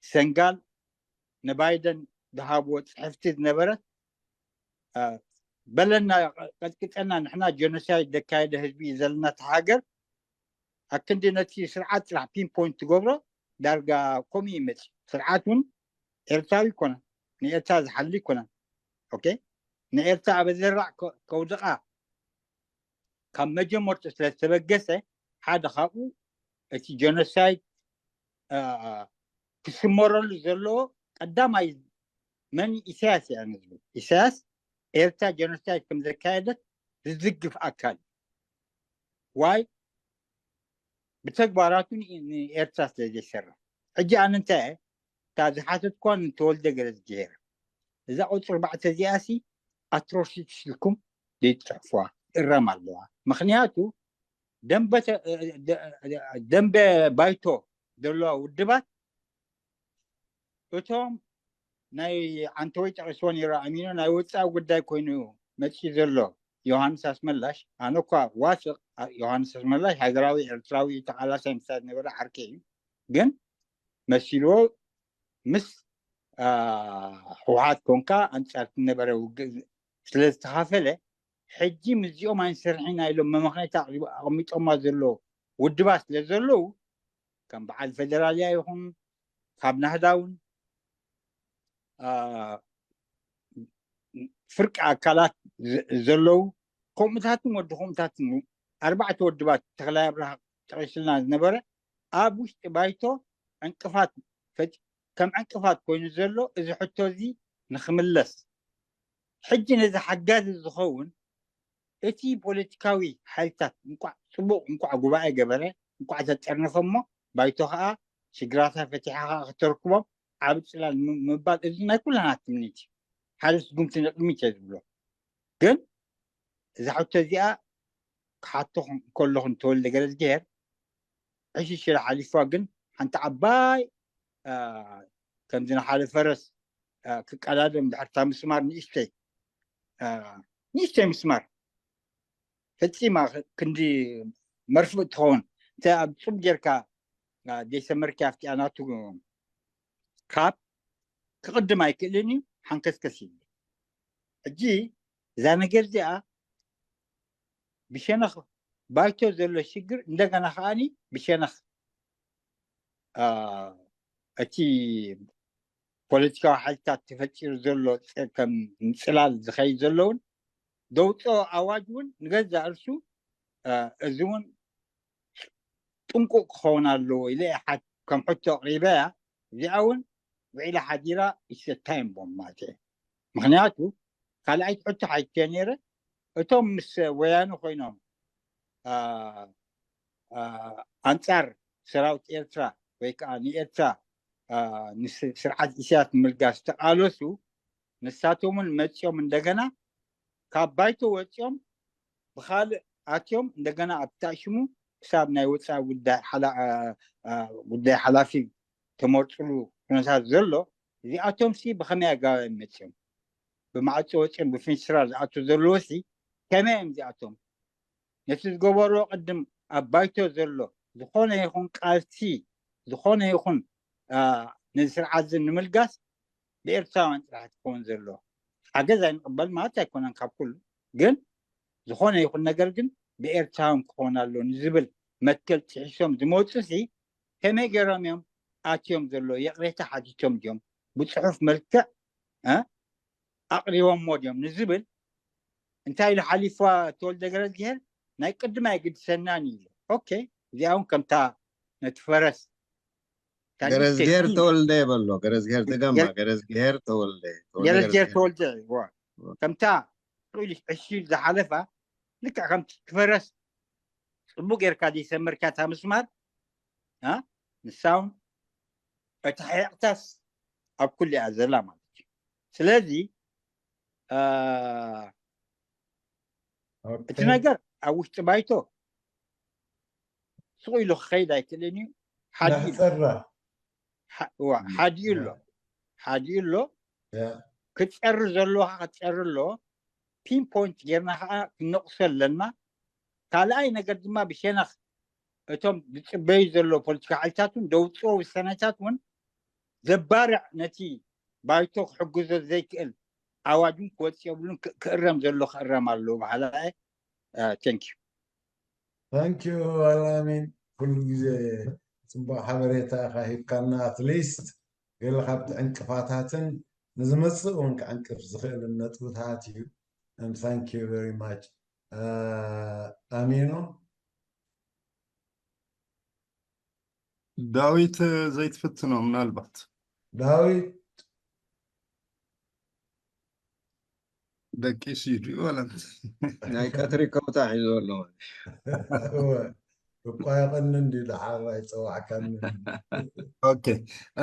ሰንጋል ንባይደን ዝሃብዎ ፅሕፍቲ ዝነበረት በለና ቀጥቅጠና ንሕና ጀኖሳይድ ዘካየደ ህዝቢ እዩ ዘለና እቲ ሃገር ኣክንዲ ነቲ ስርዓት ጥራሕ ፒንፖይንት ትገብሮ ዳርጋ ከምኡ ይመፅ። ስርዓት እውን ኤርትራዊ ይኮነን ንኤርትራ ዝሓሊ ይኮነን። ኦኬ ንኤርትራ ኣብ ዘራዕ ከውድቃ ካብ መጀመርቱ ስለዝተበገሰ ሓደ ካብኡ እቲ ጀኖሳይድ ክስመረሉ ዘለዎ ቀዳማይ መን ኢሳያስ እያ ንዝብል ኢሳያስ ኤርትራ ጀኖሳይድ ከም ዘካየደት ዝዝግፍ ኣካል ዋይ ብተግባራቱ ንኤርትራ ስለ ዘይሰርሕ ሕጂ ኣነ እንታይ እየ እታ ዝሓተትኳ ንተወልደ ገረዝግሄር እዛ ቁፅሪ ኣርባዕተ እዚኣ ሲ ኣትሮሲቲ ኢልኩም ዘይትፅሕፍዋ ትእረም ኣለዋ። ምክንያቱ ደንበ ባይቶ ዘለዋ ውድባት እቶም ናይ ዓንተወይ ጠቂስዎ ነይሩ ኣሚኑ ናይ ወፃኢ ጉዳይ ኮይኑ መፂኡ ዘሎ ዮሃንስ ኣስመላሽ ኣነ እኳ ዋስቕ ዮሃንስ ኣስመላሽ ሃገራዊ ኤርትራዊ ተቃላሳይ ምሳት ነበረ ዓርከይ እዩ ግን መሲልዎ ምስ ህወሓት ኮንካ ኣንፃር ነበረ ውግእ ስለ ዝተኻፈለ ሕጂ ምስዚኦም ኣይንሰርሕን ኢና ኢሎም መመኽነይቲ ኣቕሚጦማ ዘሎ ውድባት ስለ ዘለዉ ከም በዓል ፌደራልያ ይኹን ካብ ናህዳ እውን ፍርቂ ኣካላት ዘለዉ ከምኡታትን ወዲ ከምኡታትን ኣርባዕተ ወድባት ተኽላይ ኣብርሃ ጠቂስልና ዝነበረ ኣብ ውሽጢ ባይቶ ዕንቅፋት ከም ዕንቅፋት ኮይኑ ዘሎ እዚ ሕቶ እዚ ንክምለስ ሕጂ ነዚ ሓጋዚ ዝኸውን እቲ ፖለቲካዊ ሓይልታት እንቋዕ ፅቡቅ እንቋዕ ጉባኤ ገበረ እንቋዕ ተጠርነፈ እሞ ባይቶ ከዓ ሽግራታ ፈቲሓ ከዓ ክተርክቦም ዓብ ፅላል ምባል እዚ ናይ ኩላና ትምኒት እዩ። ሓደ ስጉምቲ ንቅድሚት እየ ዝብሎ። ግን እዛ ሕቶ እዚኣ ክሓቶ ከለኹ ንተወልደ ገረዝግሄር ዕሽሽ ኢላ ሓሊፋ ግን ሓንቲ ዓባይ ከምዚ ንሓደ ፈረስ ክቀዳደም ድሕርታ ምስማር ንእሽተይ ንእሽተይ ምስማር ፈፂማ ክንዲ መርፍእ ትኸውን እንተ ኣብ ፅብ ጌርካ ደይሰመርኪ ኣብቲኣ ናቱ ካብ ክቕድም ኣይክእልን እዩ ሓንከስከስ ይብል ሕጂ እዛ ነገር እዚኣ ብሸነኽ ባይቶ ዘሎ ሽግር እንደገና ከዓኒ ብሸነኽ እቲ ፖለቲካዊ ሓይልታት ተፈጢሩ ዘሎ ከም ምፅላል ዝኸይድ ዘለውን ደውፅኦ ኣዋጅ እውን ንገዛእ እርሱ እዚ እውን ጥንቁቅ ክኸውን ኣለዎ ኢለ ከም ሕቶ ኣቅሪበያ እዚኣ እውን ውዒላ ሓዲራ ይሰታይን ቦም ማለት እየ ምክንያቱ ካልኣይቲ ሕቶ ሓይትዮ ነይረ እቶም ምስ ወያኑ ኮይኖም ኣንፃር ሰራዊት ኤርትራ ወይ ከዓ ንኤርትራ ስርዓት ኢሳያስ ንምልጋስ ዝተቃለሱ ንሳቶምን መፂኦም እንደገና ካብ ባይቶ ወፂኦም ብካልእ ኣትዮም እንደገና ኣብ ታእሽሙ ክሳብ ናይ ወፃኢ ጉዳይ ሓላፊ ተመርፅሉ ኩነታት ዘሎ እዚኣቶም ሲ ብከመይ ኣገባብ እዮም መፂኦም ብማዕፆ ወፂኦም ብፍንስራ ዝኣቱ ዘለዎ ሲ ከመይ እዮም እዚኣቶም ነቲ ዝገበርዎ ቅድም ኣብ ባይቶ ዘሎ ዝኾነ ይኹን ቃልሲ ዝኾነ ይኹን ነዚ ስርዓት እዚ ንምልጋስ ብኤርትራውያን ጥራሕ ትኸውን ዘሎ ሓገዝ ኣይንቕበል ማለት ኣይኮነን ካብ ኩሉ ግን ዝኾነ ይኹን ነገር ግን ብኤርትራውን ክኾን ኣሎ ንዝብል መትከል ጥሒሶም ዝመፁ ሲ ከመይ ገይሮም እዮም ኣትዮም ዘሎ? ይቕሬታ ሓቲቶም ድዮም? ብፅሑፍ መልክዕ ኣቕሪቦሞ ድዮም ንዝብል እንታይ ኢሉ ሓሊፍዋ? ተወልደ ገረዝግሄር ናይ ቅድም ኣይግድሰናን እዩ ኢሉ። ኦኬ፣ እዚኣ እውን ከምታ ነቲ ፈረስ ገረዝግሄር ተወልደ ይበሎ። ገረዝግሄር ትገማ ገረዝግሄር ተወልደ ገረዝግሄር ተወልደ ከምታ ኢሉ ዕሺ ዝሓለፋ ልክዕ ከምቲ ፈረስ ፅቡቅ ጌርካ ዘይሰመርካ እታ ምስማር ንሳውን እቲ ሕያቅታስ ኣብ ኩሉ እያ ዘላ ማለት እዩ። ስለዚ እቲ ነገር ኣብ ውሽጢ ባይቶ ስቕ ኢሉ ክኸይድ ኣይክእልን እዩ። ሓዲኡ ኣሎ ሓዲኡ ኣሎ ክፀሪ ዘለካ ክፀሪ ኣሎ። ፒንፖይንት ጌርና ከዓ ክነቑሶ ኣለና። ካልኣይ ነገር ድማ ብሸነኽ እቶም ዝፅበዩ ዘሎ ፖለቲካ ሓይልታት እውን ደውፅዎ ውሳነታት እውን ዘባርዕ ነቲ ባይቶ ክሕግዞ ዘይክእል ኣዋጅን ክወፅ የብሉን። ክእረም ዘሎ ክእረም ኣለዎ በሃላ። Thank you። Thank you ኣላሚን፣ ኩሉ ግዜ ፅቡቅ ሓበሬታ ኢካ ሂብካና። ኣትሊስት ገለ ካብቲ ዕንቅፋታትን ንዝመፅእ እውን ክዕንቅፍ ዝኽእልን ነጥብታት እዩ። Thank you very much ኣሚኖ። ዳዊት ዘይትፍትኖ ምናልባት ዳዊት ደቂሱ እዩ ድዩ ወላ ናይ ቀትሪ ከውታ ሒዙ ኣሎ። እኳ ይቐንን ድዩ ደሓር ኣይፀዋዕካንን። ኦኬ፣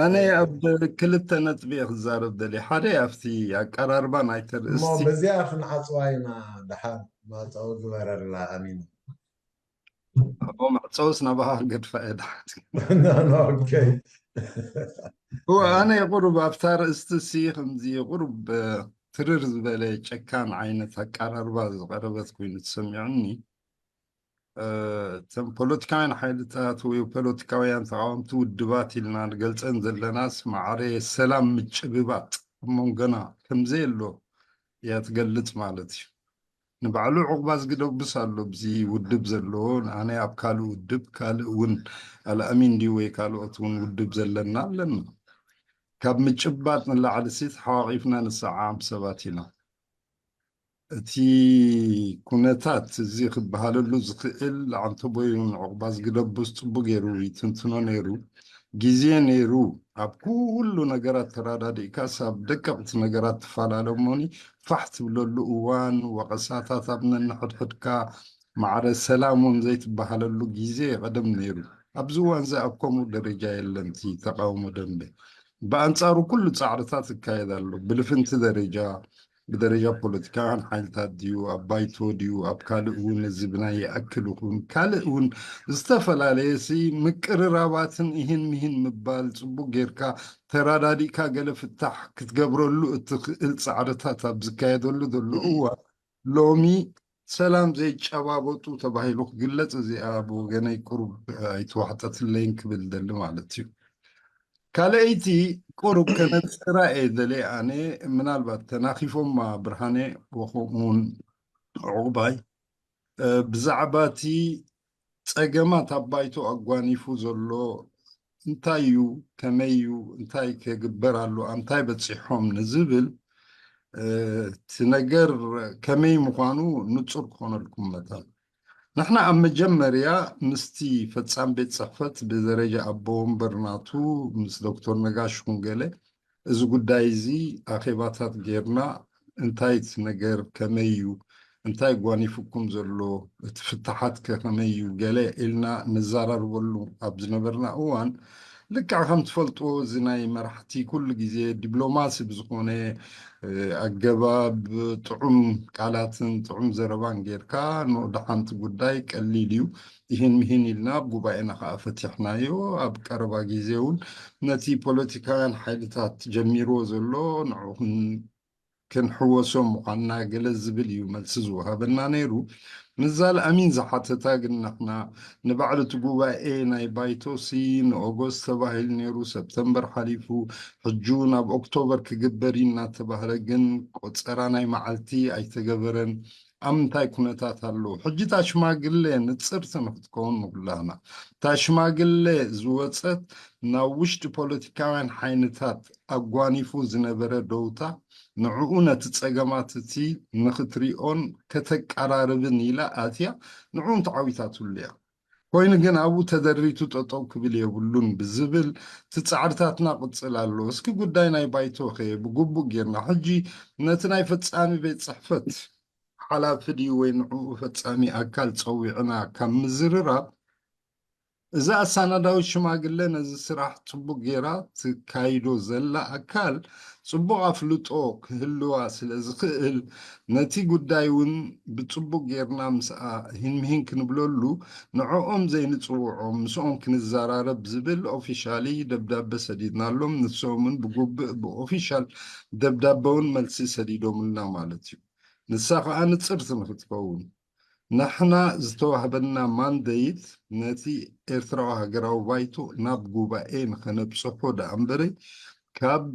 ኣነ ኣብ ክልተ ነጥቢ እየ ክዛረብ ደልየ። ሓደ ኣብቲ ኣቀራርባ ናይቲ እሞ ርእስቲ በዚኣ ክንዓፅዋ ኢና። ደሓር ማፀው ግበረላ ኣሚኑ። ኣብኡ መዕፀውስ ናባኻ ክገድፋ እየ ደሓር። No, no, okay. እወ፣ ኣነ ቁሩብ ኣብታ ርእስቲ ሲ ከምዚ ቁሩብ ትርር ዝበለ ጨካን ዓይነት ኣቀራርባ ዝቐረበት ኮይኑ ተሰሚዑኒ። እቶም ፖለቲካውያን ሓይልታት ወይ ፖለቲካውያን ተቃወምቲ ውድባት ኢልና ንገልፀን ዘለናስ ማዕረ ሰላም ምጭብባጥ ኣብ መንጎና ከምዘየሎ እያ ትገልፅ ማለት እዩ። ንባዕሉ ዑቕባ ዝግደብስ ኣሎ ብዚ ውድብ ዘሎ ኣነ ኣብ ካልእ ውድብ ካልእ እውን ኣልኣሚን ድዩ ወይ ካልኦት እውን ውድብ ዘለና ኣለና። ካብ ምጭባጥ ንላዕሊ ሲ ተሓዋቒፍና ንሰዓዓም ሰባት ኢና። እቲ ኩነታት እዚ ክበሃለሉ ዝኽእል ዓንተቦዩን ዑቕባ ዝግደብስ ፅቡቅ ገይሩ ይትንትኖ ነይሩ። ግዜ ነይሩ ኣብ ኩሉ ነገራት ተራዳዲእካስ ኣብ ደቀቕቲ ነገራት ትፈላለ እሞኒ ፋሕ ትብለሉ እዋን ወቐሳታት ኣብ ነንሕድሕድካ ማዕረ ሰላም እውን ዘይትበሃለሉ ግዜ ቀደም ነይሩ። ኣብዚ እዋን እዚ ኣብ ከምኡ ደረጃ የለን እቲ ተቃውሞ ደንበ። ብኣንፃሩ ኩሉ ፃዕርታት ይካየድ ኣሎ። ብልፍንቲ ደረጃ ብደረጃ ፖለቲካውያን ሓይልታት ድዩ ኣብ ባይቶ ድዩ ኣብ ካልእ እውን እዚ ብናይ ይኣክል ይኹን ካልእ እውን ዝተፈላለየ ሲ ምቅርራባትን ይህን ምሂን ምባል ፅቡቅ ጌርካ ተራዳዲእካ ገለ ፍታሕ ክትገብረሉ እትኽእል ፃዕርታት ኣብ ዝካየደሉ ዘሎ እዋን ሎሚ ሰላም ዘይጨባበጡ ተባሂሉ ክግለፅ እዚኣ ብወገነይ ቁሩብ ኣይተዋሕጠትለይን ክብል ደሊ ማለት እዩ። ካልኣይቲ ቁሩብ ከነፅራ እየ ደልየ ኣነ ምናልባት ተናኺፎማ ብርሃነ ወኸምኡውን ዕቑባይ ብዛዕባ እቲ ፀገማት ኣብ ባይቶ ኣጓኒፉ ዘሎ እንታይ እዩ ከመይ እዩ እንታይ ከግበር ኣሎ እንታይ በፂሖም ንዝብል እቲ ነገር ከመይ ምዃኑ ንፁር ክኾነልኩም መታን ንሕና ኣብ መጀመርያ ምስቲ ፈፃም ቤት ፅሕፈት ብደረጃ ኣቦ ወንበር ናቱ ምስ ዶክተር ነጋሽ ኩንገለ እዚ ጉዳይ እዚ ኣኼባታት ጌርና እንታይ እቲ ነገር ከመይ እዩ እንታይ ጓኒፉኩም ዘሎ እቲ ፍታሓት ከ ከመይ እዩ ገለ ኢልና ንዘራርበሉ ኣብ ዝነበርና እዋን ልክዕ ከም ትፈልጥዎ እዚ ናይ መራሕቲ ኩሉ ግዜ ዲፕሎማሲ ብዝኾነ ኣገባብ ጥዑም ቃላትን ጥዑም ዘረባን ጌርካ ንወዲ ሓንቲ ጉዳይ ቀሊል እዩ ይህን ምሂን ኢልና ኣብ ጉባኤና ከዓ ፈቲሕናዮ ኣብ ቀረባ ግዜ እውን ነቲ ፖለቲካውያን ሓይልታት ጀሚርዎ ዘሎ ንዑ ክንሕወሶ ምዃንና ገለ ዝብል እዩ መልሲ ዝወሃበና ነይሩ። ምዛል ኣሚን ዝሓተታ ግን ንሕና ንባዕሉ እቲ ጉባኤ ናይ ባይቶሲ ንኦጎስት ተባሂሉ ነይሩ ሰፕተምበር ሓሊፉ ሕጂ ናብ ኦክቶበር ክግበር እዩ እናተባህለ ግን ቆፀራ ናይ መዓልቲ ኣይተገበረን። ኣብ ምንታይ ኩነታት ኣለዉ? ሕጂ እታ ሽማግለ ንጽርቲ ንክትከውን ንኩላህና፣ እታ ሽማግለ ዝወጸት ናብ ውሽጢ ፖለቲካውያን ሓይልታት ኣጓኒፉ ዝነበረ ደውታ፣ ንዕኡ ነቲ ጸገማት እቲ ንክትሪኦን ከተቀራርብን ኢላ ኣትያ፣ ንዕኡ ተዓዊታትሉ እያ። ኮይኑ ግን ኣብኡ ተደሪቱ ጠጠው ክብል የብሉን ብዝብል እቲ ጻዕርታትና ቅጽል ኣሎ። እስኪ ጉዳይ ናይ ባይቶ ከ ብግቡእ ጌርና ሕጂ ነቲ ናይ ፈጻሚ ቤት ጽሕፈት ሓላፊ ድዩ ወይ ንዕኡ ፈጻሚ ኣካል ጸዊዕና ካብ ምዝርራብ፣ እዛ ኣሳናዳዊት ሽማግለ ነዚ ስራሕ ጽቡቅ ጌራ ትካይዶ ዘላ ኣካል ጽቡቅ ኣፍልጦ ክህልዋ ስለ ዝኽእል፣ ነቲ ጉዳይ እውን ብጽቡቅ ጌርና ምስኣ ሂንምሂን ክንብለሉ፣ ንዕኦም ዘይንጽውዖም ምስኦም ክንዘራረብ ዝብል ኦፊሻሊ ደብዳበ ሰዲድናሎም። ንሶም እውን ብጉብእ ብኦፊሻል ደብዳበ እውን መልሲ ሰዲዶምልና ማለት እዩ። ንሳ ከኣ ንጽርቲ ንክትከውን፣ ንሕና ዝተዋህበና ማንደይት ነቲ ኤርትራዊ ሃገራዊ ባይቶ ናብ ጉባኤ ንኸነብጽሖ ደኣ እምበረ፣ ካብ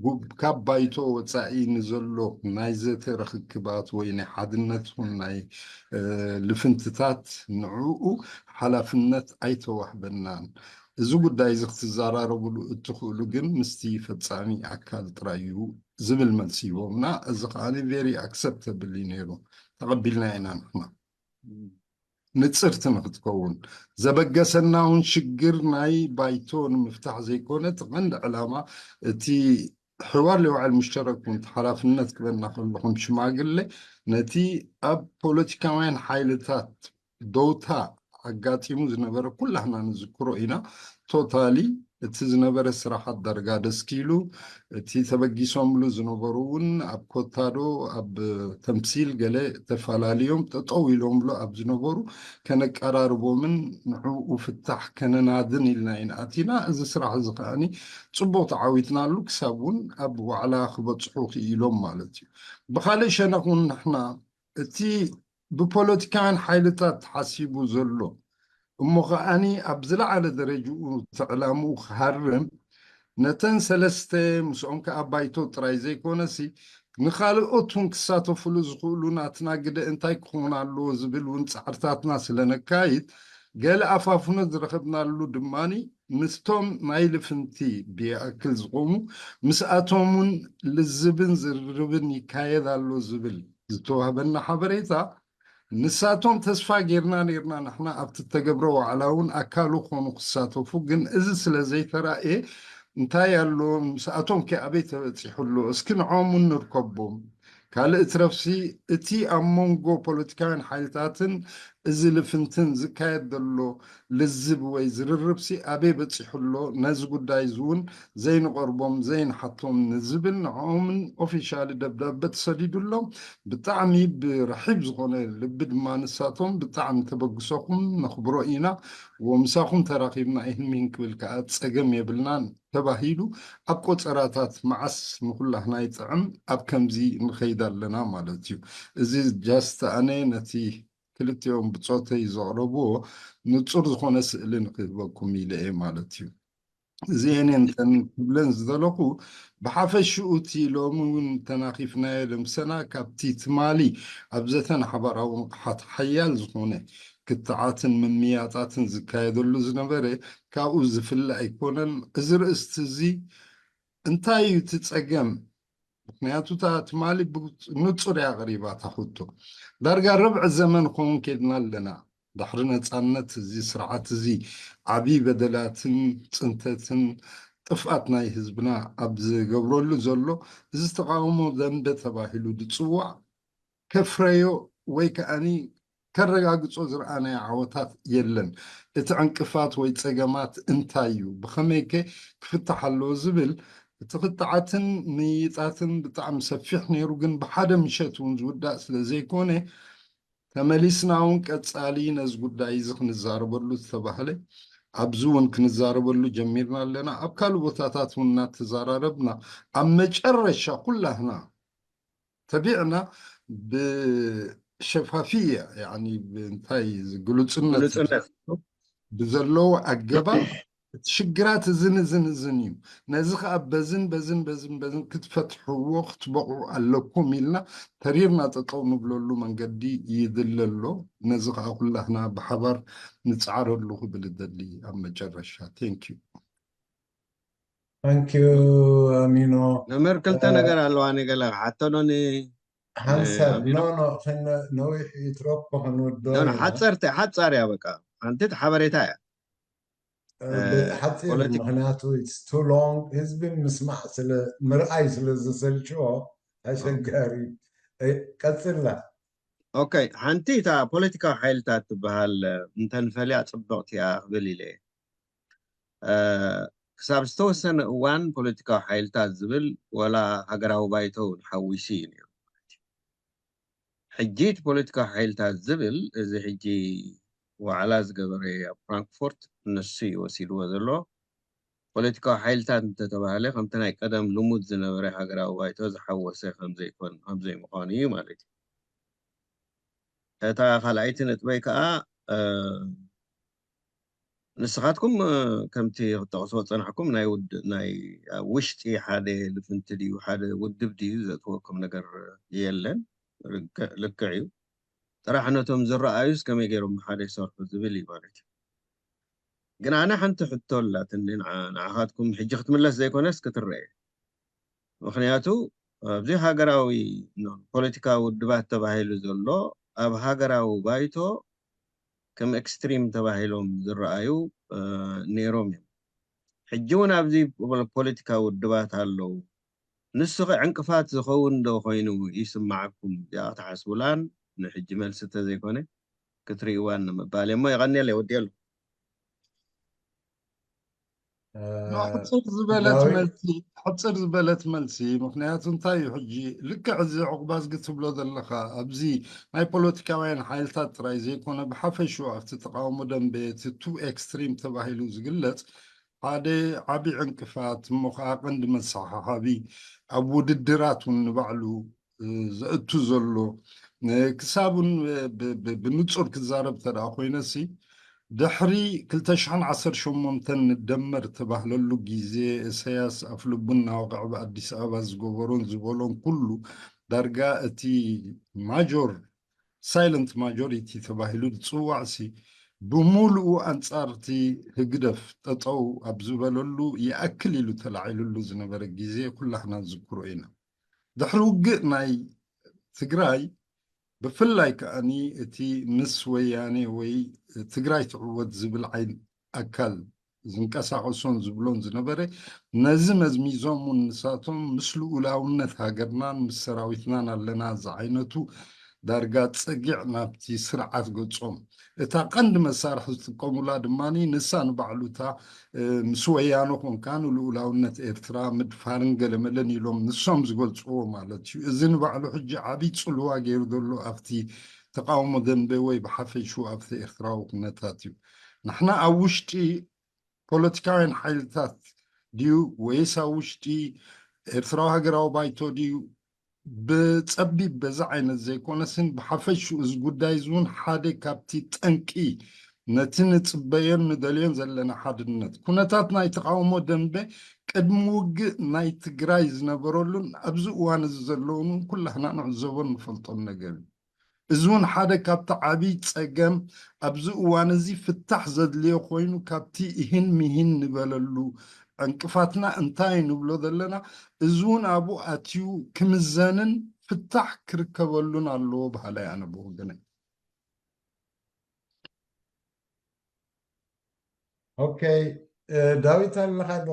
ጉብ-፣ ካብ ባይቶ ወጻኢ ንዘሎ ናይ ዘተ ርኽክባት ወይ ናይ ሓድነት ይኹን ናይ፣ እ፣ ልፍንትታት ንዕኡ ሓላፍነት ኣይተዋህበናን። እዚ ጉዳይ እዚ ክትዘራረብሉ እትኽእሉ ግን ምስቲ ፈጻሚ ኣካል ጥራይ እዩ ዝብል መልሲ ሂቦምና። እዚ ከኣ very acceptable እዩ ነይሩ፣ ተቐቢልና ኢና ንሕና። ንጽርቲ ንክትከውን ዘበገሰና እውን ሽግር ናይ ባይቶ ንምፍታሕ ዘይኮነ፣ እቲ ቀንዲ ዕላማ እቲ ሕዋር ለውዓል ሙሽተረክ እውን ሓላፍነት ክበና ከለኹም ሽማግለ ነቲ ኣብ ፖለቲካውያን ሓይልታት ደውታ ኣጋጢሙ ዝነበረ ኩላህና ንዝክሮ ኢና። ቶታሊ እቲ ዝነበረ ስራሓት ዳርጋ ደስኪሉ፣ እቲ ተበጊሶምሉ ዝነበሩ እውን ኣብ ኮታዶ ኣብ ተምሲል ገለ ተፈላልዮም ጠጠው ኢሎምሉ ኣብ ዝነበሩ ከነቀራርቦምን ንዕኡ ፍታሕ ከነናድን ኢልና ኢና ኣቲና። እዚ ስራሕ እዚ ከኣኒ ጽቡቅ ተዓዊትናሉ፣ ክሳብ እውን ኣብ ዋዕላ ክበጽሑ ክኢሎም ማለት እዩ። ብኻልእ ሸነኽ እውን ንሕና እቲ ብፖለቲካውያን ሓይልታት ተሓሲቡ ዘሎ እሞ ከኣኒ ኣብ ዝለዓለ ደረጅኡ ተዕላምኡ ክሃርም፣ ነተን ሰለስተ ምስኦም ከኣ ባይቶ ጥራይ ዘይኮነሲ ንኻልኦት እውን ክሳተፉሉ ዝኽእሉ ናትና ግደ እንታይ ክኸውን ኣለዎ ዝብል እውን ጻዕርታትና ስለ ነካይድ፣ ገለ ኣፋፍኖ ዝረኸብናሉ ድማኒ ምስቶም ናይ ልፍንቲ ብይኣክል ዝቖሙ ምስኣቶም እውን ልዝብን ዝርርብን ይካየድ ኣሎ ዝብል ዝተዋህበና ሓበሬታ፣ ንሳቶም ተስፋ ጌርና ኔርና፣ ንሕና ኣብቲ እተገብረ ዋዕላ እውን ኣካሉ ክኾኑ ክሳተፉ፣ ግን እዚ ስለ ዘይተራእየ እንታይ ኣሎ ምስኣቶም ከ ኣበይ ተበጺሑ ኣሎ? እስኪ ንዖም እውን ንርከቦም። ካልእ ትረፍሲ እቲ ኣብ መንጎ ፖለቲካውያን ሓይልታትን እዚ ልፍንትን ዝካየድ ዘሎ ልዝብ ወይ ዝርርብሲ ኣበይ በጺሑ ኣሎ? ነዚ ጉዳይ እዚ እውን ዘይንቐርቦም ዘይንሓቶም ንዝብል ንዕኦምን ኦፊሻሊ ደብዳበ ተሰዲዱሎም። ብጣዕሚ ብርሒብ ዝኾነ ልቢ ድማ ንሳቶም ብጣዕሚ ተበግሶኹም ነኽብሮ ኢና፣ ወምሳኹም ተራኺብና ይህን ሚህን ክብል ከዓ ጸገም የብልናን ተባሂሉ ኣብ ቆጸራታት መዓስ ንኹላህና ይጥዕም ኣብ ከምዚ ንኸይድ ኣለና ማለት እዩ። እዚ ጃስት ኣነ ነቲ ክልቲኦም ብጾተይ ዘቕረብዎ ንጹር ዝኾነ ስእሊ ንክህበኩም ኢለ እየ ማለት እዩ። እዚአን እንተን ክብለን ዝደለኹ ብሓፈሽኡ እቲ ሎሚ እውን ተናኺፍናዮ ለምሰና ካብቲ ትማሊ ኣብ ዘተን ሓባራዊ ንቕሓት ሓያል ዝኾነ ክትዓትን ምምያጣትን ዝካየደሉ ዝነበረ ካብኡ ዝፍለ ኣይኮነን። እዚ ርእስቲ እዚ እንታይ እዩ እቲ ጸገም? ምክንያቱ እታ ትማሊ ብንጹር እያ ቀሪባ እታ ሕቶ። ዳርጋ ርብዒ ዘመን ክኸውን ከድና ኣለና። ድሕሪ ነጻነት እዚ ስርዓት እዚ ዓቢ በደላትን ጽንተትን ጥፍኣት ናይ ህዝብና ኣብ ዝገብረሉ ዘሎ፣ እዚ ተቃውሞ ደንበ ተባሂሉ ዝጽዋዕ ከፍረዮ ወይ ከኣኒ ከረጋግጾ ዝረኣናዮ ዓወታት የለን። እቲ ዕንቅፋት ወይ ጸገማት እንታይ እዩ? ብኸመይከ ክፍታሕ ኣለዎ ዝብል እቲ ክትዓትን ምይይጣትን ብጣዕሚ ሰፊሕ ነይሩ፣ ግን ብሓደ ምሸት እውን ዝውዳእ ስለ ዘይኮነ፣ ተመሊስና እውን ቀጻሊ ነዚ ጉዳይ እዚ ክንዛረበሉ ዝተባህለ፣ ኣብዚ እውን ክንዛረበሉ ጀሚርና ኣለና። ኣብ ካልእ ቦታታት እውን እናተዘራረብና፣ ኣብ መጨረሻ ኩላህና ተቢዕና ብሸፋፍያ፣ ያኒ ብእንታይ ግሉጽነት ግሉጽነት። ብዘለዎ ኣገባብ እቲ ሽግራት እዝን እዝን እዝን እዩ። ነዚ ከዓ በዝን በዝን በዝን በዝን ክትፈትሕዎ ክትበቕዑ ኣለኩም ኢልና ተሪርና ጠጠው ንብለሉ መንገዲ ይድለ ኣሎ። ነዚ ከዓ ኩላህና ብሓባር ንፅዓረሉ ክብል እደሊ ኣብ መጨረሻ። Thank you። Thank you ኣሚኖ። መምህር ክልተ ነገር ኣለዋ ገለ ሓተኖኒ ሓንሳብ ኖ ኖ ነዊሕ ይትረኮ ክንወዶ ሓፀርቲ ሓፃር እያ በቃ ሓንቲ ሓበሬታ እያ ሓፂር ምክንያቱ it's too long ህዝቢ ምስማዕ ስለ ምርኣይ ስለ ዝሰልችዎ ኣሸጋሪ ቀፅላ ኦኬ ሓንቲ እታ ፖለቲካዊ ሓይልታት ትበሃል እንተንፈልያ ፅብቕቲ እያ ክብል ኢለ ክሳብ ዝተወሰነ እዋን ፖለቲካዊ ሓይልታት ዝብል ወላ ሃገራዊ ባይቶ እውን ሓዊሱ እዩ ነይሩ ሕጂ እቲ ፖለቲካዊ ሓይልታት ዝብል እዚ ሕጂ ዋዕላ ዝገበረ ኣብ ፍራንክፎርት ንሱ እዩ ወሲድዎ ዘሎ ፖለቲካዊ ሓይልታት እንተተባህለ ከምቲ ናይ ቀደም ልሙድ ዝነበረ ሃገራዊ ባይቶ ዝሓወሰ ከምዘይኮን ከምዘይምዃኑ እዩ ማለት እዩ እታ ካልኣይቲ ነጥበይ ከዓ ንስኻትኩም ከምቲ ክትጠቕስዎ ዝፀናሕኩም ናይ ውድ ናይ ኣብ ውሽጢ ሓደ ልፍንቲ ድዩ ሓደ ውድብ ድዩ ዘእትወኩም ነገር የለን ልክዕ እዩ ጥራሕ ነቶም ዝረኣዩስ ከመይ ገይሮም ብሓደ ይሰርሑ ዝብል እዩ ማለት እዩ ግን ኣነ ሓንቲ ሕቶ ኣላትኒ ንዓኻትኩም ሕጂ ክትምለስ ዘይኮነስ ክትረአ ምክንያቱ ኣብዚ ሃገራዊ ፖለቲካዊ ውድባት ተባሂሉ ዘሎ ኣብ ሃገራዊ ባይቶ ከም ኤክስትሪም ተባሂሎም ዝረኣዩ ነይሮም እዮም ሕጂ እውን ኣብዚ ፖለቲካዊ ውድባት ኣለዉ ንሱ ከ ዕንቅፋት ዝኸውን ዶ ኮይኑ ይስማዓኩም እዚኣ ክትሓስቡላን ንሕጂ መልሲ እንተዘይኮነ ክትርእይዋን ንምባል እሞ የቐንየለይ ወዲየሉ ሕፅር ዝበለት መልሲ ሕፅር ዝበለት መልሲ ምክንያቱ እንታይ እዩ ሕጂ ልክዕ እዚ ዕቁባዝጊ ትብሎ ዘለካ ኣብዚ ናይ ፖለቲካውያን ሓይልታት ጥራይ ዘይኮነ ብሓፈሹ ኣብቲ ተቃውሞ ደንበ እቲ ቱ ኤክስትሪም ተባሂሉ ዝግለፅ ሓደ ዓቢ ዕንቅፋት እሞ ከዓ ቀንዲ መሰሓሓቢ ኣብ ውድድራት እውን ንባዕሉ ዘእቱ ዘሎ ክሳብ እውን ብንጹር ክዛረብ ተደኣ ኮይነሲ ድሕሪ ክልተ ሽሕን ዓሰርተ ሸሞንተን ንደመር ተባህለሉ ግዜ እሰያስ ኣፍልቡ እናወቕዐ ብኣዲስ ኣበባ ዝገበሮን ዝበሎን ኩሉ ዳርጋ እቲ ማጆር ሳይለንት ማጆሪቲ ተባሂሉ ዝፅዋዕሲ ብምሉኡ ኣንፃርቲ ህግደፍ ጠጠው ኣብ ዝበለሉ ይኣክል ኢሉ ተላዒልሉ ዝነበረ ግዜ ኩላህና ዝክሮ ኢና ድሕሪ ውግእ ናይ ትግራይ ብፍላይ ከኣኒ እቲ ምስ ወያኔ ወይ ትግራይ ትዕወት ዝብል ዓይን ኣካል ዝንቀሳቀሶን ዝብሎን ዝነበረ ነዚ መዝሚዞም እውን ንሳቶም ምስ ልኡላውነት ሃገርናን ምስ ሰራዊትናን ኣለና ዝዓይነቱ ዳርጋ ፀጊዕ ናብቲ ስርዓት ገጾም እታ ቀንዲ መሳርሒ ዝጥቀሙላ ድማ ንሳ ንባዕሉ እታ ምስ ወያነ ኮንካ ንልኡላውነት ኤርትራ ምድፋርን ገለመለን ኢሎም ንሶም ዝገልፅዎ ማለት እዩ እዚ ንባዕሉ ሕጂ ዓብይ ፅልዋ ገይሩ ዘሎ ኣብቲ ተቃውሞ ደንበ ወይ ብሓፈሽኡ ኣብቲ ኤርትራዊ ኩነታት እዩ ንሕና ኣብ ውሽጢ ፖለቲካውያን ሓይልታት ድዩ ወይስ ኣብ ውሽጢ ኤርትራዊ ሃገራዊ ባይቶ ድዩ ብፀቢብ በዚ ዓይነት ዘይኮነስን ብሓፈሽኡ እዚ ጉዳይ እዚ እውን ሓደ ካብቲ ጠንቂ ነቲ ንፅበዮን ንደልዮን ዘለና ሓድነት ኩነታት ናይ ተቃውሞ ደንበ ቅድሚ ውግእ ናይ ትግራይ ዝነበረሉን ኣብዚ እዋን እዚ ዘለውን ኩላህና ንዕዘቦን ንፈልጦን ነገር እዩ እዚ እውን ሓደ ካብቲ ዓብይ ፀገም ኣብዚ እዋን እዚ ፍታሕ ዘድልዮ ኮይኑ ካብቲ እሂን ምሂን ንበለሉ ዕንቅፋትና እንታይ ንብሎ ዘለና እዚ እውን ኣብኡ ኣትዩ ክምዘንን ፍታሕ ክርከበሉን ኣለዎ በሃላይ ኣነ ብወገነይ ኦኬ ዳዊት ኣለኻ ዶ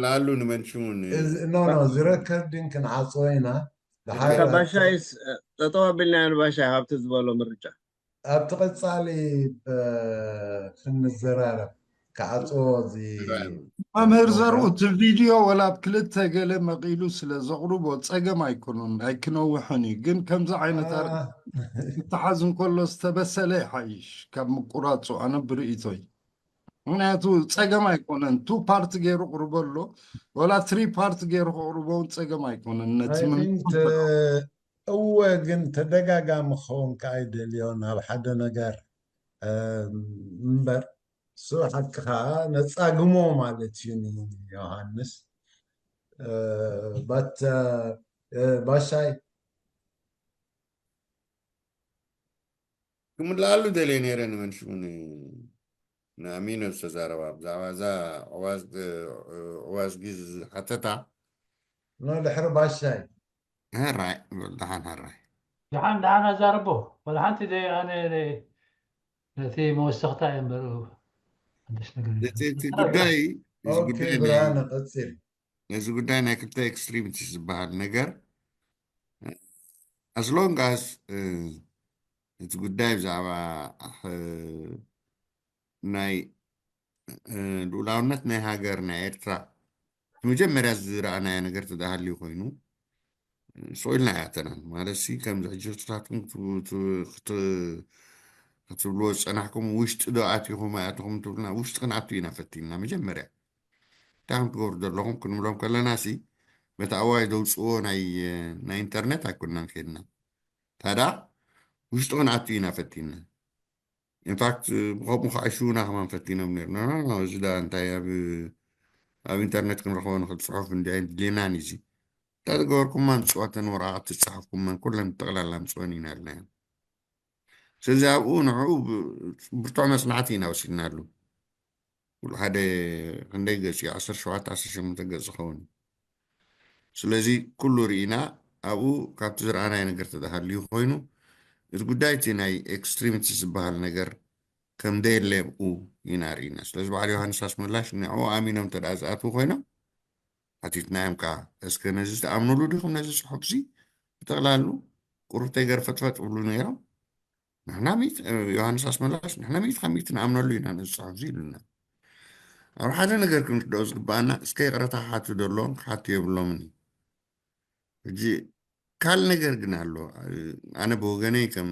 ላሉ ንመንሽሙን ኖ ኖ እዚ ረከርዲን ክንዓፅዎ ኢና ባሻይስ ጠጠው ኣቢልና ንባሻይ ካብቲ ዝበሎ ምርጫ ኣብቲ ቀፃሊ ክንዘራረብ ክዓፅዎ እዚ መምህር ዘርኡ እቲ ቪድዮ ወላ ኣብ ክልተ ገለ መቂሉ ስለ ዘቕርቦ ፀገም ኣይኮኑን ኣይክነውሕን እዩ ግን ከምዚ ዓይነት ኣርትሓዝ እንከሎ ዝተበሰለ ይሓይሽ ካብ ምቁራፁ ኣነ ብርእቶይ ምክንያቱ ፀገም ኣይኮነን ቱ ፓርት ገይሩ ቅርቦ ኣሎ ወላ ትሪ ፓርት ገይሩ ከቅርቦ እውን ፀገም ኣይኮነን ነቲ ምን እወ፣ ግን ተደጋጋሚ ክኸውን ከኣ ኣይደልዮን ኣብ ሓደ ነገር፣ እ፣ እምበር፣ እሱ ሓቂ ከኣ ነጻግሞ ማለት እዩ ንዮሃንስ። እ፣ ባት-፣ እ፣ ባሻይ። ክምልኣሉ ደልየ ነይረ ንመን ሽሙ ን-፣ ንኣሚኖ ዝተዛረባ ብዛዕባ እዛ ዕዋዝ-፣ እ፣ ዕዋዝጊ ዝሓተታ። ኖ፣ ድሕሪ ባሻይ። ሕራይ፣ በል ደሓን ሕራይ። ደሓን፣ ደሓን ኣዛርቦ። ወላ ሓንቲ ደ-፣ ኣነ ደ-፣ ነቲ መወሰኽታ እየ እምበር፣ ሓድሽ ነገር የለን። እቲ፣ እቲ ጉዳይ፣ እዚ ኦኬ፣ ጉዳይ ናይ ብርሃነ፣ ቀጽል። ነዚ ጉዳይ ናይ ክልተ ኤክስትሪሚቲ ዝበሃል ነገር፣ as long as፣ እ፣ እቲ ጉዳይ ብዛዕባ፣ እ፣ ናይ፣ እ፣ ልኡላውነት ናይ ሃገር ናይ ኤርትራ፣ እቲ መጀመርያ ዝረኣናዮ ነገር ተዳሃልዩ ኮይኑ፣ ስቕ ኢልና ኣይኣተናን። ማለት ሲ፣ ከምዚ ሕጂ ንስኻትኩም ክት-፣ ክት-፣ ክት-፣ ክትብልዎ ዝጸናሕኩም፣ ውሽጢ ዶ ኣቲኹም ኣይኣተኹም ትብሉና፣ ውሽጢ ክንኣቱ ኢና ፈቲንና መጀመርያ። እንታይ ከም ትገብሩ ዘለኹም ክንብሎም ከለና ሲ፣ በቲ ኣዋጅ ዘውጽእዎ ናይ፣ ናይ ኢንተርነት ኣይኮንናን ከይድና። ታዳ ውሽጢ ክንኣቱ ኢና ፈቲንና። ኢንፋክት፣ ብኸምኡ ከዓ ይሽውና ከማን ፈቲኖም ነይሩ። ኖ፣ ኖ፣ ኖ፣ እዚ ደኣ እንታይ ኣብ፣ ኣብ ኢንተርነት ክንረኽቦ ንኽእል ጽሑፍ እንዲ ኣይድልየናን እዩ እዚ። እንታይ ዝገበርኩማ፣ ምጽዋተን ወረቓቕቲ ዝጸሓፍኩመን ኩለን ብጠቕላላ ምጽወን ኢና ኢልናዮም። ስለዚ ኣብኡ ንዕኡ ብ-፣ ብርቱዕ መጽናዕቲ ኢና ወሲድናሉ። ኩሉ ሓደ ክንደይ ገጽ እዩ? ዓሰርተ ሸውዓተ፣ ዓሰርተ ሸሞንተ ገጽ ዝኸውን እዩ። ስለዚ ኩሉ ርኢና፣ ኣብኡ ካብቲ ዝረኣናዮ ነገር ተተሃልዩ ኮይኑ፣ እቲ ጉዳይ እቲ ናይ ኤክስትሪሚቲ ዝበሃል ነገር ከም ደየለ ኣብኡ ኢና ርኢና። ስለዚ በዓል ዮሃንስ ኣስመላሽ ንዕኡ ኣሚኖም እንተ ደኣ ዝኣትዉ ኮይኖም፣ ሓቲትናዮም ከኣ፣ "እስከ ነዚ ትኣምኑሉ ዲኹም ነዚ ጽሑፍዚ?" ብጠቕላሉ ቁሩብ ተይገርፈጥፈጥ ይብሉ ነይሮም። ንሕና ሚእቲ፣ ዮሃንስ ኣስመላሽ፣ "ንሕና ሚእቲ ካብ ሚእቲ ንኣምነሉ ኢና ነዚ ጽሑፍዚ" ኢሉና። ኣብ ሓደ ነገር ክንርድኦ ዝግብኣና፣ እስከ ይቕረታ ክሓቱ ዘለዎም ክሓቱ የብሎምን እዩ። ሕጂ ካልእ ነገር ግን ኣሎ። ኣነ ብወገነይ ከም፣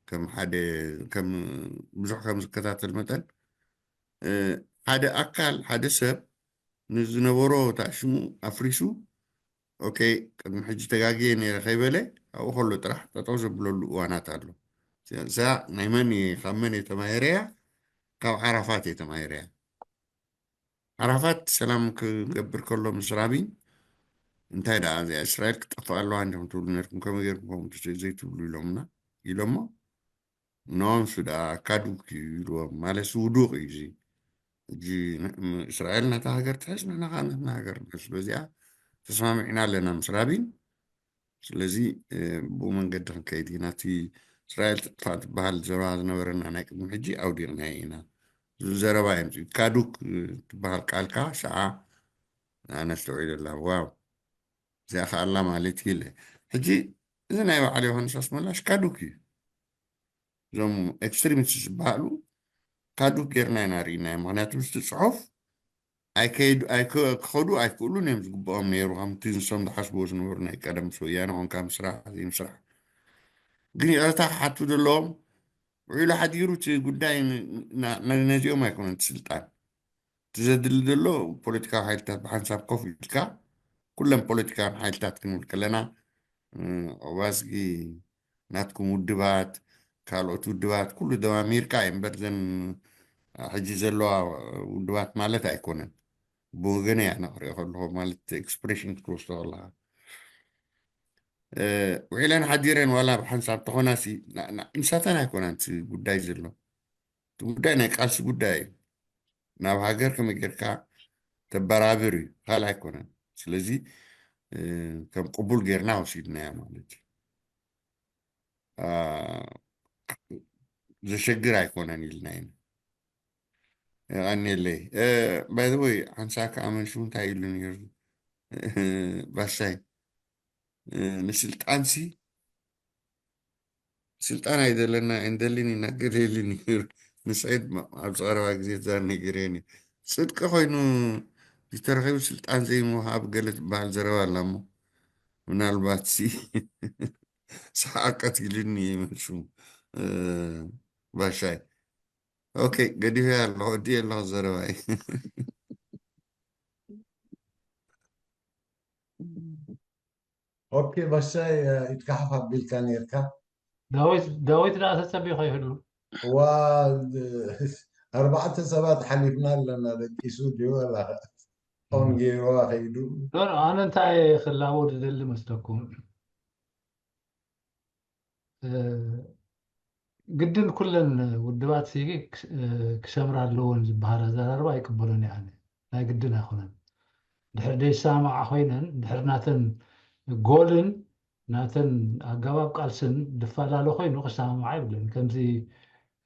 ከም ሓደ፣ ከም ብዙሕ ከም ዝከታተል መጠን፣ እ፣ ሓደ ኣካል፣ ሓደ ሰብ ንዝነበሮ ታሽሙ ኣፍሪሱ፣ ኦኬ፣ ቅድሚ ሕጂ ተጋግየ ነይረ ከይበለ፣ ኣብኡ ከሎ ጥራሕ ጠጠው ዘብለሉ እዋናት ኣሎ። እዚኣ ናይ መን እየ፣ ካብ መን እየ ተማሂረያ? ካብ ዓራፋት እየ ተማሂረያ። ዓራፋት ሰላም ክገብር ከሎ ምስ ራቢን፣ "እንታይ ደኣ እዚኣ እስራኤል ክትጠፍእ ኣለዋ እንዲኹም ትብሉ ነርኩም፣ ከመይ ገይርኩም ከምኡ ትስ-፣ ዘይትብሉ?" ኢሎምና፣ ኢሎሞ፣ "ኖ፣ ንሱ ደኣ ካዱክ እዩ" ኢልዎም። ማለት ውዱቕ እዩ እዚ። ሕጂ ን-፣ ም-፣ እስራኤል ናታ ሃገር ትሕዝ፣ ንሕና ከኣ ናትና ሃገር ንሕዝ። በዚኣ ተስማሚዕና ኣለና ምስ ራቢን። ስለዚ፣ እ፣ ብኡ መንገዲ ክንከይድ ኢና። እቲ እስራኤል ትጥፋእ ትበሃል ዘረባ ዝነበረና ናይ ቅድሚ ሕጂ ኣውዲቕናዮ ኢና። ዝብል ዘረባ የምጽኡ። ካዱክ፣ እ፣ ትበሃል ቃል ከኣ ሸዓ ኣነ ኣስተውዒለላ። ዋው፣ እዚኣ ከኣ ኣላ ማለት እዩ ኢለ። ሕጂ እዚ ናይ በዓል ዮሃንስ ኣስመላሽ ካዱክ እዩ። እዞም ኤክስትሪሚስት ዝበሃሉ ካዱክ ጌርና ኢና ርኢናዮም። ምኽንያቱ ምስቲ ጽሑፍ ኣይከይዱ-፣ ኣይከ-፣ ክኸዱ ኣይክእሉን እዮም ዝግብኦም ነይሩ፣ ከምቲ ንሶም ዝሓስብዎ ዝነበሩ ናይ ቀደም ምስ ወያነ ኮንካ ምስራሕ ዘይምስራሕ። ግን ይቕረታ ክሓቱ ዘለዎም፣ ውዒሉ ሓዲሩ እቲ ጉዳይ ን-፣ ና-፣ ና-፣ ነዚኦም ኣይኮነን እቲ ስልጣን። እቲ ዘድሊ ዘሎ ፖለቲካዊ ሓይልታት ብሓንሳብ ኮፍ ኢልካ፣ ኩለን ፖለቲካውያን ሓይልታት ክንብል ከለና፣ እ፣ ኦባዝጊ ናትኩም ውድባት፣ ካልኦት ውድባት፣ ኩሉ ደማሚርካ እዩ እምበር፣ ዘን ሕጂ ዘለዋ ውድባት ማለት ኣይኮነን። ብወገነይ ኣነ ክሪኦ ከለኹ፣ ማለት ኤክስፕሬሽን ክትወስዶ ከለኻ፣ እ፣ ውዒለን ሓዲረን ዋላ ብሓንሳብ ተኾናሲ፣ ና-፣ ና-፣ ንሳተን ኣይኮናን እቲ ጉዳይ ዘሎ። እቲ ጉዳይ ናይ ቃልሲ ጉዳይ እዩ። ናብ ሃገር ከመይ ጌርካ ተበራብር እዩ፣ ካልእ ኣይኮነን። ስለዚ፣ እ፣ ከም ቅቡል ጌርና ወሲድናዮ ማለት እዩ። አ፣ ዘሸግር ኣይኮነን ኢልና ኢና። የቐንየለይ። እ፣ by the way፣ ሓንሳብ ከኣ መን ሽሙ እንታይ ኢሉ ነይሩ? ባሻይ፣ እ፣ ንስልጣንሲ፣ ስልጣን ኣይደለና፣ እንደልን ኢና፣ ገለ ኢሉ ነይሩ። ንስዒድ ማ-፣ ኣብዚ ቀረባ ግዜ እዛ ነጊረኒ። ጽድቂ ኮይኑ ዝተረኺቡ ስልጣን ዘይምውሃብ ገለ ትበሃል ዘረባ ኣላ እሞ፣ ምናልባትሲ ሰሓቕ ቀቲሉኒ እዩ መን ሽሙ፣ እ፣ ባሻይ። ኦኬ፣ ገዲፈያ ኣለኹ፣ እድየ ኣለኹ ዘረባይ። ኦኬ፣ ባሻይ፣ እ፣ ኢድካ ሓፍ ኣቢልካ ነርካ። ዳዊት ዳዊት ደኣ ተጸቢኾ ይህሉ። ዋ፣ እ፣ ኣርባዕተ ሰባት ሓሊፍና ኣለና። ደቂሱ ድዩ ወላ ኦን ገይርዋ ከይዱ? ኖ፣ ኖ፣ ኣነ እንታይ ክላቦ ዝደሊ መስለኩም? እ፣ ግድን ኩለን ውድባት ሲ ክስ-፣ እ፣ ክሰምራ ኣለወን ዝበሃል ኣዘራርባ ኣይቅበሎን እየ ኣነ። ናይ ግድን ኣይኮነን። ድሕር ደይሰማማዓ ኮይነን፣ ድሕር ናተን ጎልን ናተን ኣገባብ ቃልስን ድፈላለ ኮይኑ ክሰማማዓ ይብለን። ከምዚ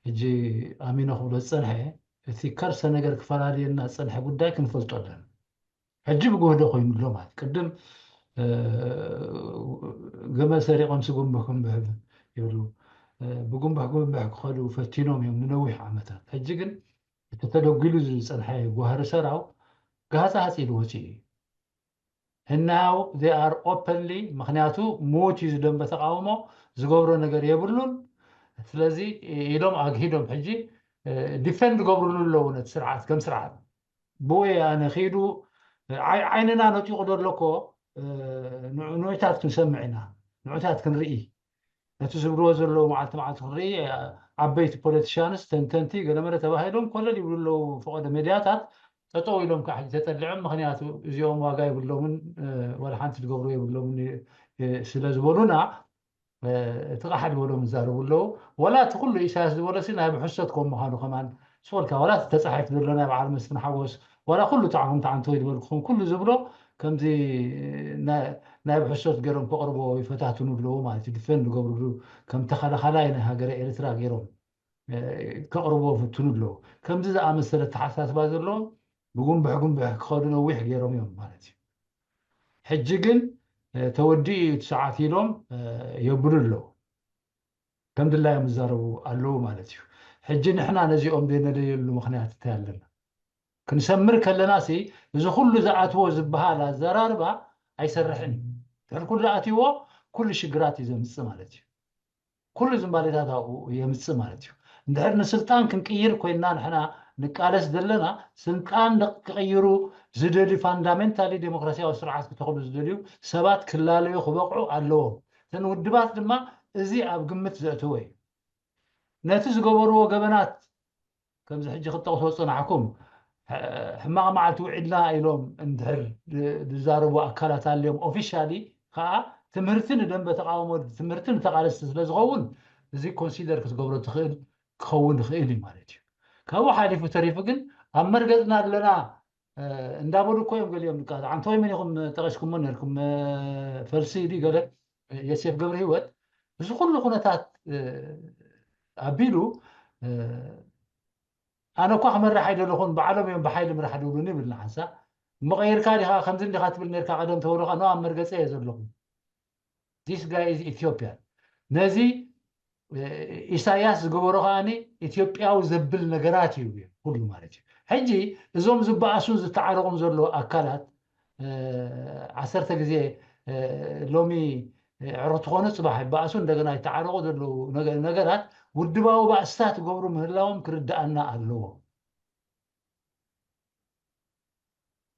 ሕጂ ኣሚኖ ክብሎ ዝጸንሐ፣ እቲ ከርሰ ነገር ክፈላልየና ዝጸንሐ ጉዳይ ክንፈልጦ ኣለና። ሕጂ ብጉህዶ ኮይኑ ኣሎ ማለት። ቅድም፣ እ፣ ገመል ሰሪቖም ስጉምብሕ ጉምብሕ ይብሉ። እ፣ ብጉምብሕ ጉምብሕ ክኸዱ ፈቲኖም እዮም ንነዊሕ ዓመታት። ሕጂ ግን እቲ ተደጒሉ ዝጸንሐ ጓህሪ ሰራው ጋህጻ ሃጽ ኢሉ ወጺኡ እዩ። And now they are openly፣ ምኽንያቱ ምዉት እዩ ዝደንበ ተቃውሞ፣ ዝገብሮ ነገር የብሉን። ስለዚ ኢሎም ኣግሂዶም ሕጂ፣ እ፣ ዲፈንድ ገብሩሉ ኣለዉ ነቲ ስርዓት ከም ስርዓት። ብኡ ኣነ ኺዱ፣ ዓይ-፣ ዓይንና ነጢቑ ዘሎ እኮ፣ እ፣ ንዑ-፣ ንዑታት ክንሰምዕ ኢና፣ ንዑታት ክንርኢ። ነቲ ዝብልዎ ዘለዉ መዓልቲ መዓልቲ ክንርኢ፣ ዓበይቲ ፖለቲሻንስ፣ ተንተንቲ፣ ገለመለ ተባሂሎም ኮለል ይብሉ ኣለዉ ፈቐዶ ሜድያታት። ጠጠው ኢሎም ከዓ ሕጂ ተጠሊዖም፣ ምኽንያቱ እዚኦም ዋጋ የብሎምን፣ እ፣ ዋላ ሓንቲ ዝገብሩ የብሎምን፣ እ፣ ስለ ዝበሉና፣ እ፣ እቲ ቃሕ ዝበሎም ይዛረቡ ኣለዉ። ዋላ እቲ ኩሉ ኢሳያስ ዝበሎ ሲ ናይ ብሕሰት ከም ምዃኑ ከማን ስወልካ፣ ዋላ እቲ ተጻሒፉ ዘሎ ናይ በዓል መስፍን ሓጎስ፣ ዋላ ኩሉ ጣዕኹም ተዓንቶ ይበልኩኹም፣ ኩሉ ዝብሎ ከምዚ ናይ፣ ናይ ብሕሰት ገይሮም ከቕርቦ ይፈታትኑ ኣለዉ ማለት እዩ። ዲፈንድ ዝገብርሉ ከም ተኸላኻላይ ናይ ሃገረ ኤርትራ ገይሮም፣ እ፣ ከቕርቦ ይፍትኑ ኣለዉ። ከምዚ ዝኣመሰለ ኣተሓሳስባ ዘለዎም ብጉንብሕ ጉንብሕ ክኸዱ ነዊሕ ገይሮም እዮም ማለት እዩ። ሕጂ ግን፣ እ፣ ተወዲኡ እዩ እቲ ሰዓት ኢሎም፣ እ፣ የብሉ ኣለዉ። ከም ድላዮም ይዛረቡ ኣለዉ ማለት እዩ። ሕጂ ንሕና ነዚኦም ዘይነለየሉ ምኽንያት እንታይ ኣለና? ክንሰምር ከለና ሲ፣ እዚ ኩሉ ዝኣትዎ ዝበሃል ኣዘራርባ ኣይሰርሕን እዩ። ድሕሪ ኩሉ ኣትይዎ ኩሉ ሽግራት እዩ ዘምጽእ ማለት እዩ። ኩሉ ዝንባሌታት ኣብኡ የምጽእ ማለት እዩ። እንድሕር ንስልጣን ክንቅይር ኮይንና ንሕና ንቃለስ ዘለና፣ ስልጣን ን-፣ ክቕይሩ ዝደልዩ፣ ፋንዳሜንታሊ ዴሞክራሲያዊ ስርዓት ክተኽሉ ዝደልዩ ሰባት ክላለዩ ክበቕዑ ኣለዎም። እተን ውድባት ድማ እዚ ኣብ ግምት ዘእትዎ እዩ። ነቲ ዝገበርዎ ገበናት፣ ከምዚ ሕጂ ክጠቕሶ ዝጸናሕኩም፣ ሕ-፣ ሕማቕ መዓልቲ ውዒልና ኢሎም እንድሕር ድ-፣ ዝዛረቡ ኣካላት ኣልዮም፣ ኦፊሻሊ ከኣ ትምህርቲ ንደንበ ተቃውሞ፣ ትምህርቲ ንተቃለስቲ ስለ ዝኸውን፣ እዚ ኮንሲደር ክትገብሮ ትኽእል ክኸውን ይኽእል እዩ ማለት እዩ። ካብኡ ሓሊፉ ተሪፉ ግን ኣብ መርገጽና ኣለና፣ እ፣ እንዳበሉ እኮ እዮም ገሊኦም። ንቃ-፣ ኣንቶይ መን ኢኹም ጠቒስኩሞ ነርኩም? እ፣ ፈልሲ ድዩ ገለ? እ፣ የሴፍ ገብረ ህይወት እዚ ኩሉ ኩነታት፣ እ፣ ኣቢሉ፣ እ፣ ኣነ እኳ ክመርሕ ኣይደለኹን፣ ባዕሎም እዮም ብሓይሊ ምራሕ ድብሉኒ ይብል ንሓንሳእ። እሞ ቀይርካ ዲኻ፣ ከምዚ እንዲኻ ትብል ነርካ ቀደም ተበሉኻ፣ ኖ፣ ኣብ መርገጸ እየ ዘለኹ። This guy is Ethiopian። ነዚ፣ እ፣ ኢሳያስ ዝገበሮ ከኣኒ ኢትዮጵያዊ ዘብል ነገራት እዩ ኩሉ ማለት እዩ። ሕጂ እዞም ዝበኣሱን ዝተዓረቑን ዘለዉ ኣካላት፣ እ፣ ዓሰርተ ግዜ፣ እ፣ ሎሚ፣ እ፣ ዕረፍቲ ኮነ ጽባሕ ይበኣሱ፣ እንደገና ይተዓረቑ ዘለዉ ነገ-፣ ነገራት ውድባዊ ባእስታት ይገብሩ ምህላዎም ክርድኣና ኣለዎ።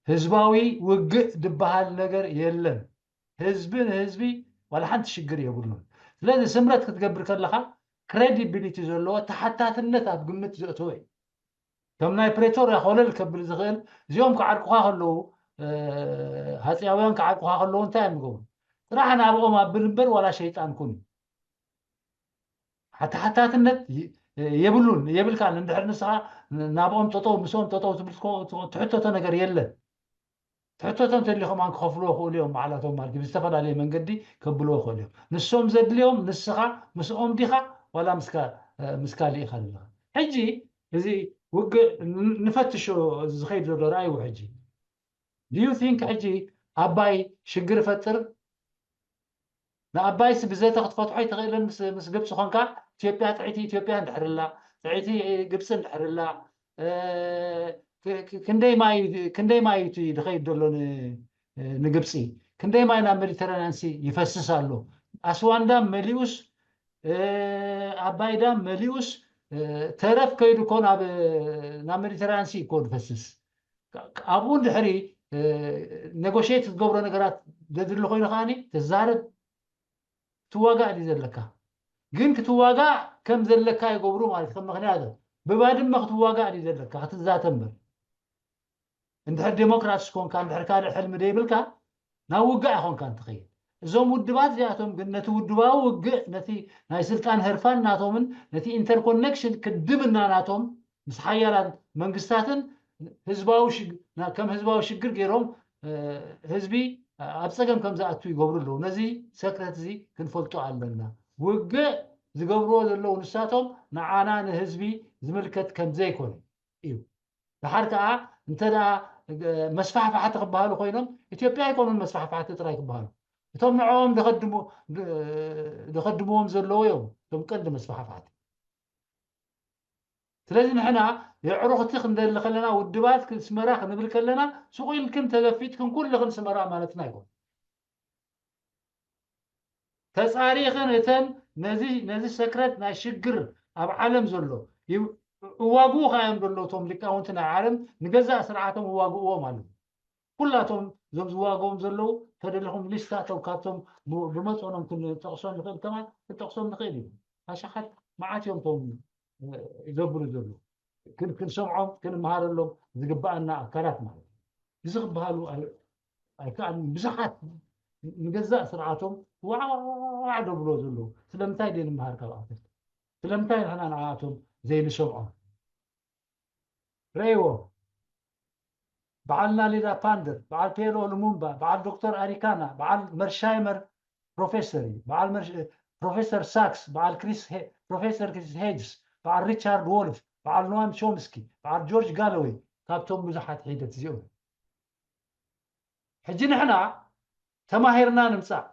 ህዝባዊ ውግእ ዝበሃል ነገር የለን። ህዝቢ ንህዝቢ ዋላ ሓንቲ ሽግር የብሉን። ስለዚ ስምረት ክትገብር ከለኻ ክሬዲቢሊቲ ዘለዎ ተሓታትነት ኣብ ግምት ዘእተወ እዩ። ከም ናይ ፕሬቶርያ ኮለል ከብል ዝኽእል፣ እዚኦም ክዓርቁኻ ከለዉ፣ እ፣ ሃጽያውያን ክዓርቁኻ ከለዉ እንታይ እዮም ዝገብሩ? ጥራሕ ናብኦም ኣብል እምበር ዋላ ሸይጣን ኩን። ሓተሓታትነት ይ-፣ የብሉን፣ የብልካን። እንድሕር ንስኻ ናብኦም ጠጠው፣ ምስኦም ጠጠው ትብል ትኮ-፣ ትሕተቶ ነገር የለን። ትሕተቶም ተሊኹም ኣን ክኸፍልዎ ክእሉ እዮም፣ ባዕላቶም ማለት እዩ። ብዝተፈላለየ መንገዲ ከብልዎ ክእሉ እዮም። ንሶም ዘድልዮም ንስኻ ምስኦም ዲኻ ዋላ ምስካ-፣ እ፣ ምስ ካልእ ኢኻ ዘለኻ? ሕጂ እዚ ውግእ ን-፣ ንፈትሾ ዝኸይድ ዘሎ ረኣይዎ። ሕጂ do you think ሕጂ ኣባይ ሽግር ይፈጥር? ንኣባይስ ብዘተ ክትፈትሖ ኣይትኽእልን? ምስ፣ ምስ ግብፂ ኾንካ ኢትዮጵያ፣ ጥዕይቲ ኢትዮጵያ እንድሕርላ፣ ጥዕይቲ ግብፂ እንድሕርላ፣ እ፣ ክ-፣ ክ-፣ ክንደይ ማይ፣ ክንደይ ማይ እቲ ዝኸይድ ዘሎ ን-፣ ንግብፂ? ክንደይ ማይ ናብ ሜዲተራንያን ሲ ይፈስስ ኣሎ? ኣስዋን ዳም መሊኡስ፣ እ፣ ኣባይ ዳም መሊኡስ፣ እ፣ ተረፍ ከይዱ እኮ ናብ፣ ናብ ሜዲተራንያን ሲ እኮ ዝፈስስ። ኣብኡ እንድሕሪ ኔጎሽት ክትገብሮ ነገራት ዘድሊ ኮይኑ ከዓኒ ተዛረብ። ትዋጋእ ድዩ ዘለካ? ግን ክትዋጋእ ከም ዘለካ ይገብሩ ማለት ከም ምክንያት ብባድመ ክትዋጋእ ድዩ ዘለካ ክትዛተ እምበር እንድሕር ዴሞክራትስ ኮንካ እንድሕር ካልእ ሕልሚ ደይብልካ ናብ ውግእ ኣይኮንካን ትኸይድ። እዞም ውድባት እዚኣቶም ግን ነቲ ውድባዊ ውግእ ነቲ ናይ ስልጣን ህርፋን ናቶምን ነቲ ኢንተርኮኔክሽን ክድምና ናቶም ምስ ሓያላን መንግስታትን ህዝባዊ ሽግ- ና- ከም ህዝባዊ ሽግር ገይሮም እ፣ ህዝቢ ኣብ ፀገም ከም ዝኣቱ ይገብሩ ኣለዉ። ነዚ ሰክረት እዚ ክንፈልጦ ኣለና። ውግእ ዝገብርዎ ዘለዉ ንሳቶም ንዓና ንህዝቢ ዝምልከት ከም ዘይኮነ እዩ። ድሓር ከዓ እንተ ደኣ መስፋሕፋሕቲ ክበሃሉ ኮይኖም ኢትዮጵያ ኣይኮኑን መስፋሕፋሕቲ ጥራይ ክበሃሉ። እቶም ንዕኦም ደኸድሙ- ደኸድምዎም ዘለዉ እዮም እቶም ቀንዲ መስፋሕፋሕቲ። ስለዚ ንሕና የዕሩኽቲ ክንደሊ ከለና ውድባት ክስመራ ክንብል ከለና ሱቕ ኢልክን ተገፊጥክን ኩልኽን ስመራ ማለትና ኣይኮን። ተፃሪኽን እተን ነዚ ነዚ ሰክረት ናይ ሽግር ኣብ ዓለም ዘሎ ይብ- እዋግኡ ከ እዮም ዘለዉ እቶም ሊቃውንቲ ናይ ዓለም ንገዛእ ስርዓቶም እዋግእዎም ኣለዉ። ኩላቶም እዞም ዝዋግኦም ዘለዉ ተደለኹም ሊስታቶም ካብቶም ብ- ብመጠኖም ክንጠቕሶም ንኽእል ከማን ክንጠቕሶም ንኽእል እዩ። ኣሻሓት መዓት እዮም እቶም እ፣ ዘብሉ ዘለዉ ክን- ክንሰምዖም ክንመሃረሎም ዝግበኣና ኣካላት ማለት እዩ። እዚ ክበሃሉ ኣይ- ኣይከኣልን። ብዙሓት ንገዛእ ስርዓቶም ዋዕዋዕ ደብሎ ዘለዉ ስለምንታይ ደይ ንምሃር ካብኣቶም? ስለምንታይ ንሕና ንዓኣቶም ዘይንሰምዖም? ረእይዎ። በዓል ናሊዳ ፓንደር፣ በዓል ፔሎ ሉሙምባ፣ በዓል ዶክተር ኣሪካና፣ በዓል መርሻይመር ፕሮፌሰር እዩ። በዓል መርሽ- ፕሮፌሰር ሳክስ፣ በዓል ክሪስ ሄ- ፕሮፌሰር ክሪስ ሄጅስ፣ በዓል ሪቻርድ ዎልፍ፣ በዓል ኖዋም ቾምስኪ፣ በዓል ጆርጅ ጋሎዌይ ካብቶም ብዙሓት ሒደት እዚኦም። ሕጂ ንሕና ተማሂርና ንምፃእ።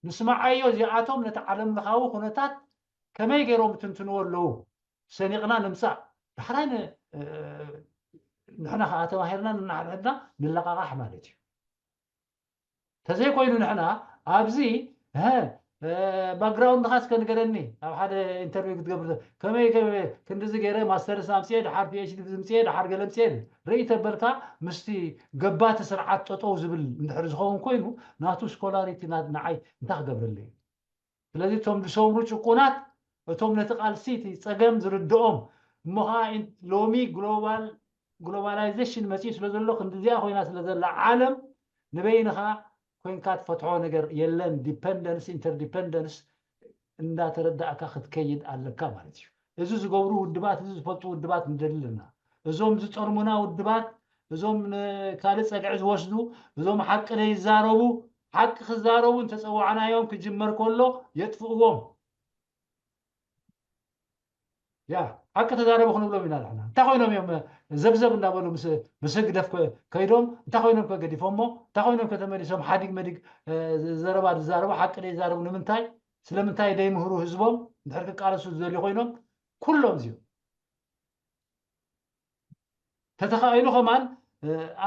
ንስማዓዮ እዚኣቶም ነቲ ዓለም ለኻዊ ኩነታት ከመይ ገይሮም ትንትንዎ ኣለዉ ሰኒቕና ንምፃእ። ዳሕራይ ን- እ- ንሕና ከዓ ተማሂርና ንናሕድሕድና ንለቓቓሕ ማለት እዩ። ተዘይኮይኑ ንሕና ኣብዚ እሀ ባክግራውንድኻ እስከ ንገረኒ ኣብ ሓደ ኢንተርቪው ክትገብር ዘ- ከመይ ከመይ ክንድዚ ገይረ ማስተርስ ኣምፅኤ ድሓር ፒኤችዲ ዝምፅኤ ድሓር ገለ ምፅኤ ርኢ ተበልካ ምስቲ ገባቲ ስርዓት ጠጠው ዝብል እንድሕር ዝኸውን ኮይኑ ናቱ ስኮላሪቲ ንዓይ እንታይ ክገብረለይ እዩ? ስለዚ እቶም ዝሰምሩ ጭቁናት እቶም ነቲ ቃልሲ እቲ ፀገም ዝርድኦም እሞ ከዓ ሎሚ ግሎባል ግሎባላይዜሽን መፅኡ ስለ ዘሎ ክንዲዚኣ ኮይና ስለ ዘላ ዓለም ንበይንኻ ኮይንካ ትፈትሖ ነገር የለን። ዲፐንደንስ ኢንተርዲፐንደንስ እንዳተረዳእካ ክትከይድ ኣለካ ማለት እዩ። እዚ ዝገብሩ ውድባት እዚ ዝፈልጡ ውድባት ንደሊ ኣለና። እዞም ዝጠልሙና ውድባት እዞም ንካልእ ፀግዒ ዝወስዱ እዞም ሓቂ ዘይዛረቡ ሓቂ ክዛረቡ እንተፀዋዕናዮም ክጅመር ከሎ የጥፍእዎም። ያ ሓቂ ተዛረቡ ክንብሎም ኢና ንሕና። እንታይ ኮይኖም እዮም ዘብዘብ እንዳበሉ ምስ ህግደፍ ከይዶም እንታይ ኮይኖም ከገዲፎሞ እንታይ ኮይኖም ከተመሊሶም ሓዲግ መዲግ ዘረባ ዝዛረቡ ሓቂ ዘይዛረቡ ንምንታይ ስለምንታይ ደይምህሩ ህዝቦም እንድሕር ክቃለሱ ዝደልዩ ኮይኖም ኩሎም እዚኦም ተተኻኢሉ ከማን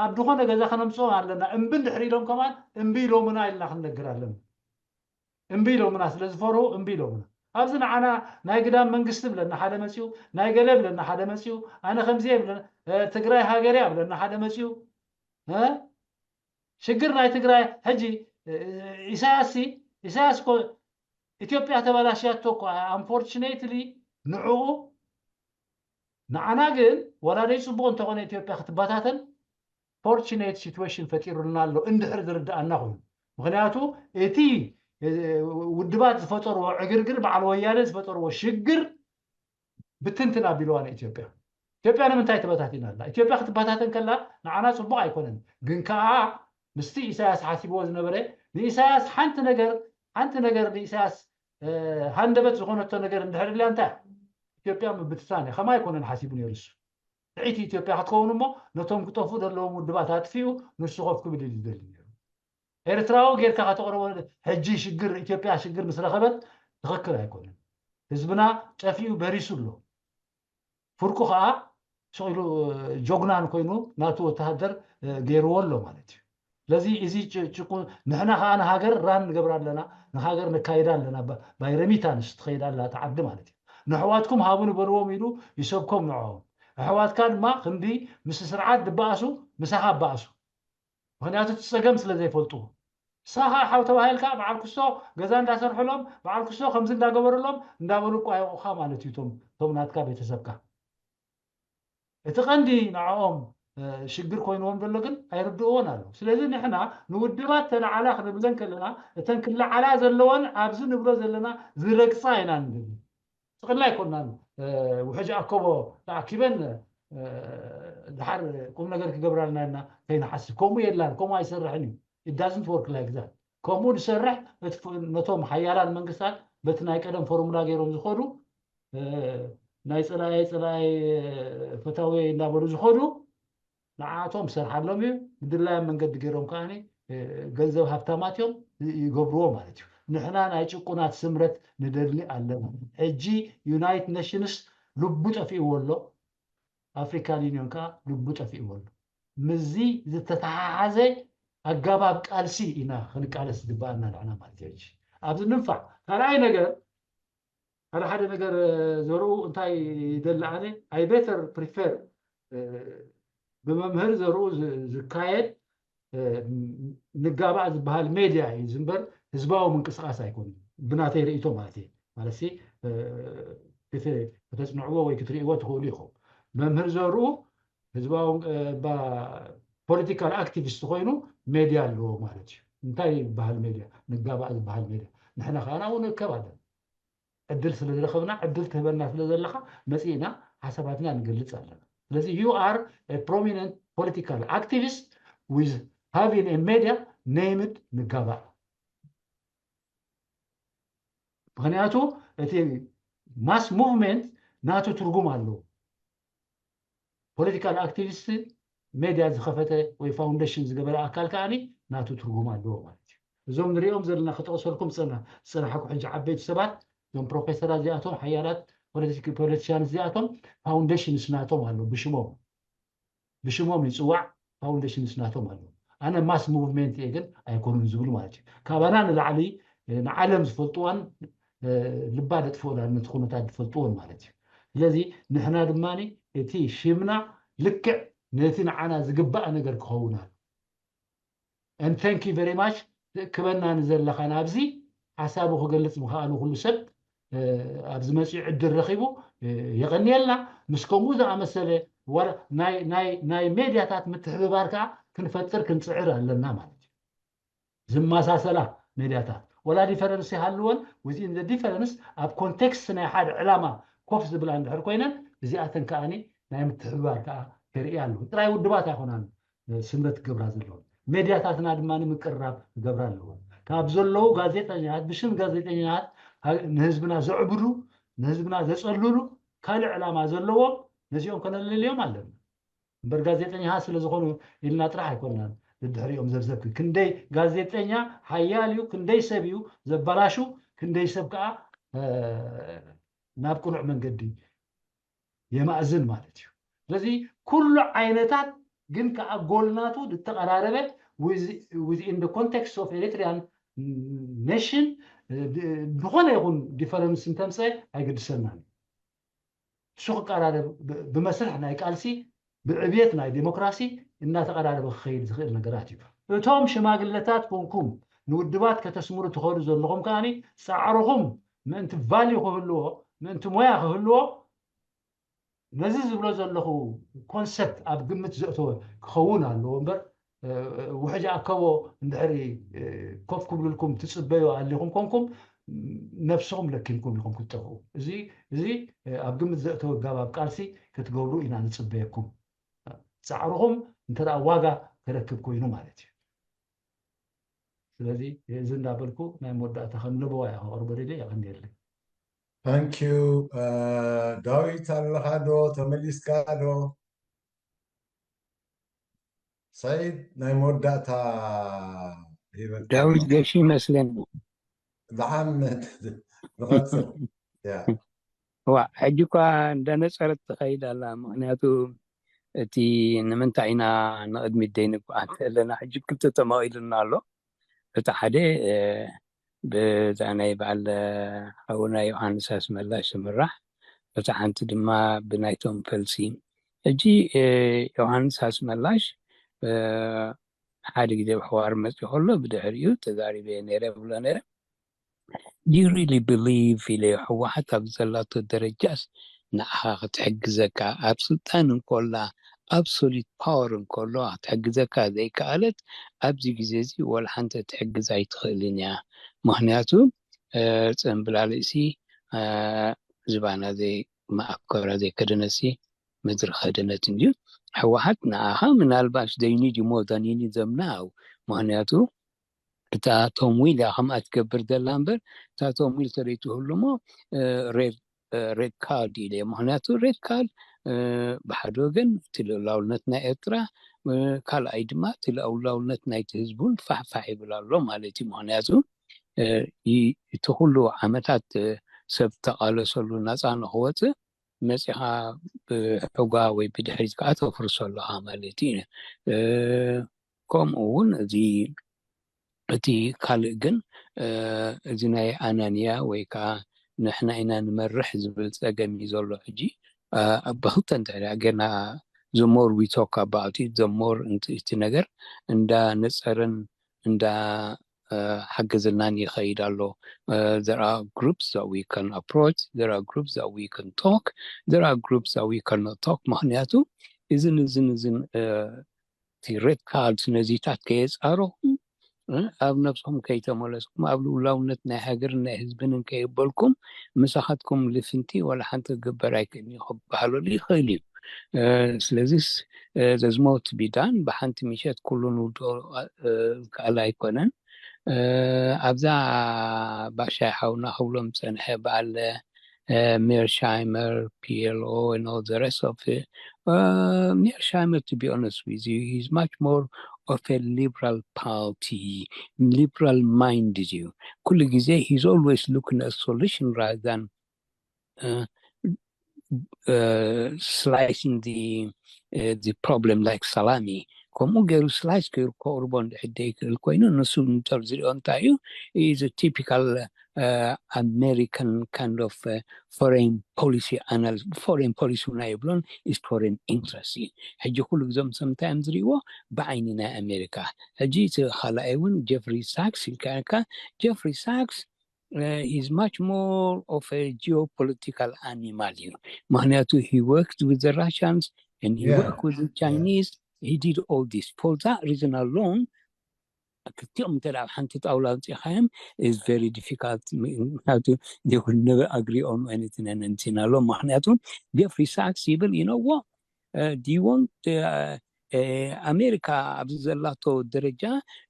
ኣብ ዝኾነ ገዛ ከነምፅኦም ኣለና እምቢ እንድሕር ኢሎም ከማን እምቢ ኢሎምና ኢልና ክንነግር ኣለና እምቢ ኢሎምና ስለ ዝፈርሁ እምቢ ኢሎምና ኣብዚ ንዓና ናይ ግዳም መንግስቲ ብለና ሓደ መፅኡ ናይ ገለ ብለና ሓደ መፅኡ ኣነ ከምዚ ብለና ትግራይ ሃገር እያ ብለና ሓደ መፅኡ ሽግር ናይ ትግራይ ሕጂ ኢሳያስ ኢሳያስ ኢትዮጵያ ተበላሽያቶ እኮ unfortunately ንዕኡ ንዓና ግን ዋላ ደይ ፅቡቅ እንተኾነ ኢትዮጵያ ክትበታተን fortunate situation ፈጢሩልና ኣሎ እንድሕር ዝርድኣና ኮይኑ ምክንያቱ እቲ ውድባት ዝፈጠርዎ ዕግርግር በዓል ወያነ ዝፈጠርዎ ሽግር ብትንትን ኣቢልዋ ንኢትዮጵያ ኢትዮጵያ ንምንታይ ተበታቲና ኣላ ኢትዮጵያ ክትበታተን ከላ ንዓና ፅቡቅ ኣይኮነን ግን ከዓ ምስቲ ኢሳያስ ሓሲብዎ ዝነበረ ንኢሳያስ ሓንቲ ነገር ሓንቲ ነገር ንኢሳያስ ሃንደበት ዝኾነቶ ነገር እንድሕር ኢልያ እንታይ ኢትዮጵያ ምብትታን እያ ከማይ ኣይኮነን ሓሲቡ ነይሩ እሱ ጥዕይቲ ኢትዮጵያ ክትከውን እሞ ነቶም ክጠፍኡ ዘለዎም ውድባት ኣጥፊኡ ንሱ ኮፍ ክብል እዩ ዝደሊ ነይሩ ኤርትራዊ ጌርካ ከተቕርቦ ሕጂ ሽግር ኢትዮጵያ ሽግር ምስ ረኸበት ትኽክል ኣይኮነን ህዝብና ጠፊኡ በሪሱ ኣሎ ፍርቁ ከዓ ስቕ ኢሉ ጆግናን ኮይኑ ናቱ ወተሃደር ገይርዎ ኣሎ ማለት እዩ ስለዚ እዚ ጭቁ ንሕና ከዓ ንሃገር ራን ንገብር ኣለና ንሃገር ነካይዳ ኣለና ባይ ረሚታንስ ትኸይድ ኣላ እቲ ዓዲ ማለት እዩ ንኣሕዋትኩም ሃቡ ንበልዎም ኢሉ ይሰብኮም ንዕኦም ኣሕዋትካ ድማ ክንዲ ምስ ስርዓት ድበኣሱ ምሳኻ ኣበኣሱ ምክንያቱ እቲ ፀገም ስለ ዘይፈልጡ። ንስኻ ከዓ ሓው ተባሂልካ በዓል ክሶ ገዛ እንዳሰርሕሎም፣ በዓል ክሶ ከምዚ እንዳገበርሎም እንዳበሉ እኮ ኣይቑኻ ማለት እዩ። እቶም እቶም ናትካ ቤተሰብካ እቲ ቀንዲ ንዕኦም ሽግር ኮይንዎም ዘሎ ግን ኣይርድእዎን ኣሎ። ስለዚ ንሕና ንውድባት ተለዓላ ክንብለን ከለና እተን ክለዓላ ዘለወን ኣብዚ ንብሎ ዘለና ዝረግፃ ኢና ንብል። ጥቕና ኣይኮናን። ውሕጅ ኣኮቦ ተኣኪበን ድሓር ቁም ነገር ክገብራልና እና ከይንሓስብ ከምኡ የላን፣ ከምኡ ኣይሰርሕን እዩ። It doesn't work like that። ከምኡ ዝሰርሕ ነቶም ሓያላን መንግስታት በቲ ናይ ቀደም ፎርሙላ ገይሮም ዝኸዱ ናይ ፀላኣይ ፀላኣይ ፈታወይ እንዳበሉ ዝኸዱ ንዓቶም ሰርሓሎም እዩ። ብድላዮም መንገዲ ገይሮም ከዓ ገንዘብ ሃብታማት እዮም ይገብርዎ ማለት እዩ። ንሕና ናይ ጭቁናት ስምረት ንደሊ ኣለና። ሕጂ ዩናይትድ ኔሽንስ ልቡ ጠፊእዎ ኣሎ። ኣፍሪካን ዩኒዮን ከዓ ልቡ ጠፊእዎ ኣሎ። ምስዚ ዝተተሓሓዘ ኣጋባብ ቃልሲ ኢና ክንቃለስ ዝግበኣና ንሕና ማለት እዩ። ኣብዚ ንንፋዕ ካልኣይ ነገር ሓደ ሓደ ነገር ዘርኡ እንታይ ይደሊ ኣነ I better prefer ብመምህር ዘርኡ ዝካየድ ንጋባእ ዝበሃል ሜድያ እዩ ዝምበር ህዝባዊ ምንቅስቃስ ኣይኮኑን። ብናተይ ርእቶ ማለት እዩ። ማለት ከተፅንዕዎ ወይ ክትርእይዎ ትኽእሉ ኢኹም። መምህር ዘርኡ ህዝባዊ ፖለቲካል ኣክቲቪስት ኮይኑ ሜድያ ኣለዎ ማለት እዩ። እንታይ ይበሃል ሜድያ? ንጋባእ ዝበሃል ሜድያ። ንሕና ከዓ ናብኡ ንእከብ ኣለና። ዕድል ስለ ዝረኸብና ዕድል ትህበና ስለ ዘለኻ መፂእና ሓሳባትና ንገልፅ ኣለና። ስለዚ you are a prominent political activist with having a media named ንጋባእ። ምክንያቱ እቲ mass movement ናቱ ትርጉም ኣለዎ። ፖለቲካል ኣክቲቪስት ሜድያ ዝኸፈተ ወይ ፋውንዴሽን ዝገበረ ኣካል ከዓኒ ናቱ ትርጉም ኣለዎ ማለት እዩ። እዞም ንሪኦም ዘለና ክጠቕሰልኩም ዝፀናሕኩ ሕጂ ዓበይቲ ሰባት እዞም ፕሮፌሰራት እዚኣቶም ሓያላት ፖለቲሽያን እዚኣቶም ፋውንዴሽንስ ናቶም ኣሎ ብሽሞም ብሽሞም ይፅዋዕ ፋውንዴሽንስ ናቶም ኣሎ። ኣነ ማስ ሙቭመንት እየ ግን ኣይኮኑን ዝብሉ ማለት እዩ። ካባና ንላዕሊ ንዓለም ዝፈልጥዋን ልባ ደጥፍኦላ ነቲ ኩነታት ዝፈልጥዎን ማለት እዩ። ስለዚ ንሕና ድማ እቲ ሽምና ልክዕ ነቲ ንዓና ዝግባእ ነገር ክኸውን ኣሎ። And thank you very much ትእክበና ንዘለኻ ናብዚ ሓሳቡ ክገልፅ ምኽኣሉ ኩሉ ሰብ ኣብዚ መፂኡ ዕድል ረኺቡ የቐንየልና። ምስ ከምኡ ዝኣመሰለ ናይ ሜድያታት ምትሕብባር ከዓ ክንፈጥር ክንፅዕር ኣለና ማለት እዩ። ዝመሳሰላ ሜድያታት ወላ ዲፈረንስ ይሃልወን within the difference ኣብ ኮንቴክስት ናይ ሓደ ዕላማ ኮፍ ዝብላ እንድሕር ኮይነን እዚኣተን ከዓኒ ናይ ምትሕብባር ከዓ የርኢ ኣለዉ። ጥራይ ውድባት ኣይኮናን ስምረት ክገብራ ዘለዎም ሜድያታትና ድማ ንምቅርራብ ክገብራ ኣለዎም። ካብ ዘለዉ ጋዜጠኛታት ብሽም ጋዜጠኛታት ንህዝብና ዘዕብዱ ንህዝብና ዘፀልሉ ካልእ ዕላማ ዘለዎም ነዚኦም ከነለልዮም ኣለና። እምበር ጋዜጠኛታት ስለ ዝኾኑ ኢልና ጥራሕ ኣይኮናን ድድሕሪኦም ዘብዘብ ክንደይ ጋዜጠኛ ሓያል እዩ ክንደይ ሰብ እዩ ዘባላሹ ክንደይ ሰብ ከዓ ናብ ቅኑዕ መንገዲ የማእዝን ማለት እዩ። ስለዚ ኩሉ ዓይነታት ግን ከዓ ጎልናቱ ዝተቐራረበ within the context of Eritrean nation ዝኾነ ይኹን ዲፈረንስ እንተምፀ ኣይገድሰናን እዩ። እሱ ክቀራረብ ብመስርሕ ናይ ቃልሲ ብዕብየት ናይ ዴሞክራሲ እናተቐራረበ ክኸይድ ዝኽእል ነገራት እዩ። እቶም ሽማግለታት ኮንኩም ንውድባት ከተስምሩ ትኸዱ ዘለኹም ከዓኒ ፃዕርኹም ምእንቲ ቫልዩ ክህልዎ ምእንቲ ሞያ ክህልዎ ነዚ ዝብሎ ዘለኹ ኮንሰፕት ኣብ ግምት ዘእተወ ክኸውን ኣለዎ እምበር ውሕጅ ኣከቦ እንድሕሪ ኮፍ ክብልልኩም ትፅበዩ ኣሊኹም ኮንኩም ነብስኹም ለኪምኩም ኢኹም ክትጠፍኡ። እዚ እዚ ኣብ ግምት ዘእተወ ኣጋባብ ቃልሲ ክትገብሩ ኢና ንፅበየኩም። ፃዕርኹም እንተ ዋጋ ከረክብ ኮይኑ ማለት እዩ። ስለዚ እዚ እንዳበልኩ ናይ መወዳእታ ከም ለበዋ እያ ከቕርበ ደልየ። የቐንየለይ። ታንኪዩ። ዳዊት ኣለኻ ዶ? ተመሊስካ ዶ? ሰይድ ናይ መወዳእታ ሂበካ። ዳዊት ገሹ ይመስለኒ። ብሓመድ ንቐፅል። ያ ዋ ሕጂ እኳ እንዳነፀረት ትኸይድ ኣላ። ምክንያቱ እቲ ንምንታይ ኢና ንቕድሚት ዘይንጓዓዝ ኣለና? ሕጂ ክልተ ተማቒሉና ኣሎ። እቲ ሓደ ብዛ ናይ በዓል ሓውና ዮሃንስ ኣስመላሽ ዝምራሕ፣ እታ ሓንቲ ድማ ብናይቶም ፈልሲ። ሕጂ ዮሃንስ ኣስመላሽ ሓደ ግዜ ብሕዋር መፅኡ ከሎ ብድሕሪኡ ተዛሪበ ነይረ ብሎ ነይረ። Do you really believe ኢለ፣ ህወሓት ኣብ ዘላቶ ደረጃስ ንዓኻ ክትሕግዘካ፣ ኣብ ስልጣን እንኮላ፣ absolute power እንከሎ ክትሕግዘካ ዘይከኣለት፣ ኣብዚ ግዜ እዚ ወላ ሓንቲ ክትሕግዝ ኣይትኽእልን እያ። ምክንያቱ ፅንብላሊእሲ ዝባና ዘይመኣከራ ዘይከደነሲ ምድሪ ከደነትን እዩ። ህወሓት ንዓኻ ምናልባሽ they need you more than you need them now። ምክንያቱ እታ ቶምዊል እያ ከምኣ ትገብር ዘላ እምበር፣ እታ ቶምዊል ተደይትህሉ እሞ ሬድ ካርድ ኢለ። ምክንያቱ ሬድ ካርድ ብሓደ ወገን እቲ ልኡላውነት ናይ ኤርትራ፣ ካልኣይ ድማ እቲ ልኡላውነት ናይቲ ህዝቡን ፋሕፋሕ ይብል ኣሎ ማለት እዩ። ምክንያቱ እቲ ኩሉ ዓመታት ሰብ ተቃለሰሉ ናፃ ንክወፅእ መፂኻ ብሕጓ ወይ ብድሕሪት ከዓ ተፍርሶ ኣለኻ ማለት እዩ። ከምኡ እውን እዚ እቲ ካልእ ግን እዚ ናይ ኣናንያ ወይ ከዓ ንሕና ኢና ንመርሕ ዝብል ፀገም እዩ ዘሎ። ሕጂ ብክልተ እንተ ጌርና the more we talk about it the more እቲ ነገር እንዳ ነፀረን እንዳ ሓገዘናን ይኸይድ ኣሎ። There are groups that we can approach, there are groups that we can talk, there are groups that we cannot talk። ምክንያቱ እዝን እዝን እዝን እቲ ሬድ ካርድ ነዚታት ከየፃረኹም ኣብ ነብስኹም ከይተመለስኩም ኣብ ልኡላውነት ናይ ሃገርን ናይ ህዝብን ከየበልኩም ምሳኻትኩም ልፍንቲ ወላ ሓንቲ ክግበር ኣይክእልን እዩ ክበሃለሉ ይኽእል እዩ። ስለዚስ there's more to be done። ብሓንቲ ምሸት ኩሉ ንውድኦ ዝከኣል ኣይኮነን። ኣብዛ ባሻይ ሓውና ክብሎም ዝፀንሐ በዓል Mearsheimer, P L O, and all the rest of it. Mearsheimer, to be honest with you, he's much more of a liberal party, liberal mind እዩ። ኩሉ ግዜ he's always looking at solution rather than slicing the problem like salami። ከምኡ ገይሩ ስላይስ ገይሩ ከቕርቦ እንድሕር ዘይክእል ኮይኑ ንሱ ንጠር ዝሪኦ እንታይ እዩ? Is a typical American kind of foreign policy analysis። Foreign policy ና የብሎን፣ is foreign interest እዩ። ሕጂ ኩሉ ግዞም ሰምታይ እዮም ዝሪእዎ ብዓይኒ ናይ ኣሜሪካ። ሕጂ እቲ ካልኣይ እውን ጀፍሪ ሳክስ ኢልካ ጀፍሪ ሳክስ is much more of a geopolitical animal እዩ። ምክንያቱ he worked with the Russians and he worked with the Chinese, he did all this for that reason alone። ክልቲኦም እንተ ኣብ ሓንቲ ጣውላ ኣውፂኻዮም is very difficult። ምክንያቱ they will never agree on anything and anything ኣሎ። ምክንያቱ ጀፍሪ ሳክስ ይብል you know what do you want ኣሜሪካ ኣብዚ ዘላቶ ደረጃ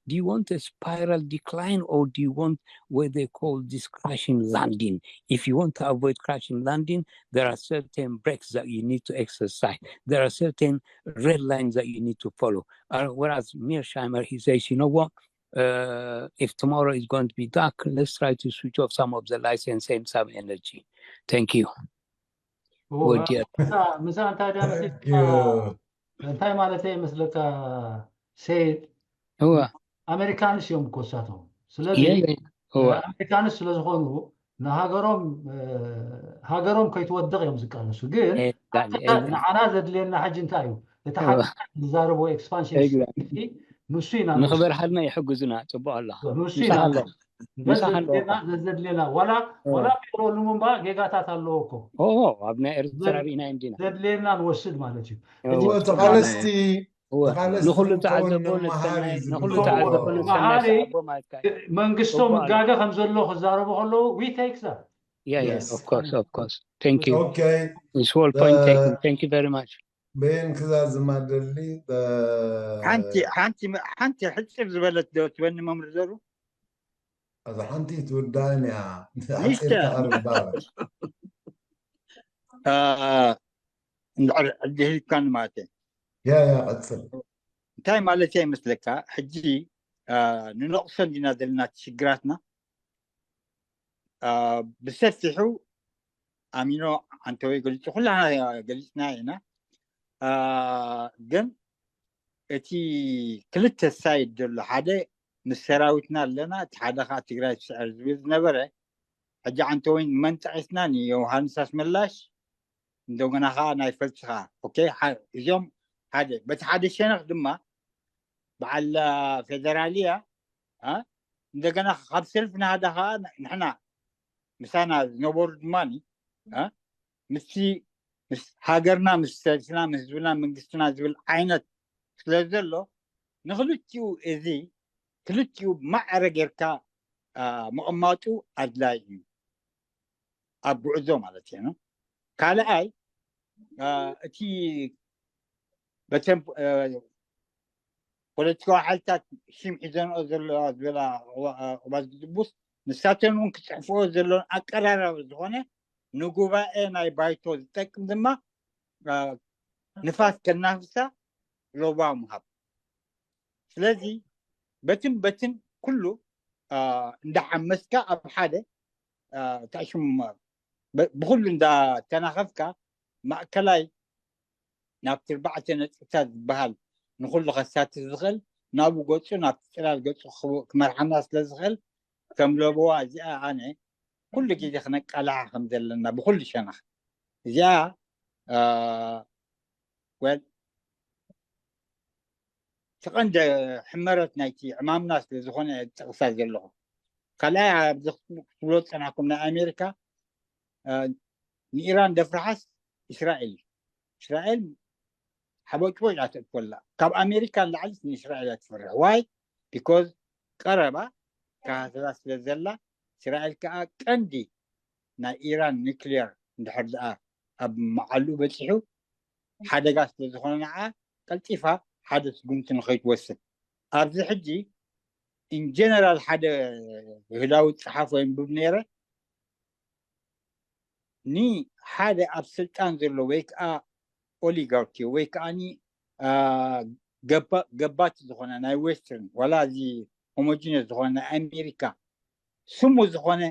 do you want a spiral decline or do you want what they call this crashing landing? If you want to avoid crashing landing, there are certain breaks that you need to exercise. There are certain red lines that you need to follow. Whereas Mearsheimer, he says, you know what? If tomorrow is going to be dark, let's try to switch off some of the lights and save some energy. Thank you. ምሳ እንታይ ዳ እንታይ ማለት ይመስለካ? ሰይድ ኣሜሪካንስ እዮም እኮ እሳቶም። ስለዚ ኣሜሪካንስ ስለዝኾኑ ንሃገሮም ሃገሮም ከይትወድቕ እዮም ዝቃለሱ። ግን ንዓና ዘድልየና ሕጂ እንታይ እዩ? እቲ ሓደ ዝዛረቦ ኤክስፓንሽን ንሱ ኢና ንክበርሃልና ይሕግዙና። ፅቡቅ ኣለካ። ንሱ ኢና ዘድልየና። ዋላ ዋላ ሮ ልሙምባ ጌጋታት ኣለዎ እኮ ኣብ ናይ ኤርትራ ርኢና እንዲና ዘድልየና ንወስድ ማለት እዩ። ተቃለስቲ ንኩሉ ተዓዘቦ ንኩሉ ተዓዘቦ መንግስቶም ጋገ ከም ዘሎ ክዛረቡ ከለዉ we take that yeah yeah of course of course thank you it's well point taken thank you very much በየን ክዛዝማ ደሊ ሓንቲ ሓንቲ ሓንቲ ሕፅር ዝበለት ዶ ትበኒ መምህር ዘሩ እዛ ሓንቲ ትውዳእን እያ ሓፂር ተቐርብ ባበር እንድሕር ዕድል ሂብካኒ ማለት እየ ያ ያ ቀፅል እንታይ ማለት እያ ይመስለካ ሕጂ ንነቕሶ እንዲና ዘለና ሽግራትና ብሰፊሑ ኣሚኖ ኣንተወይ ገሊፁ ኩላና ገሊፅና ኢና ግን እቲ ክልተ ሳይድ ዘሎ ሓደ ምስ ሰራዊትና ኣለና እቲ ሓደ ከዓ ትግራይ ትስዕር ዝብል ዝነበረ ሕጂ ኣንተወይ መን ጠቂስና ንዮሃንስ ኣስመላሽ እንደገና ከዓ ናይ ፈልሲ ከዓ ኦኬ እዚኦም ሓደ በቲ ሓደ ሸነክ ድማ በዓል ፌደራልያ እንደገና ካብ ሰልፍ ናሃዳ ከዓ ንሕና ምሳና ዝነበሩ ድማ ምስቲ ምስ ሃገርና ምስ ሰልፍና ምስ ህዝብና መንግስትና ዝብል ዓይነት ስለ ዘሎ ንክልቲኡ እዚ ክልቲኡ ማዕረ ጌርካ ምቕማጡ ኣድላይ እዩ። ኣብ ጉዕዞ ማለት እዩ። ካልኣይ እቲ በተን ፖለቲካዊ ሓይልታት ሽም ሒዘንኦ ዘለዋ ዝበላ ቅባል ዝድቡስ ንሳተን እውን ክፅሕፍኦ ዘለውን ኣቀራራቢ ዝኾነ ንጉባኤ ናይ ባይቶ ዝጠቅም ድማ ንፋስ ከናፍሳ ሎባ ምሃብ። ስለዚ በትን በትን ኩሉ እንዳሓመስካ ኣብ ሓደ ታሽም ብኩሉ እንዳተናኸፍካ ማእከላይ ናብቲ ኣርባዕተ ነጥብታት ዝበሃል ንኩሉ ከሳትፍ ዝኽእል ናብኡ ገፁ ናብቲ ፅላል ገፁ ክመርሓና ስለ ዝኽእል ከም ለበዋ እዚኣ ኣነ ኩሉ ግዜ ክነቃልዓ ከም ዘለና ብኩሉ ሸነኽ እዚኣ ወል ትቐንደ ሕመረት ናይቲ ዕማምና ስለ ዝኾነ ጥቕሳ ዘለኹ ካልኣይ ኣብዚ ክትብሎ ዝፀናሕኩም ናይ ኣሜሪካ ንኢራን ደፍርሓስ እስራኤል እዩ። እስራኤል ሓበጭቦጭ እያ ተእትወላ ካብ ኣሜሪካ ንላዕሊ ንእስራኤል እያ ትፈርሕ ዋይ because ቀረባ ካህስራ ስለ ዘላ እስራኤል ከዓ ቀንዲ ናይ ኢራን ኒክሊየር እንድሕር ደኣ ኣብ መዓሉ በፂሑ ሓደጋ ስለ ዝኾነ ንዓ ቀልጢፋ ሓደ ስጉምቲ ንኸይትወስድ ኣብዚ ሕጂ ኢንጀነራል ሓደ ውህዳዊ ፀሓፍ ወይ ንብብ ነይረ ንሓደ ኣብ ስልጣን ዘሎ ወይ ከዓ ኦሊጋርኪ ወይ ከዓ ገባቲ ዝኾነ ናይ ዌስተርን ዋላ እዚ ሆሞጂነስ ዝኾነ ናይ ኣሜሪካ ስሙ ዝኾነ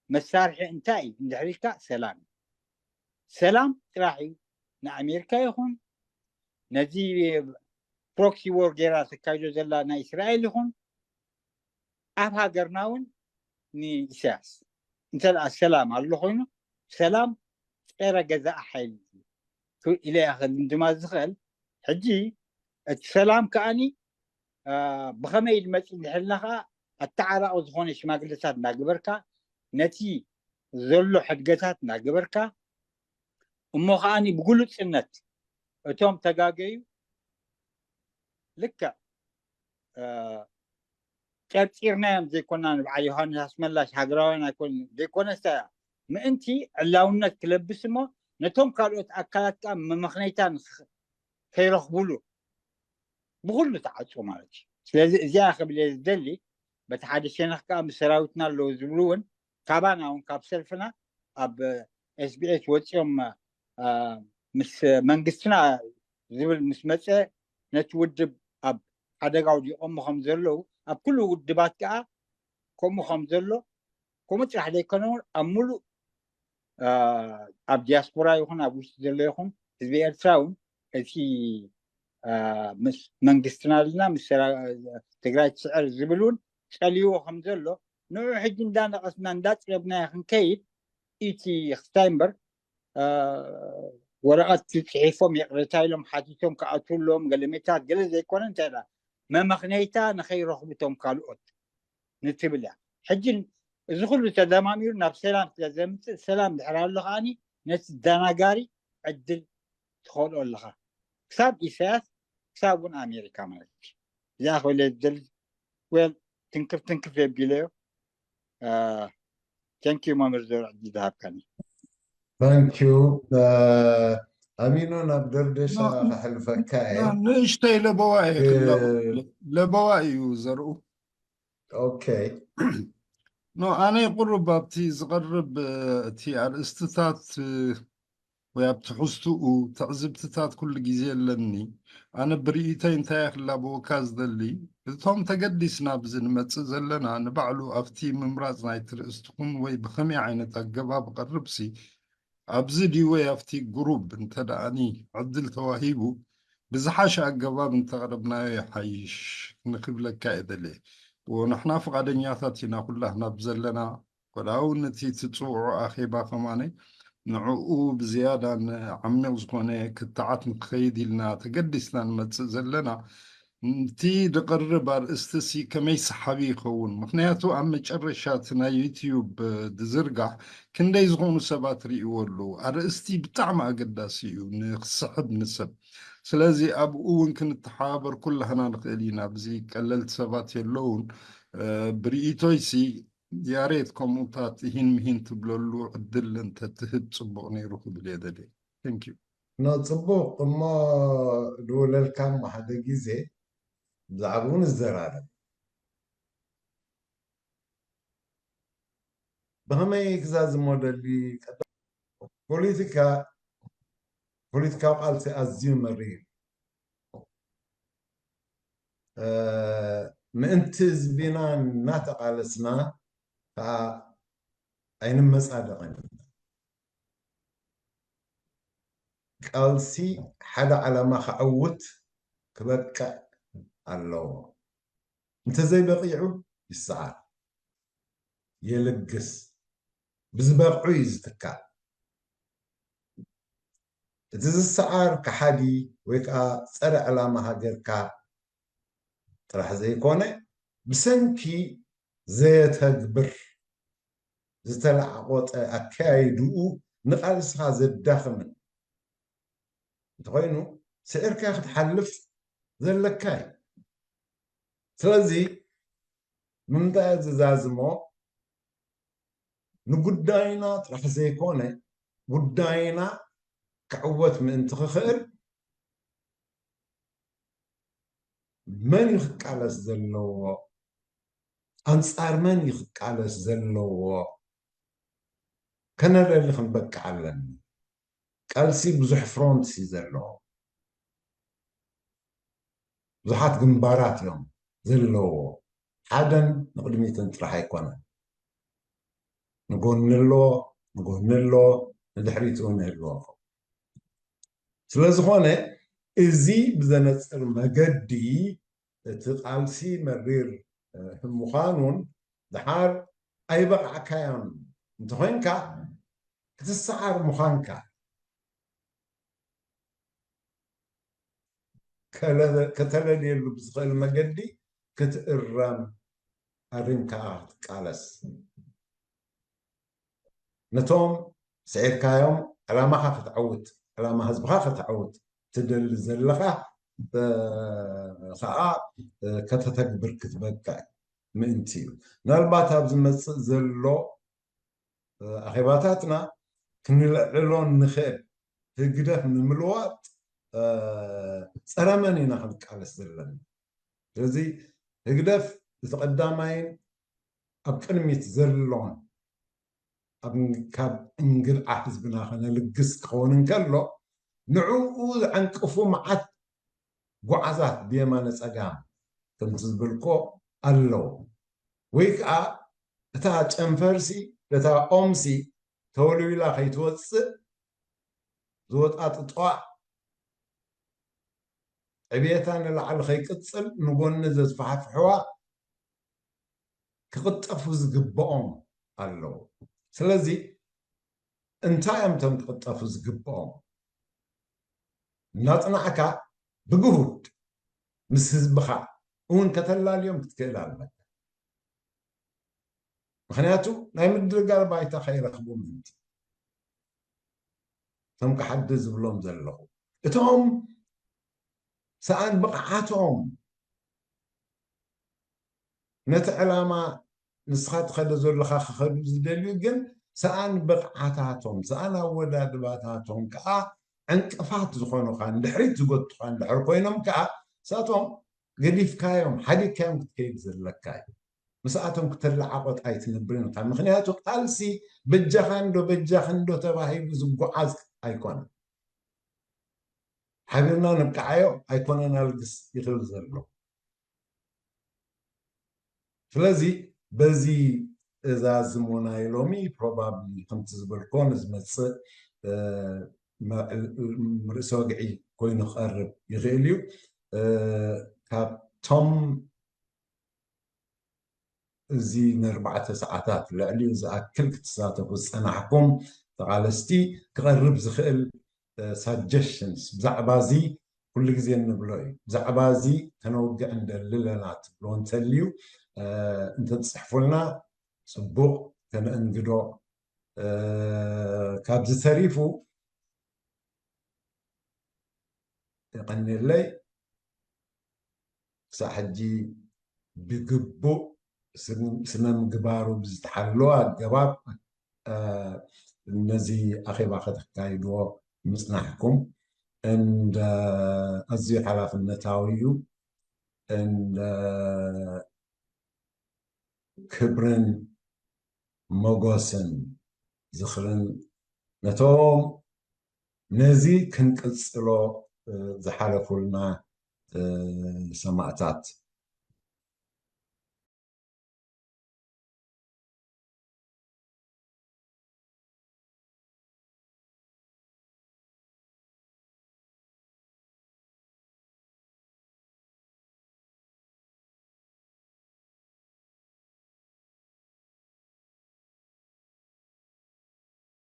መሳርሒ እንታይ እዩ እንድሕሪልካ ሰላም እዩ ሰላም ጥራሕ እዩ ንኣሜሪካ ይኹን ነዚ ፕሮክሲ ዎር ጌራ ተካይዶ ዘላ ናይ እስራኤል ይኹን ኣብ ሃገርና እውን ንኢሳያስ እንተ ሰላም ኣሎ ኮይኑ ሰላም ፀረ ገዛእ ሓይሊ ኢለ እያ ክድምድማ ዝኽእል ሕጂ እቲ ሰላም ከዓኒ ብኸመይ ኢሉ መፅእ እንድሕልና ከዓ ኣተዓራቂ ዝኾነ ሽማግለታት እናገበርካ ነቲ ዘሎ ሕድገታት እናገበርካ እሞ ከዓኒ ብግሉፅነት እቶም ተጋገዩ ልክዕ ጨርፂርናዮም ዘይኮና ንበዓል ዮሃንስ ኣስመላሽ ሃገራውያን ኣይኮን ዘይኮነስ ምእንቲ ዕላውነት ክለብስ እሞ ነቶም ካልኦት ኣካላት ከዓ መመኽነይታ ከይረኽቡሉ ብኩሉ ተዓፅዎ ማለት እዩ ስለዚ እዚኣ ክብል ዝደሊ በቲ ሓደ ሸነኽ ከዓ ምስ ሰራዊትና ኣለዉ ዝብሉ እውን ካባና እውን ካብ ሰልፍና ኣብ ኤስቢኤስ ወፂኦም ምስ መንግስትና ዝብል ምስ መፀ ነቲ ውድብ ኣብ ሓደጋ ውዲቆሞ ከም ዘለዉ ኣብ ኩሉ ውድባት ከዓ ከምኡ ከም ዘሎ ከምኡ ጥራሕ ዘይኮነ እውን ኣብ ሙሉእ ኣብ ዲያስፖራ ይኹን ኣብ ውሽጢ ዘሎ ይኹን ህዝቢ ኤርትራ እውን እቲ ምስ መንግስትና ኣለና ምስ ትግራይ ትስዕር ዝብል እውን ፀልይዎ ከም ዘሎ ንዑ ሕጂ እንዳነቐስና እንዳፅለብናዮ ክንከይድ እቲ ክስታይ እምበር ወረቐት ፅሒፎም ይቕሬታ ኢሎም ሓቲቶም ክኣትውሎም ገለሜታት ገለ ዘይኮነ እንታይ ዳ መመኽነይታ ንኸይረኽቡ ቶም ካልኦት ንትብል እያ ሕጂ እዚ ኩሉ ተደማሚሩ ናብ ሰላም ስለ ዘምፅእ ሰላም ድሕር ኣሎ ከዓኒ ነቲ ደናጋሪ ዕድል ትኸልኦ ኣለኻ ክሳብ ኢሳያስ ክሳብ እውን ኣሜሪካ ማለት እዩ እዚኣ ክብለ ዝደሊ ወል ትንክፍ ትንክፍ የቢለዮ thank you መምህር ዘርዕዲ ዝሃብካኒ thank you ኣሚኖ ናብ ደርደሻ ከሕልፈካ እየ ንእሽተይ ለበዋ እየ ለበዋ እዩ ዘርኡ okay no ኣነ ቁሩብ ኣብቲ ዝቐርብ እቲ ኣርእስትታት ወይ ኣብ ትሕዝትኡ ትዕዝብትታት ኩሉ ግዜ ኣለኒ ኣነ ብርእይተይ እንታይ ክላበወካ ዝደሊ እቶም ተገዲስና ብዚ ንመፅእ ዘለና ንባዕሉ ኣብቲ ምምራፅ ናይ ትርእስትኹም ወይ ብኸመይ ዓይነት ኣገባብ ቐርብሲ ኣብዚ ድዩ ወይ ኣብቲ ግሩብ እንተ ደኣኒ ዕድል ተዋሂቡ ብዝሓሸ ኣገባብ እንተቕረብናዮ ይሓይሽ ንክብለካ እየ ደልየ ንሕና ፍቓደኛታት ኢና ኩላህና ብዘለና ወላ እውን እቲ ትፅውዑ ኣኼባ ከማነ ንዕኡ ብዝያዳ ንዓሚቕ ዝኾነ ክትዓት ንክኸይድ ኢልና ተገዲስና ንመፅእ ዘለና እቲ ዝቐርብ ኣርእስቲ ሲ ከመይ ሰሓቢ ይኸውን? ምኽንያቱ ኣብ መጨረሻ እቲ ናይ ዩትዩብ፣ እ፣ ዝዝርጋሕ ክንደይ ዝኾኑ ሰባት ርእይዎ ኣለዉ። ኣርእስቲ ብጣዕሚ ኣገዳሲ እዩ ንክስሕብ ንሰብ። ስለዚ ኣብኡ እውን ክንተሓባበር ኩላህና ንኽእል ኢና። ኣብዚ ቀለልቲ ሰባት የለውን። እ፣ ብርእይቶይ ሲ ያሬት ከምኡታት ይሂን ምሂን ትብለሉ ዕድል እንተትህብ ጽቡቕ ነይሩ ክብል እየ ደልየ። Thank you። ኖ፣ ጽቡቕ እሞ፣ ድውለልካ እሞ ሓደ ግዜ ብዛዕባኡ ንዘራረብ። ብኸመይ ክዛዝሞ ደሊ? ቀዳም፣ ፖለቲካ፣ ፖለቲካዊ ቃልሲ ኣዝዩ መሪር። እ፣ ምእንቲ ህዝቢና እናተቓለስና ከዓ ኣይንመጻደቕን ኢና። ቃልሲ ሓደ ዓላማ ከዕውት ክበቅዕ ኣለዎ። እንተዘይበቂዑ ይሰዓር፣ የልግስ። ብዝበቅዑ እዩ ዝትካእ። እቲ ዝሰዓር ከሓዲ ወይ ከዓ ጸረ ዕላማ ሃገርካ ጥራሕ ዘይኮነ፣ ብሰንኪ ዘየተግብር ዝተለዓቆጠ ኣከያይድኡ ንቃልስኻ ዘዳኽምን እንተኾይኑ፣ ስዒርካ ክትሓልፍ ዘለካ እዩ። ስለዚ፣ ንምንታይ እየ ዝዛዝሞ? ንጉዳይና ጥራሕ ዘይኮነ፣ ጉዳይና ክዕወት ምእንቲ ክኽእል፣ መን እዩ ክቃለስ ዘለዎ? ኣንጻር መን እዩ ክቃለስ ዘለዎ? ከነለሊ ክንበቅዕ ኣለና። ቃልሲ ብዙሕ ፍሮንትስ እዩ ዘለዎ። ብዙሓት ግንባራት እዮም ዘለዎ። ሓደን ንቕድሚትን ጥራሕ ኣይኮነን። ንጎኒ ኣሎ፣ ንጎኒ ኣሎ፣ ንድሕሪት እውን ይህልዎ። ስለ ዝኾነ፣ እዚ ብዘነጽር መገዲ እቲ ቃልሲ መሪር፣ እ፣ ምዃኑን ደሓር ኣይበቓዕካዮን እንተኾይንካ፣ ክትሰዓር ምዃንካ ከለ-፣ ከተለልየሉ ብዝኽእል መገዲ ክትእረም ኣሪምካ ክትቃለስ። ነቶም ስዒርካዮም ዕላማኻ ከተዕውት፣ ዕላማ ህዝብኻ ከተዕውት ትደሊ ዘለኻ፣ እ፣ ኸዓ፣ እ፣ ከተተግብር ክትበቅዕ ምእንቲ እዩ። ምናልባት ኣብ ዝመጽእ ዘሎ፣ እ፣ ኣኼባታትና ክንልዕሎ እንኽእል ህግደፍ ንምልዋጥ፣ እ፣ ጸረ መን ኢና ክንቃለስ ዘለና? ስለዚ ህግደፍ እቲ ቀዳማይን ኣብ ቅድሚት ዘሎን ኣብ፣ ካብ እንግድዓ ህዝብና ከነልግስ ክኸውን እንከሎ፣ ንዕኡ ዘዐንቅፉ መዓት ጓዓዛት ብየማነ ጸጋም ከምቲ ዝበልኮ ኣለዉ። ወይ ከኣ እታ ጨንፈርሲ፣ እታ ኦምሲ ተወልዊላ ከይትወጽእ ዝወጣጥጥዋ፣ ዕብየታ ንላዕሊ ከይቅጽል ንጎኒ ዘስፋሕፍሕዋ ክቕጠፉ ዝግብኦም ኣለዉ። ስለዚ እንታይ እዮም እቶም ክቕጠፉ ዝግብኦም? እናጽናዕካ ብግሁድ ምስ ህዝብኻ እውን ከተላልዮም ክትክእል ኣለካ። ምኽንያቱ ናይ ምድርጋር ባይታ ከይረኽቡ ምእንቲ። እቶም ክሓድር ዝብሎም ዘለኹ፣ እቶም ሰኣን ብቕዓቶም ነቲ ዕላማ ንስኻ ትኸዶ ዘለኻ ክኸዱ ዝደልዩ፣ ግን ሰኣን ብቕዓታቶም፣ ሰኣን ኣወዳድባታቶም ከኣ ዕንቅፋት ዝኾኑኻ፣ ንድሕሪት ዝጎትኻ እንድሕር ኮይኖም ከኣ፣ ንሳቶም ገዲፍካዮም፣ ሓዲግካዮም ክትከይድ ዘለካ እዩ። ምስኣቶም ክትለዓቆጥ ኣይትነብርን ኢኻ። ምኽንያቱ ቃልሲ በጃኻ እንዶ፣ በጃኺ እንዶ ተባሂሉ ዝጓዓዝ ኣይኮነን። ሓቢርና ነብቅዓዮ ኣይኮነን ኣልግስ ይኽእል ዘሎ። ስለዚ በዚ እዛ ዝሞ ናይ ሎሚ ፕሮባብሊ ከምቲ ዝበልኮ ንዝመጽእ፣ እ፣ መ-፣ ርእሰ ወግዒ ኮይኑ ክቐርብ ይኽእል እዩ። እ፣ ካብቶም እዚ ንኣርባዕተ ሰዓታት ልዕሊኡ ዝኣክል ክትሳተፉ ዝጸናሕኩም ተቓለስቲ ክቐርብ ዝኽእል፣ እ፣ ሳጀሽንስ ብዛዕባ እዚ፣ ኩሉ ግዜ እንብሎ እዩ። ብዛዕባ እዚ ከነውግዕ እንደሊ ኣለና ትብሎ እንተልዩ፣ እ፣ እንተትጽሕፉልና ጽቡቕ፣ ከነእንግዶ። እ፣ ካብዚ ተሪፉ፣ የቐንየለይ፣ ክሳብ ሕጂ ብግቡእ ስነ-፣ ስነ ምግባሩ ብዝተሓለወ ኣገባብ፣ እ፣ ነዚ ኣኼባ ከተካይድዎ ምጽናሕኩም እንደ ኣዝዩ ሓላፍነታዊ እዩ። እንደ ክብርን ሞጎስን ዝኽርን ነቶም ነዚ ክንቅጽሎ፣ እ፣ ዝሓለፉልና፣ እ፣ ሰማእታት።